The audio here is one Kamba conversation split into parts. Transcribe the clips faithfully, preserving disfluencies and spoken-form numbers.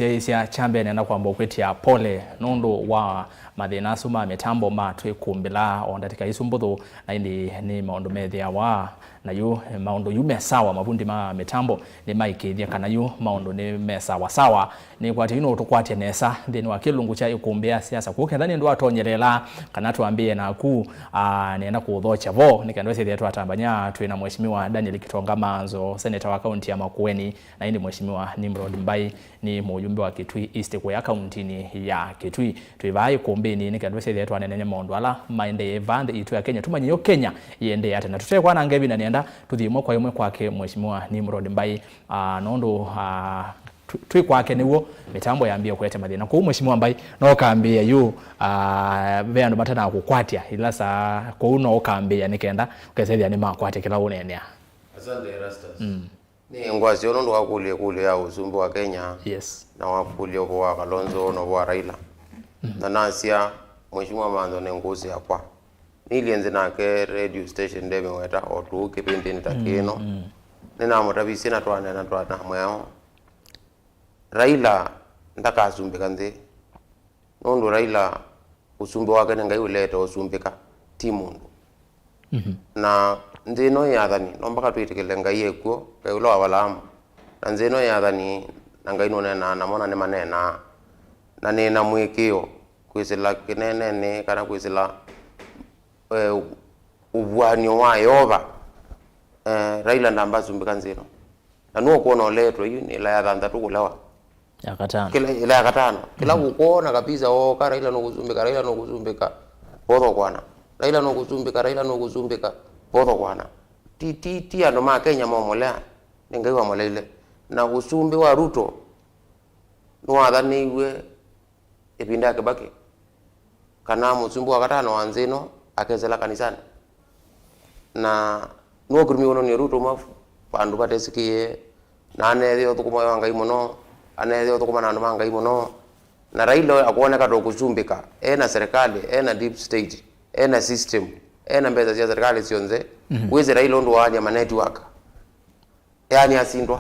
Syaisya kya mbee nenda kwamba ũkwĩtya pole nũndũ wa mathĩna asu ma mĩtambo ma twĩkũmbĩla o ndatĩka isu mbũthũ, na ĩndĩ nĩ maũndũ methĩawa, na yu maũndũ yu me sawa, mavundi ma mĩtambo nĩmaĩkĩĩthya kana yu maũndũ nĩ me sawa sawa. Nĩkwatya yu nũũtũkwatya nesa nthĩnĩ wa kĩlungu kya ĩkũmbĩ ya siasa kũu, ketha nĩ ndũ atonyeleela kana twambĩĩe naku, ah, nĩenda kũũthokya vo nĩ kenda ĩsĩthĩa twatambany'a twĩ na Mheshimiwa Daniel Kitonga Manzo, seneta wa kaunti ya Makueni, na ĩndĩ Mheshimiwa Nimrod Mbai nĩ mũjumbe wa Kitui East kũya kauntinĩ ya Kitui. Twĩ vaa ĩkũmbĩnĩ nĩ kenda ĩsĩthĩa twaneenany'a maũndũ ala maendee vaa nthĩ itũ ya Kenya, tũmanye yo Kenya yĩendee ata, na tũtekwananga ĩvinda nĩenda tũthi ĩmwe kwa ĩmwe kwake Mheshimiwa Nimrod Mbai, ah, nũndũ, ah, tw-, twĩ kwake nĩw'o mĩtambo yambĩĩe kũete mathĩna. Kwoou Mheshimiwa Mbai, no ũkambĩĩa yu, ah, ve andũ matanakũkwatya ila saa kũu, no ũkambĩĩa nĩ kenda ũkesethĩa nĩmakwatya kĩla ũneenea. Asante, Erastus. Mm. Nĩ ngwasyo nũndũ wa kũlya ĩkũlyo ya ũsumbĩ wa Kenya. Yes. Na wa kũlya ũvoo wa Kalonzo na ũvoo wa Raila. Mm. Na nasya, Mheshimiwa Manzo nĩ ngũsĩ yakwa. Nĩilyĩ nzĩ nake radio station ndemĩweta o tũu kĩvĩndĩnĩ ta kĩno. Mm, mm. Nĩnamũtavisye na twaneena twana mweo. Raila ndakasumbĩka nthĩ. Nũndũ Raila, ũsumbĩ wake nĩ Ngai ũleete ũsumbĩka, ti mũndũ. Mhm. Na nthĩ ĩno ĩ athani, no mpaka twĩtĩkĩle Ngai e kw'o, Ngai ũla wa Avalaamu. Na nthĩ ĩno ĩ athani, na Ngai nũneenaa namo, na nĩmaneenaa. Na nĩ na mũĩkĩĩo kwĩsĩla kĩneenenĩ, kana kwĩsĩla, eh, ũvuan'yo wa Yeova, eh, Raila ndambasumbĩka nthĩ ĩno. Na nũkwona ũleetwe yu nĩ ĩla ya thanthatũ kũlewa. Ya katano. Kĩla, ĩla ya katano. Kĩla, mhm, ũkwona kabisa ooka, Raila nũkũsumbĩka, Raila nũkũsumbĩka, vothokwana. Raila nũkũsumbĩka, Raila nũkũsumbĩka, vothokwana. Ti, ti, ti andũ ma Kenya maũmũlea, nĩ Ngai wamũleile. Na ũsumbĩ wa Ruto nĩwathanĩiw'e ĩvinda ya Kĩbakĩ, kana mũsumbĩ wa katano wa nthĩ ĩno akesĩla kanisanĩ. Na nũkĩtumi wonanie Ruto uma vandũ vatesĩkĩe, na aneethĩa ũthũkũma wa Ngai mũno, aneethĩa ũthũkũma na andũ ma Ngai mũno. Na Raila akwoneka ta ũkũsumbĩka, e na serikali, e na deep state, e na system, e na mbesa sya serikali syonthe. Mhm. Wĩsĩ Raila ũndũ waania ma network. Yaani asindwa.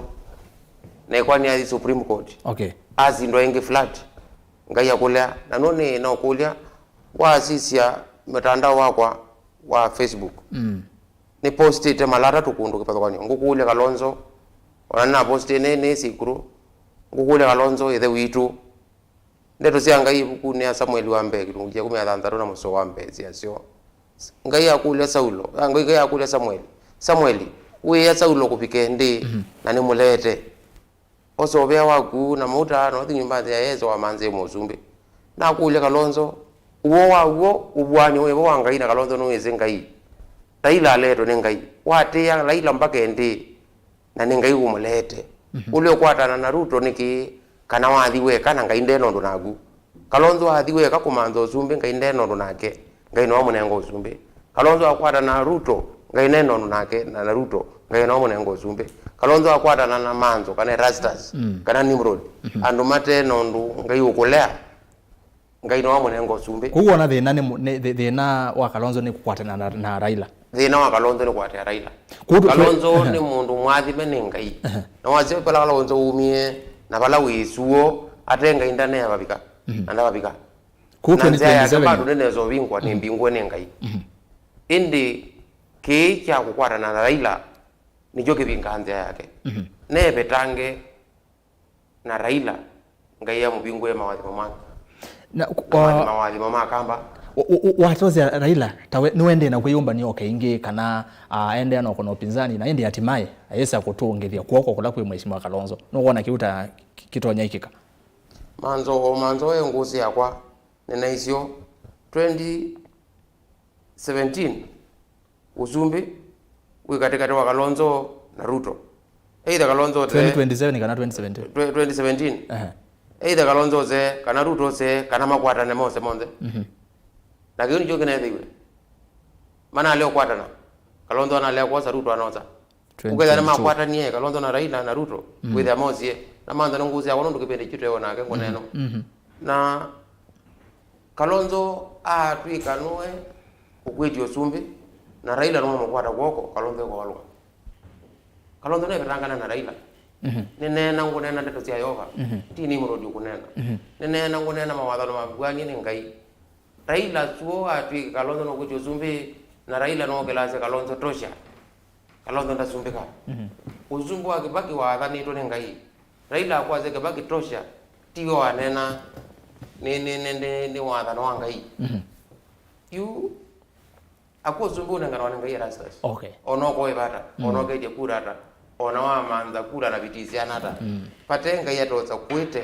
Na ĩkwani athi Supreme Court. Okay. Asindwa ĩngĩ flat. Ngai akũlea. Na no nĩ na ũkũlya, wasisya mtandao wakwa wa Facebook. Mm. Nĩ postĩte mala atatũ kũndũ kĩvathũkany'o. Ngũkũlya Kalonzo. Ona nĩ na postĩte nĩ, nĩ sikuru. Ngũkũlya Kalonzo, ĩthe witũ. Ndeto sya Ngai ĩvukunĩ ya Samueli wa mbee, kĩlungu kya ĩkũmi na thanthatũ na mũsoa wa mbee syasyo. Ngai akũlya Saulo, ah, Ngai, Ngai akũlya Samueli, "Samueli, wĩĩa Saulo kũvike ndĩ, mhm, na nĩmũleete? Osa ũvea waku na mauta, na ũthi nyũmbanĩ ya Yese wamanthĩe mũsumbĩ." Na akũlya Kalonzo, ũw'o wa w'o, ũvuan'yo wĩvo wa Ngai na Kalonzo nũwĩsĩ Ngai? Raila aleetwe nĩ Ngai. Watĩĩa Raila mpaka ĩndĩĩ? Na nĩ Ngai ũmũleete. Mhm. Ũle ũkwatana na Ruto nĩkĩ, kana wathi weka na Ngai nde na ũndũ naku? Kalonzo athi weka kũmantha ũsumbĩ, Ngai nde na ũndũ nake, Ngai no amũnenga ũsumbĩ. Kalonzo akwatana na Ruto, Ngai nde na ũndũ nake, na, na Ruto, Ngai no amũnenga ũsumbĩ. Kalonzo akwatana na Manzo, kana Erastus, mm, kana Nimrod, mhm, andũ mate na ũndũ, Ngai ũkũlea. Ngai no amũnenga ũsumbĩ. Kwoou wona thĩna nĩ mũ-, nĩ, thĩ-, thĩna wa Kalonzo nĩ kũkwatana na, na Raila? Thĩna wa Kalonzo nĩ kũkwatĩa Raila. Kwoou tu-, Kalonzo, ehe, nĩ mũndũ mwathime nĩ Ngai. Ehe. Na wasya vala Kalonzo umie, na vala wĩsuo, ate Ngai ndaneavavika. Mhm. Na ndavavika. Kwoou na nzĩa yake twenty twenty-seven bado nĩnesa ũvingwa, nĩ, mhm, mbingwe nĩ Ngai. Mhm. Ĩndĩ kĩĩ kya kũkwatana na Raila nĩkyo kĩvingaa nzĩa yake. Mhm. Nevetange na Raila, Ngai amũvingũe mawathimo ma, na, na wa-, mawathimo ma kamba. Wa-, wa-, wa-, watosya Raila, ta we, nĩwendee na kwĩyũmbany'a o kaingĩ, kana, ah, aendea na ũkona ũpinzani, na ĩndĩ hatimaye ayĩsa kũtũngĩthya kw'oko kũla kwĩ Mheshimiwa Kalonzo? Nũkwona kĩu ta kĩ-, kĩtonya ĩkĩka? Manzo, o Manzo e ngũsĩ yakwa, nĩnaisyo twenty seventeen, ũsumbĩ wĩ katĩkatĩ wa Kalonzo na Ruto. Either Kalonzo te-, twenty twenty-seven kana twenty seventeen? Twe-, twenty seventeen. Ehe. Either Kalonzo te, kana Ruto te, kana makwatane mose monthe. Mhm. Na kĩu nĩkyo kĩneethĩiwe. Manalea ũkwatana. Kalonzo analea kwosa, Ruto anosa. Ũkethĩa nĩmakwatanie, Kalonzo na Raila na Ruto, mm, wĩthĩa mosie. Na Manzo nĩ ngũsĩ yakwa nũndũ kĩvĩndĩ kĩu twĩ o nake ngũneeno. Mhm. Na Kalonzo atw'ĩka nũe ũkwĩtye ũsumbĩ, na Raila nũmũkwata kw'oko, Kalonzo ekovalũka. Kalonzo nevetangana na Raila. Mhm. Nĩneena ngũneena ndeto sya Yeova. Mhm. Ti Nimrod ũkũneena. Mhm. Nĩneena ngũneena mawathano mavw'anie nĩ Ngai. Raila suo atw'ĩke Kalonzo nũkwĩtya ũsumbĩ, na Raila nũkĩlasya Kalonzo tosha. Kalonzo ndasumbĩka. Mhm. Ũsumbĩ wa Kibaki wathanĩtwe nĩ Ngai. Raila akwasya Kibaki tosha, ti we waneena, nĩ, nĩ, nĩ, nĩ, nĩ wathano wa Ngai. Mhm. Yu, akw'a ũsumbĩ ũnenganawa nĩ Ngai Erastus. Okay. Ona ũkoĩva ata, mm, ona ũketye kura ata, ona wamantha kura na viti syana ata. Mm. Vate Ngai atosa kwĩte,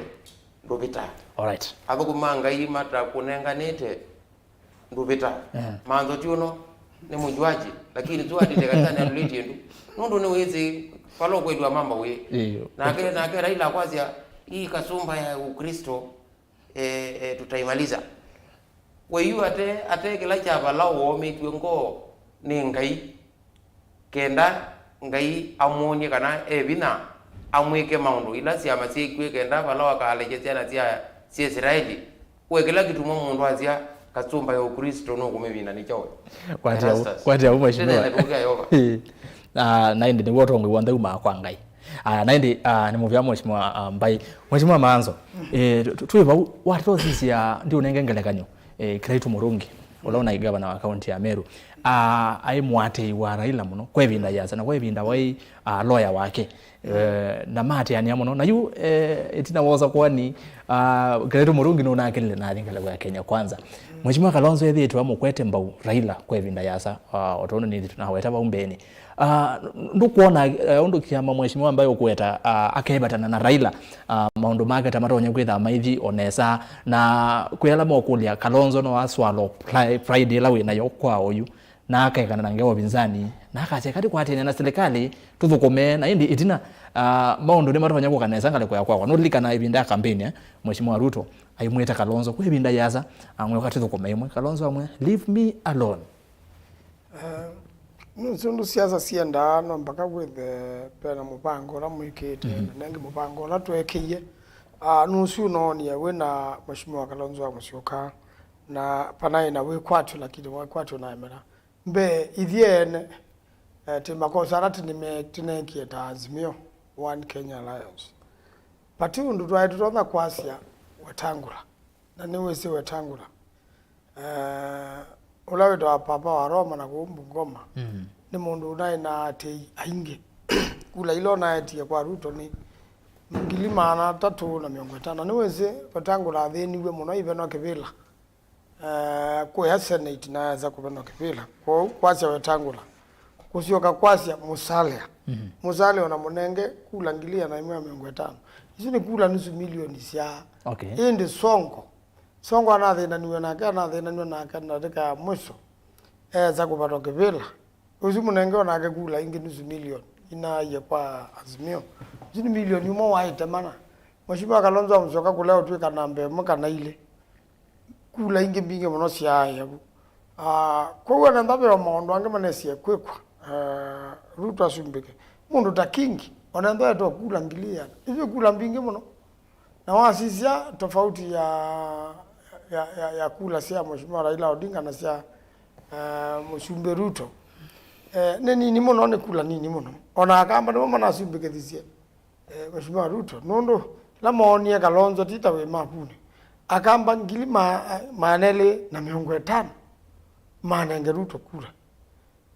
ndũvĩta. Alright. Athũkũmi ma Ngai matakũnenganĩte, ndũvĩta. Eh. Mantho ti ũno, nĩ mũjuaji, lakini tu atĩte kanisa nĩ alũlĩtie ndu. Nũndũ nĩ wĩsĩ, vala ũkwĩtwa mamba wĩ. Iyo. Nake, nake Raila akwasya, "Hii kasumba ya Ukristo, eh, eh, tutaimaliza." We yu ate, ate kĩla kya vala woomĩtw'e ngoo nĩ Ngai. Kenda Ngai amwony'e kana e vinya, amwĩke maũndũ ila syama syĩkw'e, kenda vala wakalekya syana sya, sya Isilaeli. We kĩla kĩtuma mũndũ asya, "Kasumba ya Ũkristo nũkũmĩvina nĩ kyaũ?" Kwatya u-, Erastus. Kwatya u, Mheshimiwa. Tene nĩ tũkĩa Yehova. Ĩĩ. Ah, na ĩndĩ nĩw'o ũtongoi w'onthe umaa kwa Ngai. Ah, na ĩndĩ, ah, nĩ mũvea Mheshimiwa, ah, Mbai. Mheshimiwa Manzo, mm, eh, tu-, tu-, twĩ vau, watũsisya, ndiũnenge ngelekany'o, eh, Kiraitu Murungi, ũla ũnaĩ gavana wa kaunti ya Meru, ah, aĩ mũatĩĩi wa Raila mũno kwa ĩvinda yĩasa, na kwa ĩvinda waĩ, ah, lawyer wake. Eh, na maatĩanĩa mũno. Na yu, eh, ĩtina wa ũsakũani, ah, Kiraitu Murungi nũnakĩlile nathi ngelekany'o ya Kenya Kwanza. Mheshimiwa Kalonzo ethĩĩtwe amũkwete mbau Raila kwa ĩvinda yĩasa, ah, o tondũ nĩthi tũnaweta vau mbeenĩ. Ah, ndũkwona, eh, ũndũ kĩama Mheshimiwa Mbai ũkũweta, ah, akevatana na Raila, ah, maũndũ make ta matonya kwĩtha maithi o nesa, na kwĩ ala mokũlya Kalonzo no aswalo Fri-, Friday ĩla wĩ nayo kwa oyu, na akekana na ngewa ũvinzani, na akasya, "Kati kwatene na silikalĩ, tũthũkũme." Na ĩndĩ ĩtina, ah, maũndũ nĩmatonya kũka nesa ngalĩko ya kwakwa. Nũlilikana ĩvinda ya kampeni, eh, Mheshimiwa Ruto aimwĩta Kalonzo kwa ĩvinda yĩasa, amwĩa, "Katũthũkũme ĩmwe." Kalonzo amwĩa, "Leave me alone." Eh, nũsĩ ũndũ siasa siendaa, no mpaka wĩthe pena mũvango ũla mwĩkĩte, mhm, na nengĩ mũvango ũla tweekĩie. Ah, nũsĩ ũnoonie wĩna Mheshimiwa Kalonzo wa Musyoka, na panaĩ na wĩkwatyo, lakini wĩkwatyo naemela. Mbee, ithyĩ ene, eh, twĩ makosa ala tũnime-, tũneekie ta Azimio One Kenya Alliance. Vati ũndũ twaĩ tũtonya kwasya Wetangula. Na nĩwĩsĩ Wetangula, eh, ũla wĩtawa Papa wa Roma na kũu Bungoma, mm, nĩ mũndũ ũnaĩ na aatĩĩi aingĩ. Kula ila ũnaetie kwa Ruto nĩ ngili maana atatũ na mĩongo ĩtano. Nĩwĩsĩ Wetangula athĩniw'e mũno aivenwa kĩvĩla, eh, kũya Senate na esa kũvenwa kĩvĩla. Kwoou kwasya Wetangula, kũsyoka kwasya Musalia. Mhm. Musalia ona mũnenge kula ngili ĩana ĩmwe na mĩongo ĩtano. Isu nĩ kula nusu milioni sya. Okay. Ĩndĩ Sonko, Sonko anathĩnaniw'e nake, anathĩnaniw'e nake ndatĩka ya mwiso. Esa kũvatwa kĩvĩla. Ũsu mũnenge onake kula ingĩ nusu milioni. Inaie kwa Azimio. Isu nĩ milioni ũmwe waĩte mana. Mheshimiwa Kalonzo wa Musyoka kũlea ũtw'ĩka namba ĩmwe kana ilĩ. Kula ingĩ mbingĩ mũno syaaĩa vu. Ah, kwoou ona nthaveo maũndũ angĩ manesie kwĩkwa, ah, Ruto asumbĩke. Mũndũ ta Kingi, ona nthaetwa kula ngili ĩana. Ivyo kula mbingĩ mũno. Na wasisya tofauti ya, ya, ya, ya kula sya Mheshimiwa Raila Odinga na sya, ah, Mũsumbĩ Ruto, eh, nĩ nini mũno, nĩ kula nini mũno. Ona Akamba nĩmo manasumbĩkĩthisye. Eh, Mheshimiwa Ruto, nũndũ ĩla moonie Kalonzo ti ta wĩ mapunĩ, Akamba ngili ma-, maana elĩ na mĩongo ĩtano manenge Ruto kura.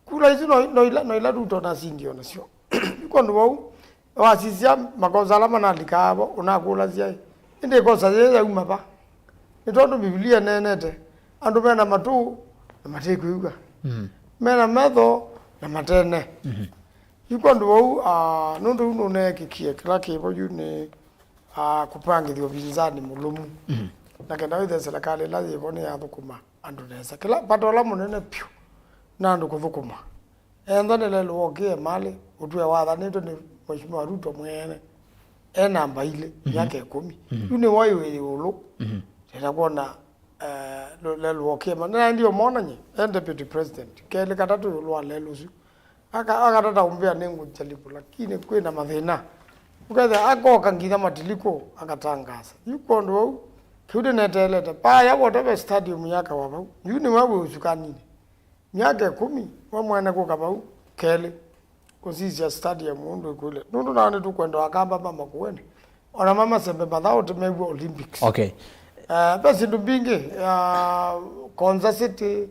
Kura isu no, no ila, no ila Ruto nasindie o nasyo. Yu kwondũ vau, wasisya makosa ala manalikaa vo, ũnakũlasya, "Ĩndĩ ĩkosa yĩĩ yauma va?" Nĩ tondũ Mbivilia ĩneenete, "Andũ me na matũ na matĩkwĩw'a, mm, me na metho na matene." Mhm. Yu kwondũ vau, ah, nũndũ yu nũneekĩkie kĩla kĩvo yu nĩ, ah, kũpangĩthya ũvinzani mũlũmu. Mhm. Na kenda wĩthe silikalĩ ĩla yĩvo nĩyathũkũma andũ nesa. Kĩla vata ũla mũnene vyũ na andũ kũthũkũma. Ethwa nĩ lelũ wokĩe malĩ, ũtw'e wathanĩtwe nĩ Mheshimiwa Ruto mwene. E namba ilĩ, mhm, myaka ĩkũmi. Mhm. Yu nĩ wai wĩ ĩũlũ. Mhm. Tenda kwona eh, lo-, lelũ wokĩe ma-, naendie ũmonany'e, e deputy president, kelĩ katatũ ĩũlũ wa lelũ ũsu. Aka-, akatata ũmbĩa nĩngũjalibu, lakini kwĩna mathĩna. Ũkethĩa akoka nginya matilikũ, akatangasa. Yu kwondũ wau, kĩu nĩneteelete. Paya whatever stadium yakawa vau. Yu nĩwe wĩ ũsukaninĩ. Myaka ĩkũmi, we mwene kũka vau, kelĩ. kũsisya stadium ũndũ ĩkwĩle. Nũndũ nao nĩtũkwenda Akamba ma Makueni, ona ma Masembe mathaũ tĩmew'a Olympics. Okay. Uh, ve syĩndũ mbingĩ, uh, Konza City,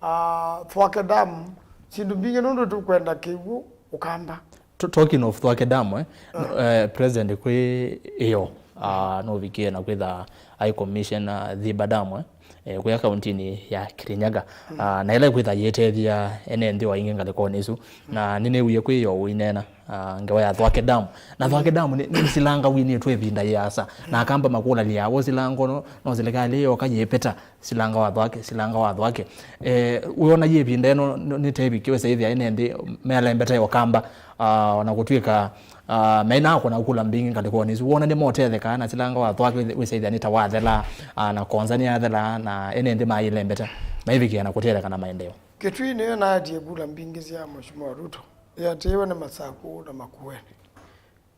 uh, Thwake Dam, syĩndũ mbingĩ nũndũ tũkwenda kĩw'ũ Ũkamba. T- Talking of Thwake Dam, eh, uh, President kwĩ ĩyo uh, nũvikie na kwĩtha ai commissioner Thiba Dam, eh, eh, kũya kauntinĩ ya Kirinyaga. Mm. Uh, na ĩla ĩkwĩtha yĩtethya ene nthĩ o aingĩ ngalĩkonĩ ĩsu. Na nĩnĩwie kwĩ ĩyo ũinena uh, ngewa ya Thwake Dam. Na Thwake Dam nĩ, nĩ silanga winĩtwe ĩvinda yĩasa. Na Akamba makũlalya, wo silanga no, no silikalĩ yoka yĩpeta silanga wa Thwake, silanga wa Thwake. Eh, wĩona yĩ ĩvinda ĩno nĩ- nĩtevikiwe saithya ene nthĩ mealembete Ũkamba, ah, ona kũtw'ĩka ah, mainaa kũna kula mbingĩ ngalĩkonĩ ĩsu. Wona nĩmotethekaa na silanga wa Thwake wĩsaithya nĩ ta wathela, ah, na Konza nĩyathela, na ene nthĩ mailembeta maivikĩa na kũtetheka na maendeeo. Kitui nĩyo naetie kula mbingĩ sya Mheshimiwa Ruto, yatĩĩwe nĩ Masaku na Makueni.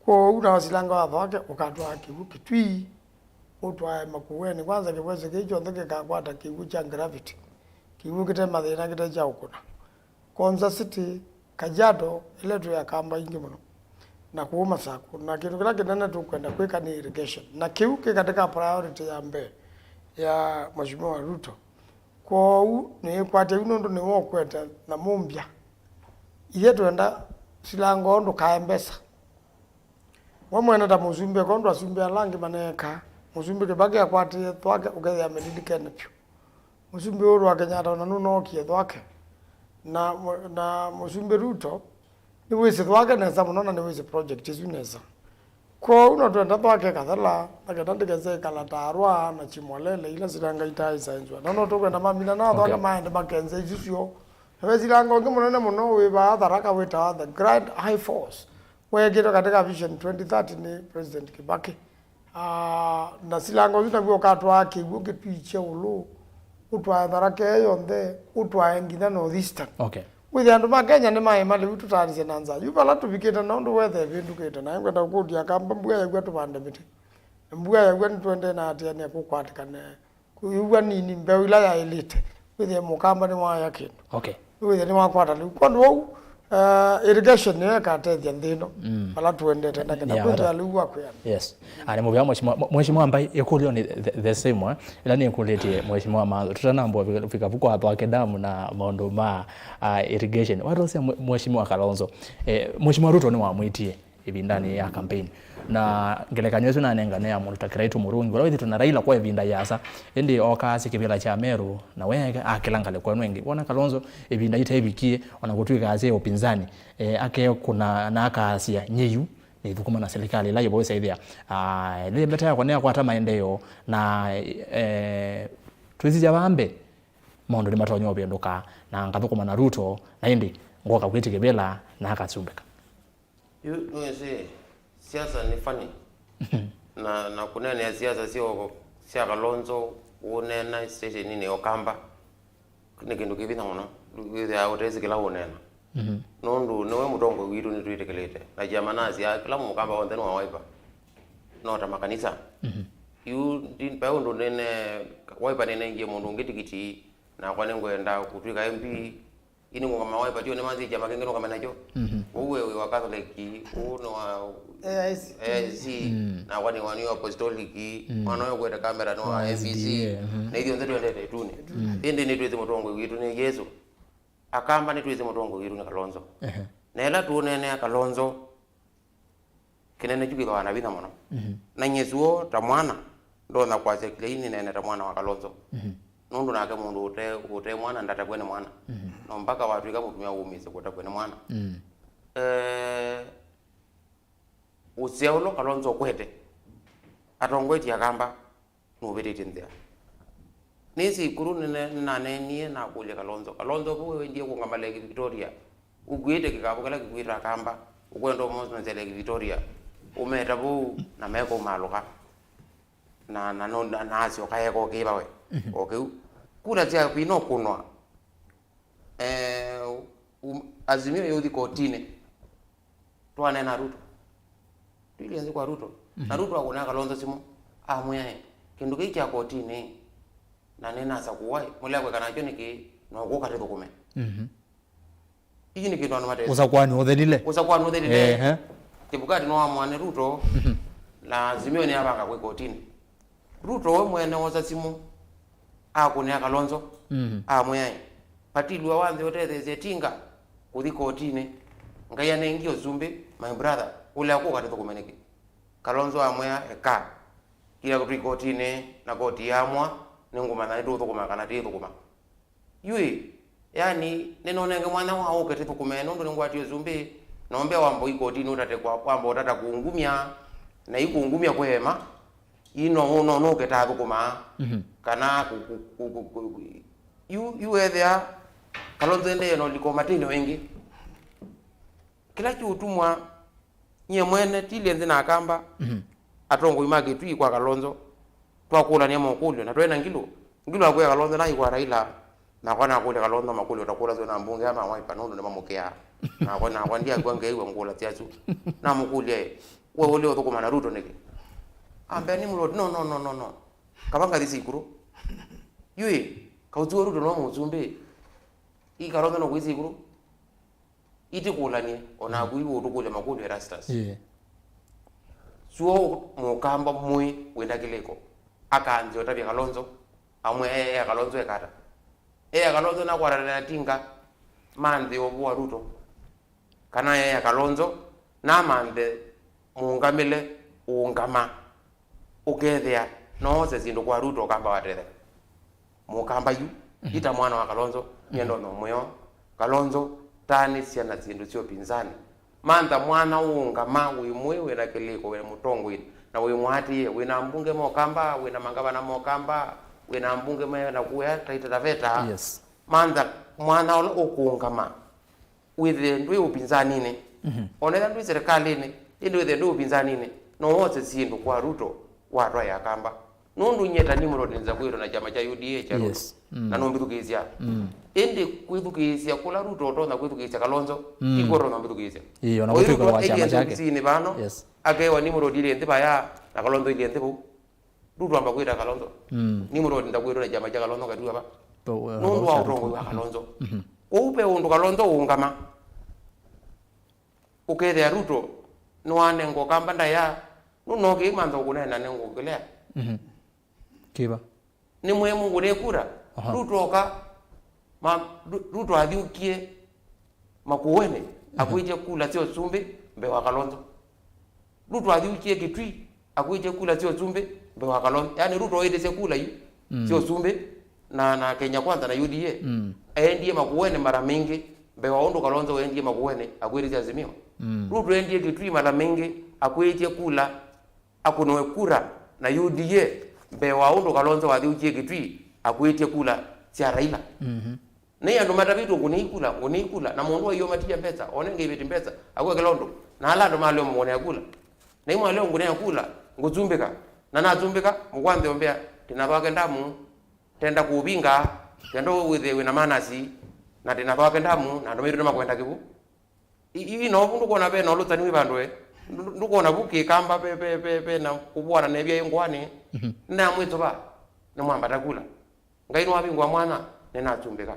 Kwoou na silanga wa Thwake ũkatwaa kĩw'ũ Kitui, ũtwae Makueni. Kwanza kĩw'ũ kĩĩ kyonthe kĩkakwata kĩw'ũ kya gravity, kĩw'ũ kĩte mathĩna, kĩte kya ũkũna. Konza City, Kajiado, ĩla twĩ Akamba aingĩ mũno, na kũu Masaku. Na kĩndũ kĩla kĩnene tũkwenda kwĩka nĩ irrigation, na kĩu kĩ katĩ ka priority ya mbee ya Mheshimiwa Ruto. Kwoou nĩkwatya yu nũndũ nĩwe ũkwete nyamũ mbya. Ithyĩ twenda silanga ũndũ kae mbesa. We mwene ta mũsumbĩ, ko ndũ asumbĩ ala angĩ maneekaa. Mũsumbĩ Kĩbakĩ akwatĩe Thwake ũkethĩa amenilike nĩ vyũ. Mũsumbĩ Uhuru wa Kenyatta ona nũnookie Thwake. Na, na mũsumbĩ Ruto nĩwĩsĩ Thwake nesa mũno na nĩwĩsĩ project isu nesa. Kwoou no twenda Thwake ĩkathela, na kenda ndĩkese ĩkala ta Arua na Chimwalele ila silanga itaĩ isaenzwa. Na no tũkwenda mamina na Thwake Okay. maende makenze isu syoo. Na ve silanga ũngĩ mũnene mũno wĩ vaa Tharaka wĩtawa the Grand High Force. Weekĩtwe katika Vision twenty thirty nĩ President Kibaki. Ah, na silanga ũsu naw'o ũkatwaa kĩw'ũ Kitui kyeũlũ, ũtwae Tharaka ĩyo yonthe, ũtwae nginya North Eastern. Okay. Wĩthĩa andũ ma Kenya nĩmaĩma lĩu tũtaanĩsye na nza. Yu vala tũvikĩte na ũndũ weather ĩvĩndũkĩte, na ngwenda kũkũlya Akamba mbua yakw'a tũvande mĩtĩ. Na mbua yakw'a nĩtũendee na atĩanĩa kũkwatĩkane Kũiw'a nini mbeũ ila yaĩlĩte, wĩthĩe Mũkamba nĩwaya kĩndũ. Okay. Wĩthĩe nĩwakwata lĩu. Kwondũ wau, uh, irrigation nĩyo ĩkatethya nthĩ ĩno. Mm. Vala tũendete na kenda Yeah, kwĩthĩa wata. Lĩu wa kwĩana. Yes. Ah, nĩ mũvea mheshimiwa, mheshimiwa Mbai, ĩkũlyo nĩ the, the same, eh? Ĩla nĩkũlĩtie mheshimiwa Manzo. Tũtanamba fika, fika vuko wa Thwake Dam na maũndũ ma, ah, irrigation. Watosya mheshimiwa Kalonzo. Eh, mheshimiwa Ruto nĩwamwĩtie ĩvindanĩ ya campaign. Na ngelekany'o ĩsu nanengane ya mũndũ ta Kiraitu Murungi, ũla wĩthĩtwe na Raila kwa ĩvinda yĩasa, ĩndĩ ooka asya kĩvĩla kya Meru, na we akĩla ngalĩko ĩno ĩngĩ. Wona Kalonzo ĩvinda yĩteĩvikie, ona kũtw'ĩka asya e ũpinzani, e, akekũna na akaasya, "Nyie yu nĩthũkũma na silikalĩ ĩla yĩvo ĩsaĩthĩa, ah, ĩla mbeta yakwa nĩyakwata maendeeo, na, e, twĩsisya vambe maũndũ nĩmatonya ũvĩndũka, na ngathũkũma na Ruto, na ĩndĩ ngoka kwĩtĩ kĩvĩla na akasumbĩka." Yu nĩwĩsĩ siasa nĩ funny. Na, na kũneenea siasa sya, sya Kalonzo ũneena station-inĩ ya Ũkamba nĩ kĩndũ kĩ vinya mũno. Wĩthĩaa ũtesĩ kĩla ũneena. Mhm. Nũndũ nĩwe mũtongoi witũ nĩtwĩtĩkĩlĩte. Na kyama nasya kĩla mũkamba w'onthe nĩ wa Wiper. No ta makanisa. Mhm. Yu ndi, ve ũndũ nene, Wiper nĩnengie mũndũ ũngĩ tikiti, nakwa nĩngwenda kũtw'ĩka M P. Ini ngũngama wa Wiper, nĩmanzĩe kyama kĩngĩ nũngame nakyo. Mhm. Ũu we wĩ wa Catholic, ũu nĩ wa A I C. A I C, Mm. nakwa nĩ wa New Apostolic, Mm. mwana ũyũ ũkwete kamera nĩ wa Oh, M B C. S D A, mhm. Na ithyonthe twendete ĩtunĩ. Mm. Ĩndĩ nĩtwĩsĩ mũtongoi witũ nĩ Yesũ. Akamba nĩtwĩsĩ mũtongoi witũ nĩ Kalonzo. Ehe. Na ĩla tũũneenea Kalonzo, kĩnene kyu kĩthooa na vinya mũno. Mhm. Na nyie suo ta mwana, ndonya kwasya kĩla ii nĩneene ta mwana wa Kalonzo. Mhm. Nũndũ nake mũndũ ũte, ũte mwana ndatakwe nĩ mwana. Mhm. No mpaka watw'ĩka mũtumĩa wũmĩĩsye kũtakwe nĩ mwana. Mm. Eh, ũseo ũla Kalonzo ũkwete, atongoetye Akamba, nũvĩtĩtye nzĩa. Nĩsĩ ĩkũlũ nĩne-, nĩnaneenie nakũlya Kalonzo, "Kalonzo, vu wendie kũngama Lake Victoria, ũkuĩte kĩkavũ kĩla kĩkuĩte Akamba, ũkwenda ũmosomesya Lake Victoria, ũmeta vau na mekũmaalũka." Na, na, no, na, na asyoka eka o kĩva we, Mhm. o kĩu. Kula sya kwina ũkũnwa. Eh, um, Azimio yũthi kotinĩ. Twaneena Ruto. Twĩlye nthĩ kwa Ruto. Na Mhm. Ruto akũnĩa Kalonzo simũ. Amwĩa, "Ĩ, kĩndũ kĩĩ kya kotinĩ, na nĩnasakũwa, ĩ, mũlea kwĩka nakyo nĩkĩ? No kũka tũthũkũme." Mhm. Ii nĩ kĩndũ andũ matesĩ. Ũsakwani ũthelile. Ũsakwani ũthelile. Ehe. Chebukati nĩwamũane Ruto, mhm, na Azimio nĩyavanga kwĩ kotinĩ. Ruto we mwene wosa simũ, akũnĩa Kalonzo, mhm, amwĩa, "Patilwa wa nthĩ ũtetheesye Tinga kũthi kotinĩ. Ngai anengie ũsumbĩ, my brother, ũlea kũka tũthũkũme nĩkĩ?" Kalonzo amwĩa, "Eka. Kila twĩ kotinĩ na koti yaamũa, nĩngũmanya nĩtũũthũkũma kana tĩĩthũkũma." Yu ĩ, yani, nĩnonenge mwanya wa ũke tĩthũkũme, nũndũ nĩngwatie ũsumbĩ, na ũmbea wamba ũi kotinĩ ũtate kwa, wamba ũtata kũngumya, na ikũngumya kweema, ino no nũke tathũkũma, mhm, kana kũ, kũ, kũ, kũ, kũ, yu, yu ethĩa Kalonzo endee na ũliko matĩnĩ o ĩngĩ. Kĩla kĩũtumwa nyie mwene, Tilie nthĩ na Akamba, mhm, atongoi ma Kĩtui kwa Kalonzo, twakũlany'a mokũlyo, na twena Ngilu. Ngilu akwĩa Kalonzo naĩ kwa Raila, nakwa nakũlya Kalonzo makũlyo ũtakũlasya na mbunge ama Wiper, nũndũ nĩmamũkĩaa. Nakwa, nakwa ndyakw'a ngeew'a ngũlasya asu. Namũkũlya, "Ĩ, we ũlĩ ũthũkũma na Ruto nĩkĩ?" Ambĩa, "Nimrod, no, no, no, no, no. Kava ngathi Sikuru. Yu ĩ, kaũthiwa Ruto no mũsumbĩ. Ĩ Kalonzo no kwĩ Sikuru?" Itĩkũlany'e, o naku yu ũtũkũlya makũlyo Erastus. Yeah. Suo mũkamba mũĩ wĩna kĩlĩko, akanzĩa ũtavya Kalonzo, amwe ea Kalonzo ekata. Ea Kalonzo nakwatana na Tinga, manthĩ ũvũa Ruto. Kana ea Kalonzo, namanthe mũũngamĩle ũũngama. Ũkethĩa noose syĩndũ kwa Ruto ũkamba watetheka. Mũkamba yu, mhm, ita mwana wa Kalonzo, mhm, nyendo no mwĩo. Kalonzo, tanĩsya na syĩndũ sya ũpinzani. Mantha mwana ũũngama wĩ mũĩ, wĩna kĩlĩko, wĩna mũtongoi, na wĩ mũatĩĩe, wĩna mbunge mokamba, wĩna mangavana mokamba, wĩna mbunge me na kũya Taita Taveta. Yes. Mantha mwana ũla ũkũũngama. Wĩthĩe ndwĩ ũpinzaninĩ. Mhm. Ona ethĩwa ndwĩ serikalĩnĩ, ĩndĩ wĩthĩe ndwĩ ũpinzaninĩ, no wose syĩndũ kwa Ruto watwaĩa Akamba. Nũndũ nyie ta Nimrod nza kwĩtwa na kyama kya U D A kya Ruto. Yes. Mm. Na nũmbĩthukĩĩsya. Mm. Ĩndĩ kwĩthukĩĩsya kũla Ruto ũtonya kwĩthukĩĩsya Kalonzo, mm, ti kw'o ũtonya mbĩthukĩĩsya. Ĩĩ, ona gũtw'ĩka wa kyama kyake. Oyu Ruto ailyĩ ofisini vano, yes, akewa Nimrod ilye nthĩ vaya, na Kalonzo ilye nthĩ vau. Ruto amba kwĩta Kalonzo. Mm. Nimrod ndakwĩtwa na kyama kya Kalonzo katiwa va. Nũndũ wa ũtongoi wa Kalonzo. Mhm. Kwoou ve ũndũ Kalonzo ũũngama. Ũkethĩa Ruto nĩwanenga Ũkamba ndaĩa, nũno kĩĩ mantha ũkũneena nenga ũkĩlea. Mhm. Kĩva? Nĩ mwĩe Mungu nĩ kura. Aha. Ruto oka, ma, Ru-, Ruto athiũkie Makueni, mhm, akwĩtye kula sya ũsumbĩ mbee wa Kalonzo. Ruto athiũkie Kitui, akwĩtye kula sya ũsumbĩ mbee wa Kalonzo. Yaani Ruto oĩtĩsye kula yu, mm, sya ũsumbĩ na, na Kenya Kwanza na U D A. Mm. Aendie Makueni mara mingĩ mbee wa ũndũ Kalonzo waendie Makueni akwĩtĩsya Azimio. Mm. Ruto aendie Kitui mara mingĩ akwĩtye kula akũnĩwe kura na U D A mbee wa ũndũ Kalonzo wathiũkie Kitui akwĩtye kula sya Raila. Mhm. Nĩ andũ matavĩtwe ngũnĩi kula, ngũnĩi kula, na mũndũ waio matia mbesa, one ngĩvĩti mbesa, akwekela ũndũ, na ala andũ maleo mũkũnĩa kula. Na imwe aleo ngũnĩa kula, ngũsumbĩka, na nasumbĩka, mũkwanthe ũmbea, tĩna thwake ndamu, tenda kũvinga, tenda wĩthĩe wĩna manasi, na tĩna thwake ndamu, na andũ maitũ nĩmakwenda kĩvu. I, i, i, no vu ndũkwona ve na ũlũtani wĩ vandũ we. Ndũ-, ndũkwona vu kĩkamba ve, ve, ve, ve na kũvũana nevya ĩ ngũanĩ. Mhm. Nĩnamwĩtũva, nĩmwambata kula. Ngai nĩwavingũa mwanya, nĩnasumbĩka.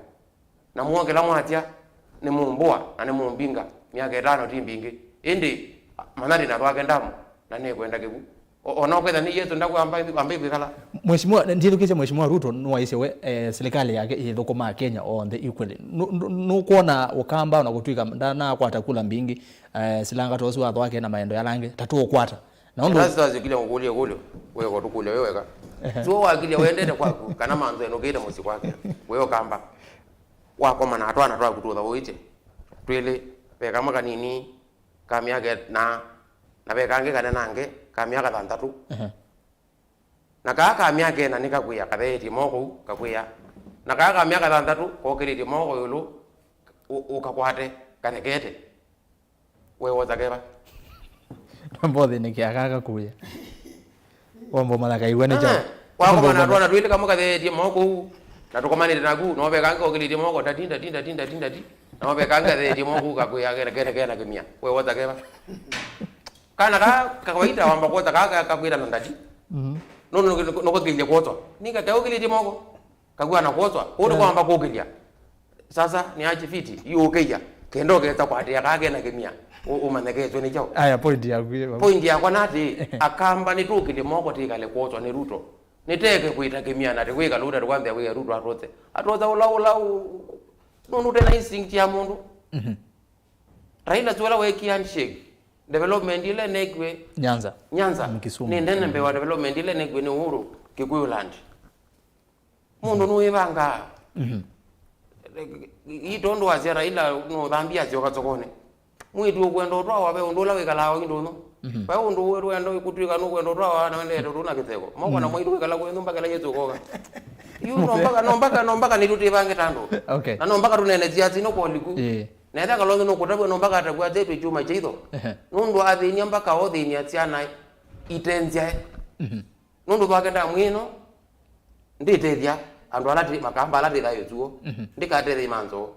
Na mwongela mwatya, nĩmũmbũa, na nĩmũmbinga, myaka ĩtano ti mbingĩ. Ĩndĩ, manya ndĩ na thwake ndamu, na nĩkwenda kĩvu. O, o na ũkethĩa nĩ Yesũ ndakwamba amba ĩkwĩkala. Mheshimiwa, ndithukĩĩsye Mheshimiwa Ruto nĩwaisye we, eh, serikali yake ĩthũkũmaa Kenya onthe equally. Nũ-, nũ-, nũkwona Ũkamba ona kũtw'ĩka ndanakwata kula mbingĩ, eh, silanga ta ũsu wa thwake na maendo yalangĩ, ta tũũkwata. Na ũndũ Erastus, kĩlya ngũkũlye ĩkũlyo, wĩko tũkũlya wĩ weka. Ehe. Tuo wakilya wendete kwaku, kana manzo enũkĩte mũsyĩ kwake, wĩ Ũkamba. Wakoma na twana twaku tũthaũĩtye. Twĩlĩ, ve kamwe kanini, ka myaka ĩna, na ve kangĩ kanenange, ka myaka thanthatũ. Ehe. Na kaa ka myaka ĩna nĩkakwĩa, katheetye moko ũu, kakwĩa. Na kaa ka myaka thanthatũ, kokĩlĩtye moko ĩũlũ, ũ-, ũkakwate, kathekete. We wosa keva. Twamba ũthĩnĩkĩa kaka kũya. Wamba ũmanya kaĩw'a nĩ kyaũ. Ah, wakoma na twana twĩlĩ, kamwe katheetye moko ũu, na tũkomanĩte naku, no ve kangĩ kokĩlĩtye moko, ndati, ndati, ndati, ndati, ndati. No ve kangĩ katheetye moko ũu, kakwĩa kena, kena, kena kĩmia. We wosa keva. Kana ka, ka kawaida wamba kwosa, ka, ka, kakwĩta na ndati. Mhm. No, no, no, no, kakĩlye kwoswa. Nĩ ka, keũkĩlĩtye moko. Kakwĩa na kwoswa. Ũũ nĩ, yeah, kwamba kũkĩlya. Sasa nĩ achi fiti, yu ũkĩia. Kenda ũkesa kwatĩa kaa kena kĩmia, ũ-, ũmanye ketwe nĩ kyaũ. Aya, point yaku ĩ vau. Point yakwa nĩ atĩ, Akamba nĩtũkĩlye moko tĩkale kwoswa nĩ Ruto. Nĩteke kwĩta kĩmia na tĩkwĩka lũta tũkwambĩa kwĩa Ruto atũthe. Atũthe ũla, ũla, ũ-, nũndũ tena instinct ya mũndũ. Mhm. Raila ti ũla wekie handshake. Development ĩla ĩnekiwe Nyanza. Nyanza. Mm, Kisumu. Nĩ nene mbee wa development ĩla ĩnekiwe nĩ Uhuru, Kikuyu Land. Mũndũ nũĩvangaa. Mhm. Ii tondũ wasya Raila nũthambia asyoka sokonĩ. Mwĩĩtu ũkwenda ũtwawa ve ũndũ ũla wĩkalaa o indũnũ. Mhm. Ve ũndũ wĩrwenda kũtwĩka nũkwenda ũtwawa na wendete ũtũ na kĩseko. Moko na mwaitũ wĩkala kwenyu mpaka ĩla Yesũ ũkoka. Yu no mpaka, no mpaka, no mpaka nĩtũtĩvange ta andũ. Okay. Na no mpaka tũnene siasa ino kwa ũliku. Ĩĩ. Na ethĩa Kalonzo nũkũtavw'a no mpaka atavw'a atetwe kyuma kya itho. Ehe. Nũndũ athĩnia mpaka othĩnia syana itenzyae. Mhm. Nũndũ twake ndamwĩno, ndĩtethya andũ ala tĩ-, makamba ala tĩthayo tuo, Mhm. ndĩkatethya imanzo,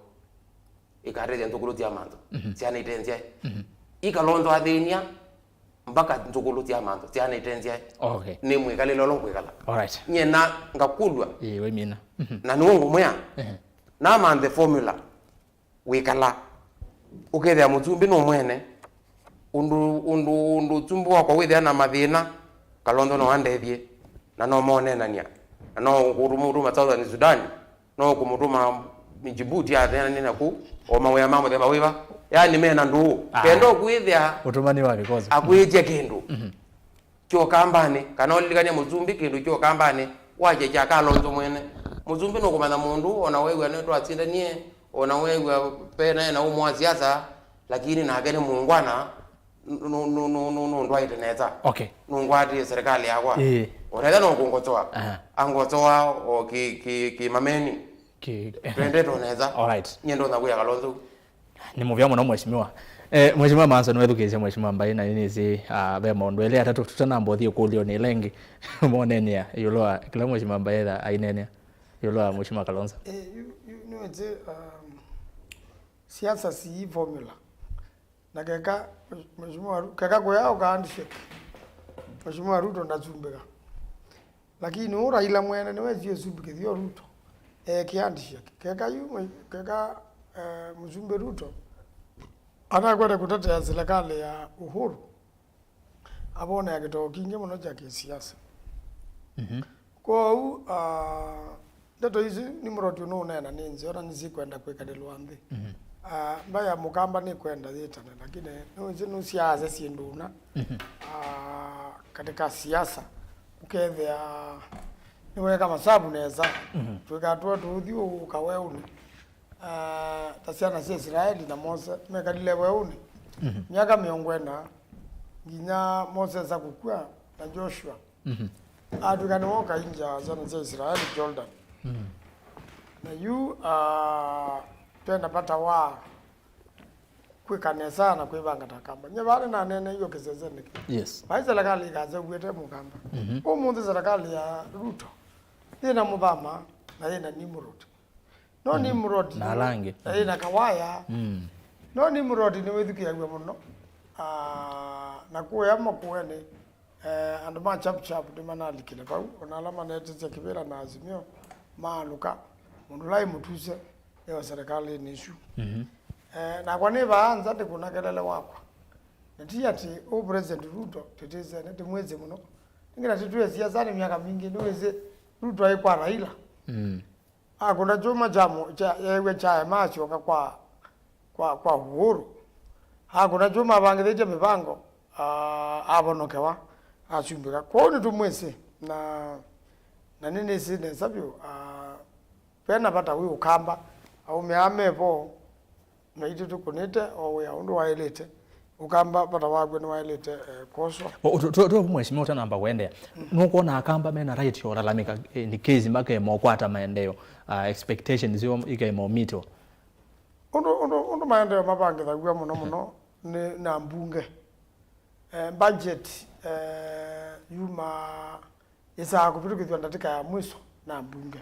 ĩkatethya nthũkũlũ sya manzo, Mhm. syana itenzyae. Mhm. Ii Kalonzo athĩnia, mpaka nthũkũlũ sya manzo, syana itenzyae. Okay. Nĩ mwĩkalĩle ũla ũkwĩkala. Alright. Nyie na ngakulw'a. Ĩĩ, waimina. Mhm. Na nĩw'o ngũmwĩa, Ehe. namanthe formula. Wĩkala. Ũkethĩa mũsumbĩ nũmwene. Ũndũ, ũndũ, ũndũ ũsumbĩ wakwa wĩthĩa na mathĩna, Kalonzo no andethye, na no monenania. Na no kũmũtũma Southern Sudan, no kũmũtũma Djibouti aneenanie naku, o mawĩa ma mũthemba wĩva. Yaani mena ndũũ. Ah. Kenda ũkwĩthĩa Ũtũmani wa vikwazo. akwĩtya kĩndũ. Mhm. Kyokambanĩ, kana ũlilikane mũsumbĩ kĩndũ kyokambanĩ, wasye kya Kalonzo mwene. Mũsumbĩ nũkũmanya mũndũ, ona wew'a nĩtwasindanie, ona wew'a pena ena ũmwe wa siasa, lakini nake nĩ mũngwana, nũ-, nũ-, nũndwaĩte nesa. Okay. Nũngwatie serikali yakwa. Ĩĩ. Onetha no kũngosoa. Aha. Angosoa o kĩ, kĩ, kĩ mameni. Kĩ, Twendete onetha. Alright. Nyie ndonya kwĩa Kalonzo. Nĩ mũvea mũno, Mheshimiwa. Eh, Mheshimiwa Manson, wethukĩĩsya Mheshimiwa Mbai, na nĩnĩsĩ, ah, ve maũndũ elĩ atatũ tũtanamba ũthi ĩkũlyo nĩ ĩla ĩngĩ monenea ĩũlũ wa kĩla Mheshimiwa Mbai etha ainenea ĩũlũ wa Mheshimiwa Kalonzo. Eh, yu, yu, nĩwĩsĩ, um, siasa si formula. Na keka, Mheshimiwa Ru-, keka kũya ũka handshake, Mheshimiwa Ruto ndasumbĩka. Lakini ũ Raila mwene nĩwesie ũsumbĩkĩthyo Ruto, eekĩa handshake. Keka yu, keka, eh, Mũsumbĩ Ruto anakwete kũtetea silikalĩ ya Uhuru, avonea kĩtoo kingĩ mũno kya kĩsiasa. Mhm. Kwoou, ah, ndeto isu Nimrod nũũneena nĩ nzeo na nĩsikwenda kwĩkalĩlwa nthĩ. Mhm. Ah, mbaĩ ya Mũkamba nĩkwenda yĩtane, lakini nũĩsĩ nũsyaasya syĩndũ ũna. Mhm. Ah, katika siasa, ũkethĩa nĩweeka masavu nesa. Mhm. Twĩkaa tũe tũũthyũũka weũnĩ. Ah, ta syana sya Isilaeli na Mose mekalile weũnĩ, mhm, myaka mĩongo ĩna, nginya Moses akũkw'a na Joshua, mhm, atw'ĩka nĩwe ũkaingya syana sya Isilaeli Jordan. Mhm. Na yu, ah, twenda vata wa kwĩka nesa na kwĩvanga ta Akamba. Nye vale naneeneiwe kĩsesenĩ kĩ. Yes. Vai serikali ĩkaseuw'ĩte Mũkamba. Mhm. Ũmũnthĩ serikali ya Ruto yĩna Mũthama na yĩna Nimrod. No, mm, Nimrod na ala angĩ, na yĩna Kawaya. Mm. No Nimrod nĩwĩthukĩĩaw'a mũno. Ah, na kũya Makueni, eh, andũ ma Chap Chap nĩmanalikile vau, ona ala manetĩsya kĩvĩla na Azimio maalũka, mũndũ ũla ĩ mũtuse eo serikalĩnĩ ĩsu. Mhm. Eh, nakwa nĩ vaa nza ndĩkũna kelele wakwa. Na ti atĩ ũ President Ruto tĩtĩsene, tĩmwĩsĩ mũno. Nĩngĩ na tĩtwĩe siasanĩ myaka mingĩ, nĩwĩsĩ Ruto aĩ kwa Raila. Mm. Akũna kyũma kya mũ-, kya, eew'a kyaema asyoka kwa, kwa, kwa Uhuru. Akũna kyũma avangĩthĩtye mĩvango, ah, avonokewa, asumbĩka. Kwoou nĩtũmwĩsĩ, na, na nĩnĩsĩ nesa vyũ, ah, vena vata wĩ Ũkamba, aũme aa me vo, na itũ tũkũnĩte o wĩa ũndũ waĩlĩte. Ũkamba vata wakw'o nĩwaĩlĩte, eh, kwoswa. O, tu, tu, tu, Mheshimiwa, ũtanamba kũendeea, mm, nũkwona Akamba mena right ya ũlalamĩka, eh, in case makema ũkwata maendeeo, ah, expectations yoo ikema ũmitwa? Ũndũ, ũndũ, ũndũ maendeeo mavangĩthaw'a mũno mũno nĩ na mbunge. Eh, budget, eh, yuma ĩsaa kũvĩtũkĩthw'a ndatĩka ya mwiso na mbunge.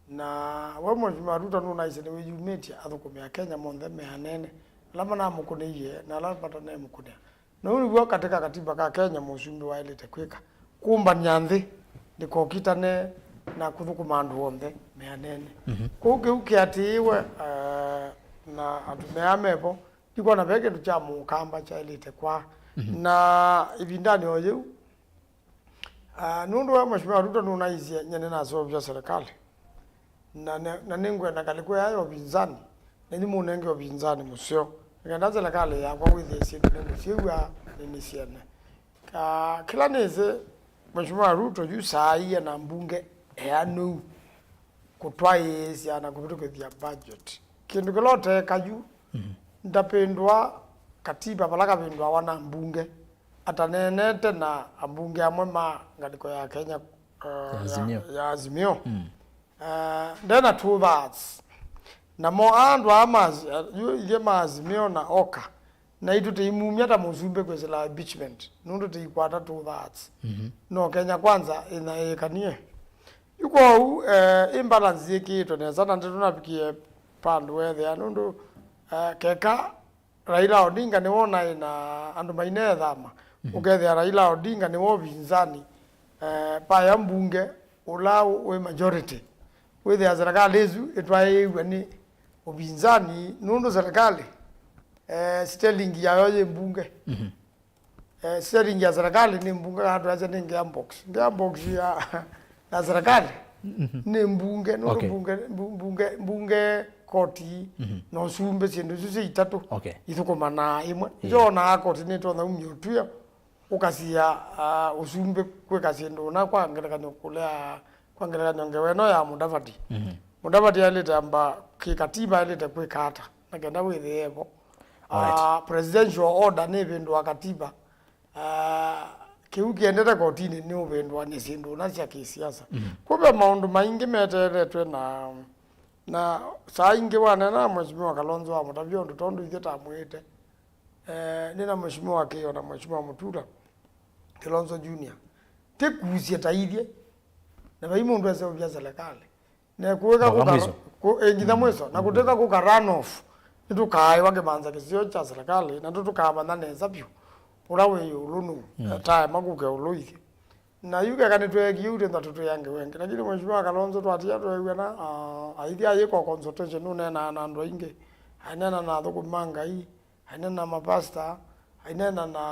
Na we Mheshimiwa Ruto nũnaisye nĩwĩyumĩtye athũkũmi a Kenya monthe meanene, ala manamũkũnĩie na ala matanemũkũnĩa. Na ũu nĩw'o katĩ ka katiba ka Kenya mũsumbĩ waĩlĩte kwĩka, kũmbany'a nthĩ ndĩkokitane na kũthũkũma andũ onthe meanene. Mhm. Kwoou kĩu kĩatĩĩwe, eh, na atumĩa mevo, ndikwona ve kĩndũ kya mũkamba kyaĩlĩte kwa. Mhm. Na ĩvindanĩ o yĩu, ah, nũndũ wa Mheshimiwa Ruto nũnaisye nye nĩnaseũvya serikali, na, na, na nĩngwenda ngalĩko ya ũvinzani, na nĩmũnenge ũvinzani mũseo, nĩkenda serikali yakwa wĩthĩe syĩndũ nĩnĩsyĩw'a na nĩnĩsyene. Ah, kĩla nĩsĩ, Mheshimiwa Ruto yu saa ii ena mbunge eanĩu kũtwaĩĩsya na kũvĩtũkĩthya budget. Kĩndũ kĩla ũteeka yu, mhm, ndapĩndũa katiba vala kavĩndũawa na mbunge, ataneenete na ambunge amwe ma ngalĩko ya Kenya, uh, ya Azimio. Ya Azimio. Mm. Uh, ndena two thirds. Namo andũ aa ma Azi-, yu ithyĩ ma Azimio na oka, naitũ tĩimumya ta mũsumbĩ kwĩsĩla impeachment, nũndũ tĩikwata two thirds. Mhm. No Kenya Kwanza ĩna ĩkanie. Yu kwoou, eh, imbalance yĩkĩĩtwe nesa, na nĩtũnavikie vandũ weethĩa, nũndũ, eh, keka Raila Odinga nĩwe ũnaĩ na andũ maineethama, mhm, ũkethĩa Raila Odinga nĩwe ũvinzani, eh, vaya mbunge ũla wĩ majority, wĩthĩa serikali ĩsu ĩtwaĩĩw'e nĩ ũvinzani, nũndũ serikali, eh, stelingi yayo yĩ mbunge. Mhm. Eh, stelingi ya serikali nĩ mbunge, kana twasya nĩ gearbox. Gearbox ya, ya serikali, mhm, nĩ mbunge, nũndũ, okay, mbunge, mbu-, mbunge, mbunge, koti, mhm, na ũsumbĩ, syĩndũ isu syĩ itatũ, okay, ithũkũmanaa ĩmwe. Yeah. Nĩkyo wonaa koti nĩtonya umya ũtw'ĩo, ũkasia, ah, ũsumbĩ kwĩka syĩndũ ũna, kwa ngelekany'o kũlea, kwa ngelekany'o ngewa ĩno ya Mudavadi. Mhm. Mudavadi aĩlĩte amba kĩkatiba aĩlĩte kwĩka ata, na kenda wĩthĩe vo. Alright. Ah, presidential order nĩvĩndũa katiba. Ah, kĩu kĩendete kotinĩ nĩ ũvĩndũanĩ syĩndũ ũna sya kĩsiasa. Mhm. Kwa ve maũndũ maingĩ meteeletwe na, na saa ingĩ wanena na Mheshimiwa Kalonzo wamũtavya ũndũ tondũ ithyĩ tamwĩĩte. Eh, nĩ na Mheshimiwa Kĩo na Mheshimiwa Mutula, Kilonzo Junior. Tĩkusye ta ithyĩ. Na vai mũndũ eseũvya serikali. Na kũĩka mpaka kũka-, mwiso. Kũ-, eh, nginya, mm, mwiso. Na, mm, kũtwĩka kũka run off, nĩtũkaaĩwa kĩmanza kĩseo kya serikali, na tũkamanya nesa vyũ ũla wĩ ĩũlũ nũũ, mm, eh, taema kũka ĩũlũ ithyĩ. Na yu keka nĩtweekie ũu, twĩtha tũtwĩange wengĩ. Lakini Mheshimiwa Kalonzo twatia tweew'ana, ah, aithi ayĩka consultation, nũneenaa na andũ aingĩ. Aineena na athũkũmi ma Ngai, aineena na mapasta, aineena na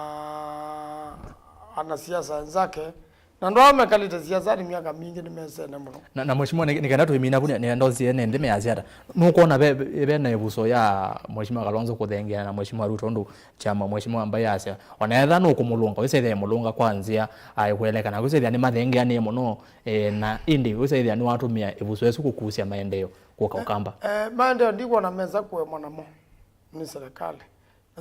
anasiasa wenzake. Na andũ aa mekalĩte siasanĩ myaka mingĩ nĩmesene mũno. Na, na Mheshimiwa, nĩ, nĩ kenda tũimina vu, nĩ, nĩenda ũsie nĩ nthĩ measya ata? Nũkwona ve, ve, ve na ĩvuso ya Mheshimiwa Kalonzo kũthengeana na Mheshimiwa Ruto ũndũ kyama Mheshimiwa Mbai asya, ona etha nũkũmũlũnga, wĩsethĩa mũlũnga kwa nzĩa, aĩ, kwelekana, wĩsethĩa nĩmathengeanĩe mũno, eh, na ĩndĩ wĩsethĩa nĩwatũmĩa ĩvuso ĩsu kũkusya maendeeo kũka Ũkamba. Eh, eh, maendeeo ndikwona mesa kũemwa namo nĩ serikali.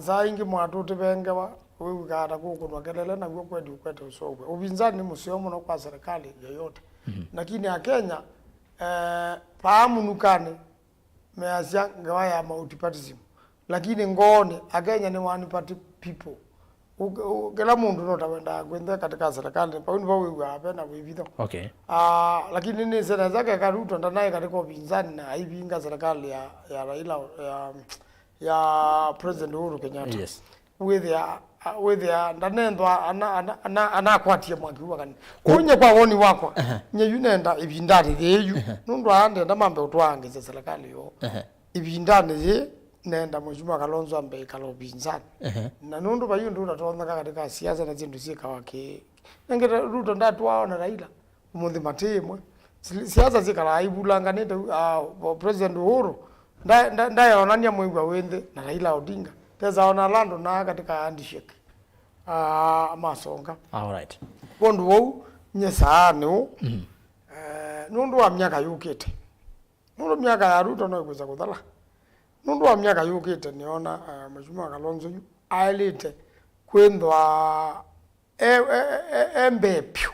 Saa ingĩ mwatũ ũtĩvengewa, wĩw'ĩkaa ta kũkũnwa kelele, naw'o kweli ũkwete ũseũvw'a. Ũvinzani nĩ mũseo mũno kwa serikali yoyote. Mhm. Lakini Akenya, eh, vaa mũnukanĩ, measya ngewa ya multipartyism. Lakini ngoonĩ, Akenya nĩ one party people. Ũ-, ũ-, kĩla mũndũ no ta wendaa kwĩnthĩa katika serikali, vau nĩvo wĩw'aa ve na wĩvitho. Okay. Ah, lakini nĩsĩ nesa keka Ruto ndanaĩ katika ũvinzani na aivinga serikali ya, ya Raila, ya, ya President Uhuru Kenyatta. Yes. Wĩthĩa, wĩthĩa ndanenthwa ana, ana, ana, anakwatie mwaki wa kanitha. Ku- Kunye kwa woni wakwa, ehe, nye yu nenda ĩvindanĩ yĩĩ yu, ehe, nũndũ aa ndenda mambe ũtwaangĩsya serikali yoo. Ehe. Ĩvindanĩ yĩĩ nenda Mheshimiwa Kalonzo ambe ĩkala ũvinzani. Ehe. Na nũndũ vai ũndũ ũtatonyeka katika siasa na syĩndũ syĩkawa kĩ. Nengete Ruto ndatwaa na Raila. Ũmũnthĩ matĩ ĩmwe. Si-, siasa syĩkalaa ivulanganĩte, ah, President Uhuru nda-, nda-, ndaeonany'a mwĩw'a wĩ nthĩ na Raila Odinga. Ndesa ona ala andũ naa katika handshake, ah, masonga. All right. Kwondũ wou, nye saanĩ ũũ, mhm, eh, nũndũ wa myaka yũkĩte. Nũndũ myaka ya Ruto no ĩkwĩsa kũthala. Nũndũ wa myaka yũkĩte, nĩona, eh, Mheshimiwa Kalonzo yu aĩlĩte kwĩthwa e, e, e, e mbee vyũ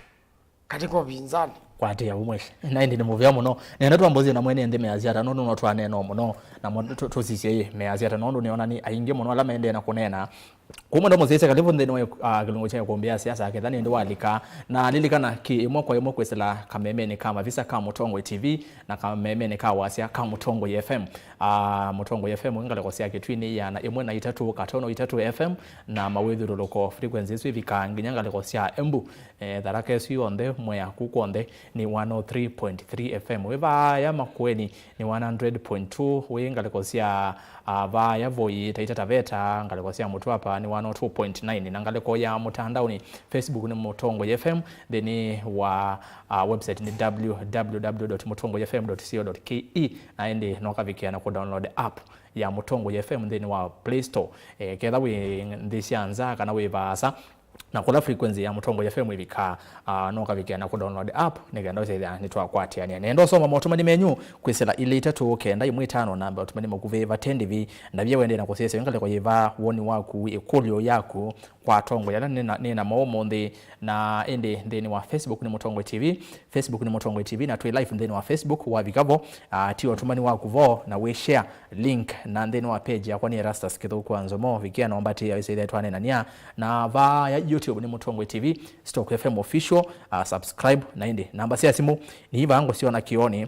katika ũvinzani. Kwatĩa umwe. Na ĩndĩ nĩ mũvea mũno. Nenda twambozie na mwene nthĩ measya ata, nũndũ no twaneenoo mũno. Na mo-, tũ-, tũsisye ĩ, measya ata, nũndũ nĩona nĩ aingĩ mũno ala maendee na kũneena. Kumwe ndo mũsyaĩsya kalivu nthĩnĩ wa, ah, kĩlungu kya ĩkũmbĩ ya siasa, ketha nĩ ĩndĩ walika. Na lilikana kĩ ĩmwe kwa ĩmwe kwĩsĩla kamemenĩ ka mavisa ka Mũtongoi T V na kamemenĩ ka wasya ka Mũtongoi F M. Ah, Mũtongoi F M wĩ ngalĩko sya Kĩtwinĩ ĩana ĩmwe na itatũ katono itatũ F M, na mawĩthyũlũlũko frequency ĩsu ĩvikaa nginya ngalĩko sya Embu, eh, Tharaka ĩsu yonthe, Mwea, kũu kw'onthe, nĩ one oh three point three F M. Wĩ vaaya Makueni nĩ one hundred point two, wĩ ngalĩko sya, ah, vaaya Voi, Taita Taveta, ngalĩko sya Mtwapa nĩ one oh two point nine, na ngalĩko ya mũtandaoni Facebook nĩ Mũtongoi F M, nthĩnĩ wa, ah, website nĩ www dot mũtongoi F M dot co dot ke, na ĩndĩ no ũkavikĩa na kũ download app ya Mũtongoi F M nthĩnĩ wa Play Store. Eh, ketha wĩ nthĩ sya nza kana wĩ vaasa, na kũla frequency ya Mũtongoi F M ĩvikaa, ah, no ũkavikĩa na kũ download app nĩ kenda ũsethĩa nĩtwakwatĩanĩa. Nenda ũsoma motũmani menyu kwĩsĩla ilĩ itatũ kenda ĩmwe ĩtano, namba ũtũmani mũkuvĩ vate ndĩvi. Na via wendee na kũsĩsya ngalĩko yĩva, woni waku, ĩkũlyo yaku kwa atongoi ala nĩ na, nĩ namo ũmũnthĩ. Na ĩndĩ nthĩnĩ wa Facebook nĩ Mũtongoi T V, Facebook nĩ Mũtongoi T V, na twĩ live nthĩnĩ wa Facebook. Wavika vo, ah, tia ũtũmani waku vo na wĩ share link, na nthĩnĩ wa page yakwa nĩ Erastus Kĩthũku wa Nzomo, vikĩa na ũmbatĩĩa wĩsĩthĩa twaneenania. Na vaa ya YouTube nĩ Mũtongoi T V, Stock F M Official, ah, subscribe, na ĩndĩ namba sya simũ nĩ ivaa ngũsyona kĩonĩ.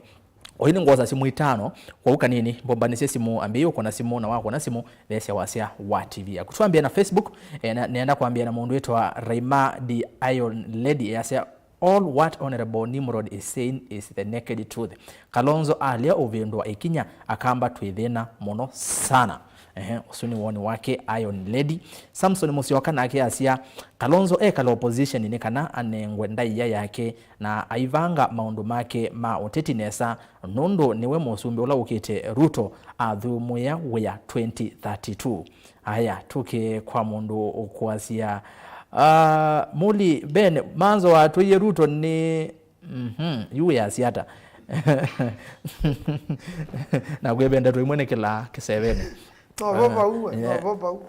Oyu nĩ ngwosa simũ itano, kwoou kanini mbombanĩsye simũ, ambĩĩa ũkũna simũ, na wakũna simũ, theesya wasya wa T V yaku. Twambĩe na Facebook, eh, na, nenda kwambĩĩa na mũndũ wĩtwa Raima the Iron Lady, easya, "All what Honorable Nimrod is saying is the naked truth. Kalonzo alea ũvĩndũa ĩkinya, akamba twĩthĩna mũno sana." Ehe, ũsu nĩ woni wake Iron Lady. Samson Musyoka nake asya, "Kalonzo ekala opposition nĩ kana anengwe ndaĩa yake, na aivanga maũndũ make ma ũteti nesa, nũndũ nĩwe mũsumbĩ ũla ũkĩte Ruto athumũĩa wĩa twenty thirty-two." Aya, tũke kwa mũndũ ũkwasya, ah, Muli Ben, Manzo watwĩie Ruto nĩ, mhm, yu wĩasya ata? Na kwĩvenda tũimwe nĩ kĩla kĩsevenĩ. Novo vau, yeah. Novo vau.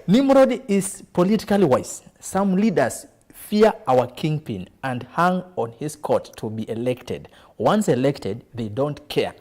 Nimrod is politically wise. Some leaders fear our kingpin and hang on his court to be elected. Once elected, they don't care.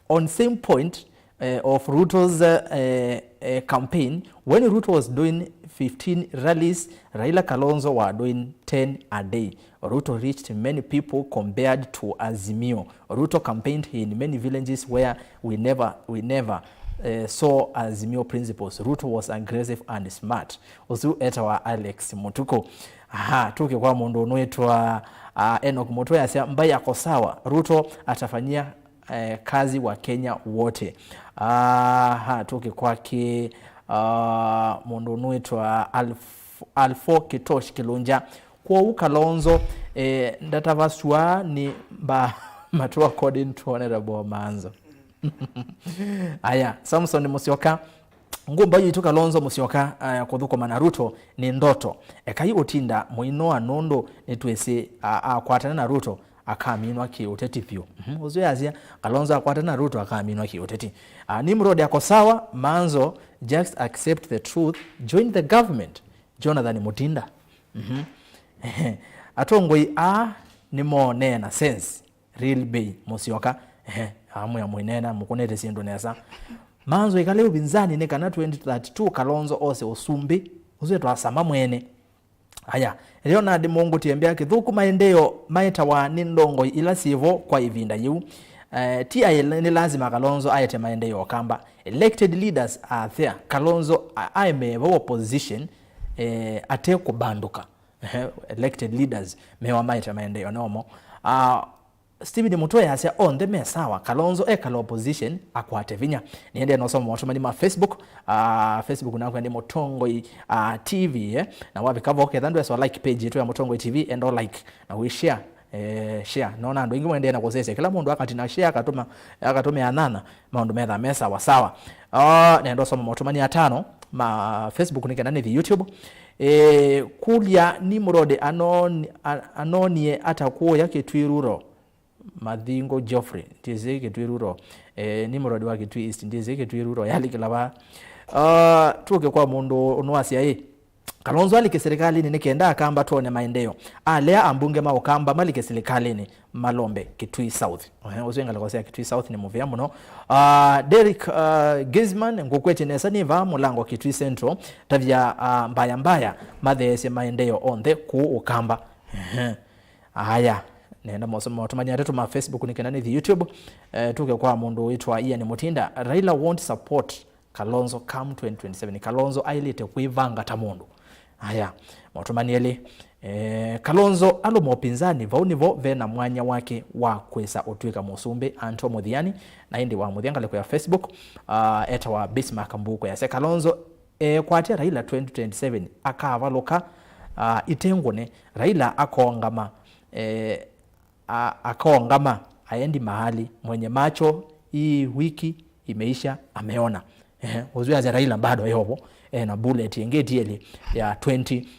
On same point, eh, of Ruto's, eh, eh, eh, campaign, when Ruto was doing fifteen rallies, Raila Kalonzo were doing ten a day. Ruto reached many people compared to Azimio. Ruto campaigned in many villages where we never, we never, eh, saw Azimio principles. Ruto was aggressive and smart. Ũsu etawa Alex Mutuku. Aha, tũke kwa mũndũ ũnwĩtwa, ah, Enoch Mutwe asya, "Mbai ako sawa, Ruto atafanyia, eh, kazi wa Kenya wote." Aha, tũke kwake, ah, mũndũ ũnwĩtwa Alf-, Alfo Kitosh Kilunja. Kwoou Kalonzo, eh, ndatavasw'a nĩ mba matũ, according to Honorable Manzo. Aya, Samson Musyoka, ngũmba yitũ Kalonzo Musyoka, eh, kũthũkũma na Ruto nĩ ndoto. Ekai ũtinda mũinoa nũndũ nĩtwĩsĩ, a-, akwatana na Ruto akaminwa kĩ-ũteti vyũ. Mhm, ũsu yasya, Kalonzo akwatana na Ruto akaminwa kĩ-ũteti. Ah, Nimrod ako sawa, Manzo, just accept the truth, join the government. Jonathan Mutinda. Mhm. Atongoi aa nĩmoneena sense. Real Bay Musyoka. Ehe, amwĩa mũineena, mũkũnĩte syĩndũ nesa. Manzo ikale ũvinzani nĩ kana twenty thirty-two Kalonzo ose ũsumbĩ. Ũsu etwa Sama mwene. Aya, Leonard Mũngũtie mbĩa kĩthũku maendeeo maetawa nĩ ndongoi ila syĩvo kwa ĩvinda yĩu. Eh, ti aĩ nĩ lazima Kalonzo aete maendeeo Kamba. Elected leaders are there. Kalonzo a-, aemee vau opposition, eh, ate kũbandũka. Ehe, elected leaders mewa maete maendeeo nomo. Ah, Stephen Mutwe asya onthe me sawa, Kalonzo ekala opposition akwate vinya. Niendee nosoma motũmani ma Facebook. Ah, Facebook nakwa nĩ Mũtongoi, ah, T V, eh. Na wavika vo ketha ndweswa like page yetu ya Mũtongoi T V, enda like na we share, eh, share. Nona andũ aingĩ mwendee na kũsesya. Kĩla mũndũ akatina share, akatũma, akatũmĩa nyanya, maũndũ metha me sawa sawa. Ah, nenda ũsoma motũmani atano ma Facebook nĩ kenda nĩthi YouTube. Eh, kũlya Nimrod anoni-, a-, anonie ata kũya Kitui Rural? Mathingo Geoffrey, ndiĩsĩ Kitui Rural. Eh, Nimrod wa Kitui East, ndiĩsĩ Kitui Rural yalikĩla va. Ah, tũke kwa mũndũ ũnwasya ĩ, Kalonzo alike serikalini nĩ kenda Akamba twone maendeeo. Alea ambunge ma Ukamba malike serikalini malombe Kitui South. Ohe, ũsu ngalĩko sya Kitui South nĩ mũvea mũno. Ah, Derek, ah, Gizman, ngũkwetye nesa nĩ vaa mũlango Kitui Central, tavya, ah, mbaya mbaya matheesye maendeeo onthe kũu Ukamba. Ehe. Aya, nenda mosoma motũmani atatũ ma Facebook nĩ kenda nĩthi YouTube. Eh, tũke kwa mũndũ wĩtwa Ian Mutinda. Raila won't support Kalonzo come twenty twenty-seven. Kalonzo ailĩte kwĩvanga ta mũndũ. Aya, motũmani elĩ. Eh, Kalonzo alũma ũpinzani, vau nĩvo ve na mwanya wake wa kwĩsa ũtw'ĩka mũsumbĩ. Anto Mũthiani, na ĩndĩ wa mũthya ngalĩko ya Facebook, ah, etawa Bismarck Mbuku yasya, Kalonzo ekwatya Raila twenty twenty-seven akavalũka, ah, itengũne. Raila akongama, eh, a-, akongama aendi mahali, mwenye macho hii wiki imeisha ameona. Eh, ũsu yasya Raila bado yovo, eh, na bullet ĩngĩ ĩtiele ya twenty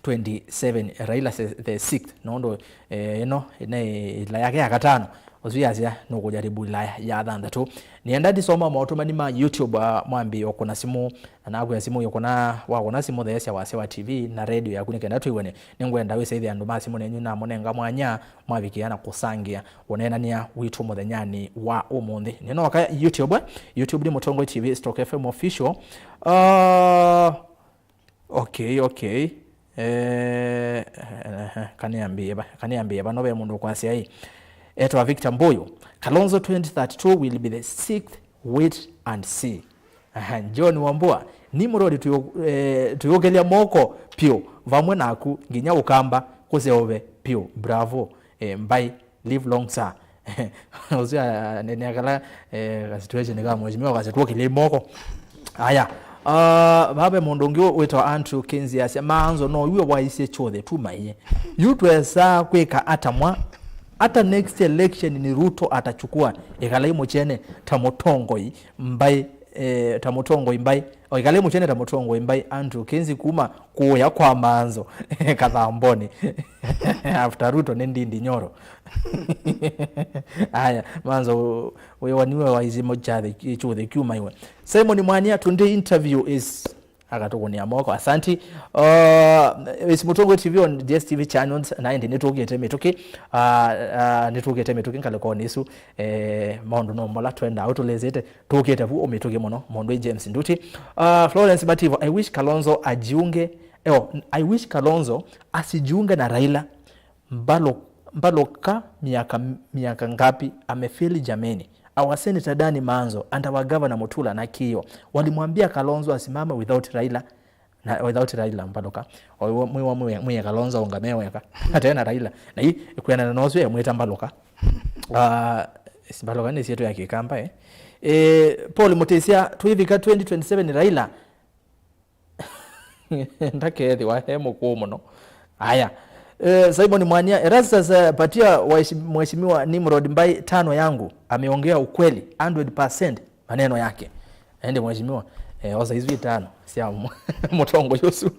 twenty-seven, Raila se-, the sixth, nũndũ, eh, ĩno nĩ ĩla yake ya katano. Ũsu yasya nũkũjaribu ĩla ya thanthatũ. Nĩenda ndisoma maũtũmani ma YouTube, ah, mwambĩĩo kũna simũ, na nakwĩa simũ yũkũna, wakũna simũ theesya wasya wa T V na radio yaku nĩ kenda twĩw'ane. Nĩngwenda wĩsaithye andũ ma simũ nenyu na mũnenga mwanya mwavikĩa na kũsangĩa ũneenany'a witũ mũthenyanĩ wa ũmũnthĩ. Nĩnooka YouTube, eh? YouTube nĩ Mũtongoi T V, Stock F M Official. Ah, Okay, okay. Eh, eh, eh, kaniambie ba, kaniambie ba, no ve mũndũ kwasya ĩ. Etwa Victor Mbuyu. Kalonzo twenty thirty-two will be the sixth, wait and see. Aha, John Wambua, Nimrod tuyo-, eh, tuyũkĩlya moko piũ vamwe naku nginya Ũkamba kũseũve piũ. Bravo. Eh, mbai. Live long, sir. Ũsu anenea kala, eh, ka situation ka mheshimiwa kasitwokile moko. Aya. Uh, vabe mũndũ ũngĩ wĩtawa Andrew Kinsey asya, Maanzo no iwe waisye chothe tu maiye. Yu twesa kwĩka ata mwa? Hata next election ni Ruto atachukua. Ĩkalai mũkyene ta mũtongoi mbai, eh, ta mũtongoi mbai. O ĩkalai mũkyene ta mũtongoi mbai. Andrew Kinsey kuma kũya kwa Maanzo Kathamboni. After Ruto nĩ Ndindi Nyoro. Aya, Maanzo, wĩwa niwe waisye mũkyathi kĩ-, kĩũthĩ kyuma iwe. Simon Mwania, today interview is, akatũkũnĩa moko, asanti. Uh, is Mũtongoi T V on D S T V channels, na ĩndĩ nĩtũkĩte mĩtũkĩ, uh, uh, nĩtũkĩte mĩtũkĩ ngalĩkonĩ ĩsu, eh, maũndũ no mola twenda ũtũlĩsĩte, tũkĩte vu ũmĩtũkĩ mũno, mũndũ James Nduti. Uh, Florence Mativo, I wish Kalonzo ajiunge, eh, oh, I wish Kalonzo asijiunge na Raila. Mbalo-, Mbaloka miaka, miaka ngapi amefeli jameni? Our Senator Danny Maanzo and our Governor Mutula na Kiyo walimwambia Kalonzo asimame without Raila, na without Raila Mbaloka. Oyo mwiwa mwiye, mwiye Kalonzo ungame weka. Atena Raila. Na hii, kwena na nosu ya mwita Mbaloka. Ah, si Mbaloka ni sietu ya Kikamba, eh. Eh, Paul Mutesia, tuivika twenty twenty-seven Raila. Ndakethĩwa e mũkũũ mũno. Aya. Eh, Simon Mwania, Erastus, eh, patia waishi-, mheshimiwa Nimrod mbai tano yangu. Ameongea ukweli, hundred percent maneno yake. Ende mheshimiwa, eh, osa isu itano sya mũ-, mũtongoi ũsu.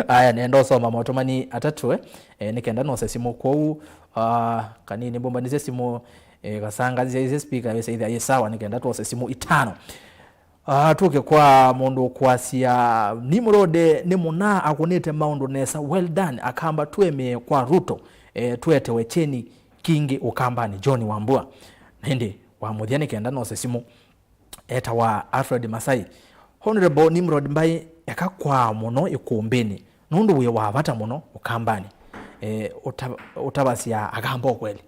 Aya, nenda ũsoma maũtũmani atatũ, eh, eh, nĩkenda nose simũ kwoou, ah, kanini mbũmbanĩsye simũ, eh, kasanganĩsya ĩsĩ speaker yĩsaĩthya yĩ sawa, nĩkenda twose simũ itano. Ah, tũke kwa mũndũ ũkwasya, Nimrod nĩ mũna akũnĩte maũndũ nesa. Well done, Akamba twĩmĩe kwa Ruto, eh, tũetewe kyeni kingĩ Ũkambanĩ. John Wambua. Na ĩndĩ wa mũthya nĩkenda nose simũ, etawa Alfred Masai. Honorable Nimrod Mbai, eka kwaa mũno ĩkũmbĩnĩ. Nũndũ wĩ wa vata mũno Ũkambanĩ. Eh, ũta-, ũtavasya Akamba ũkweli.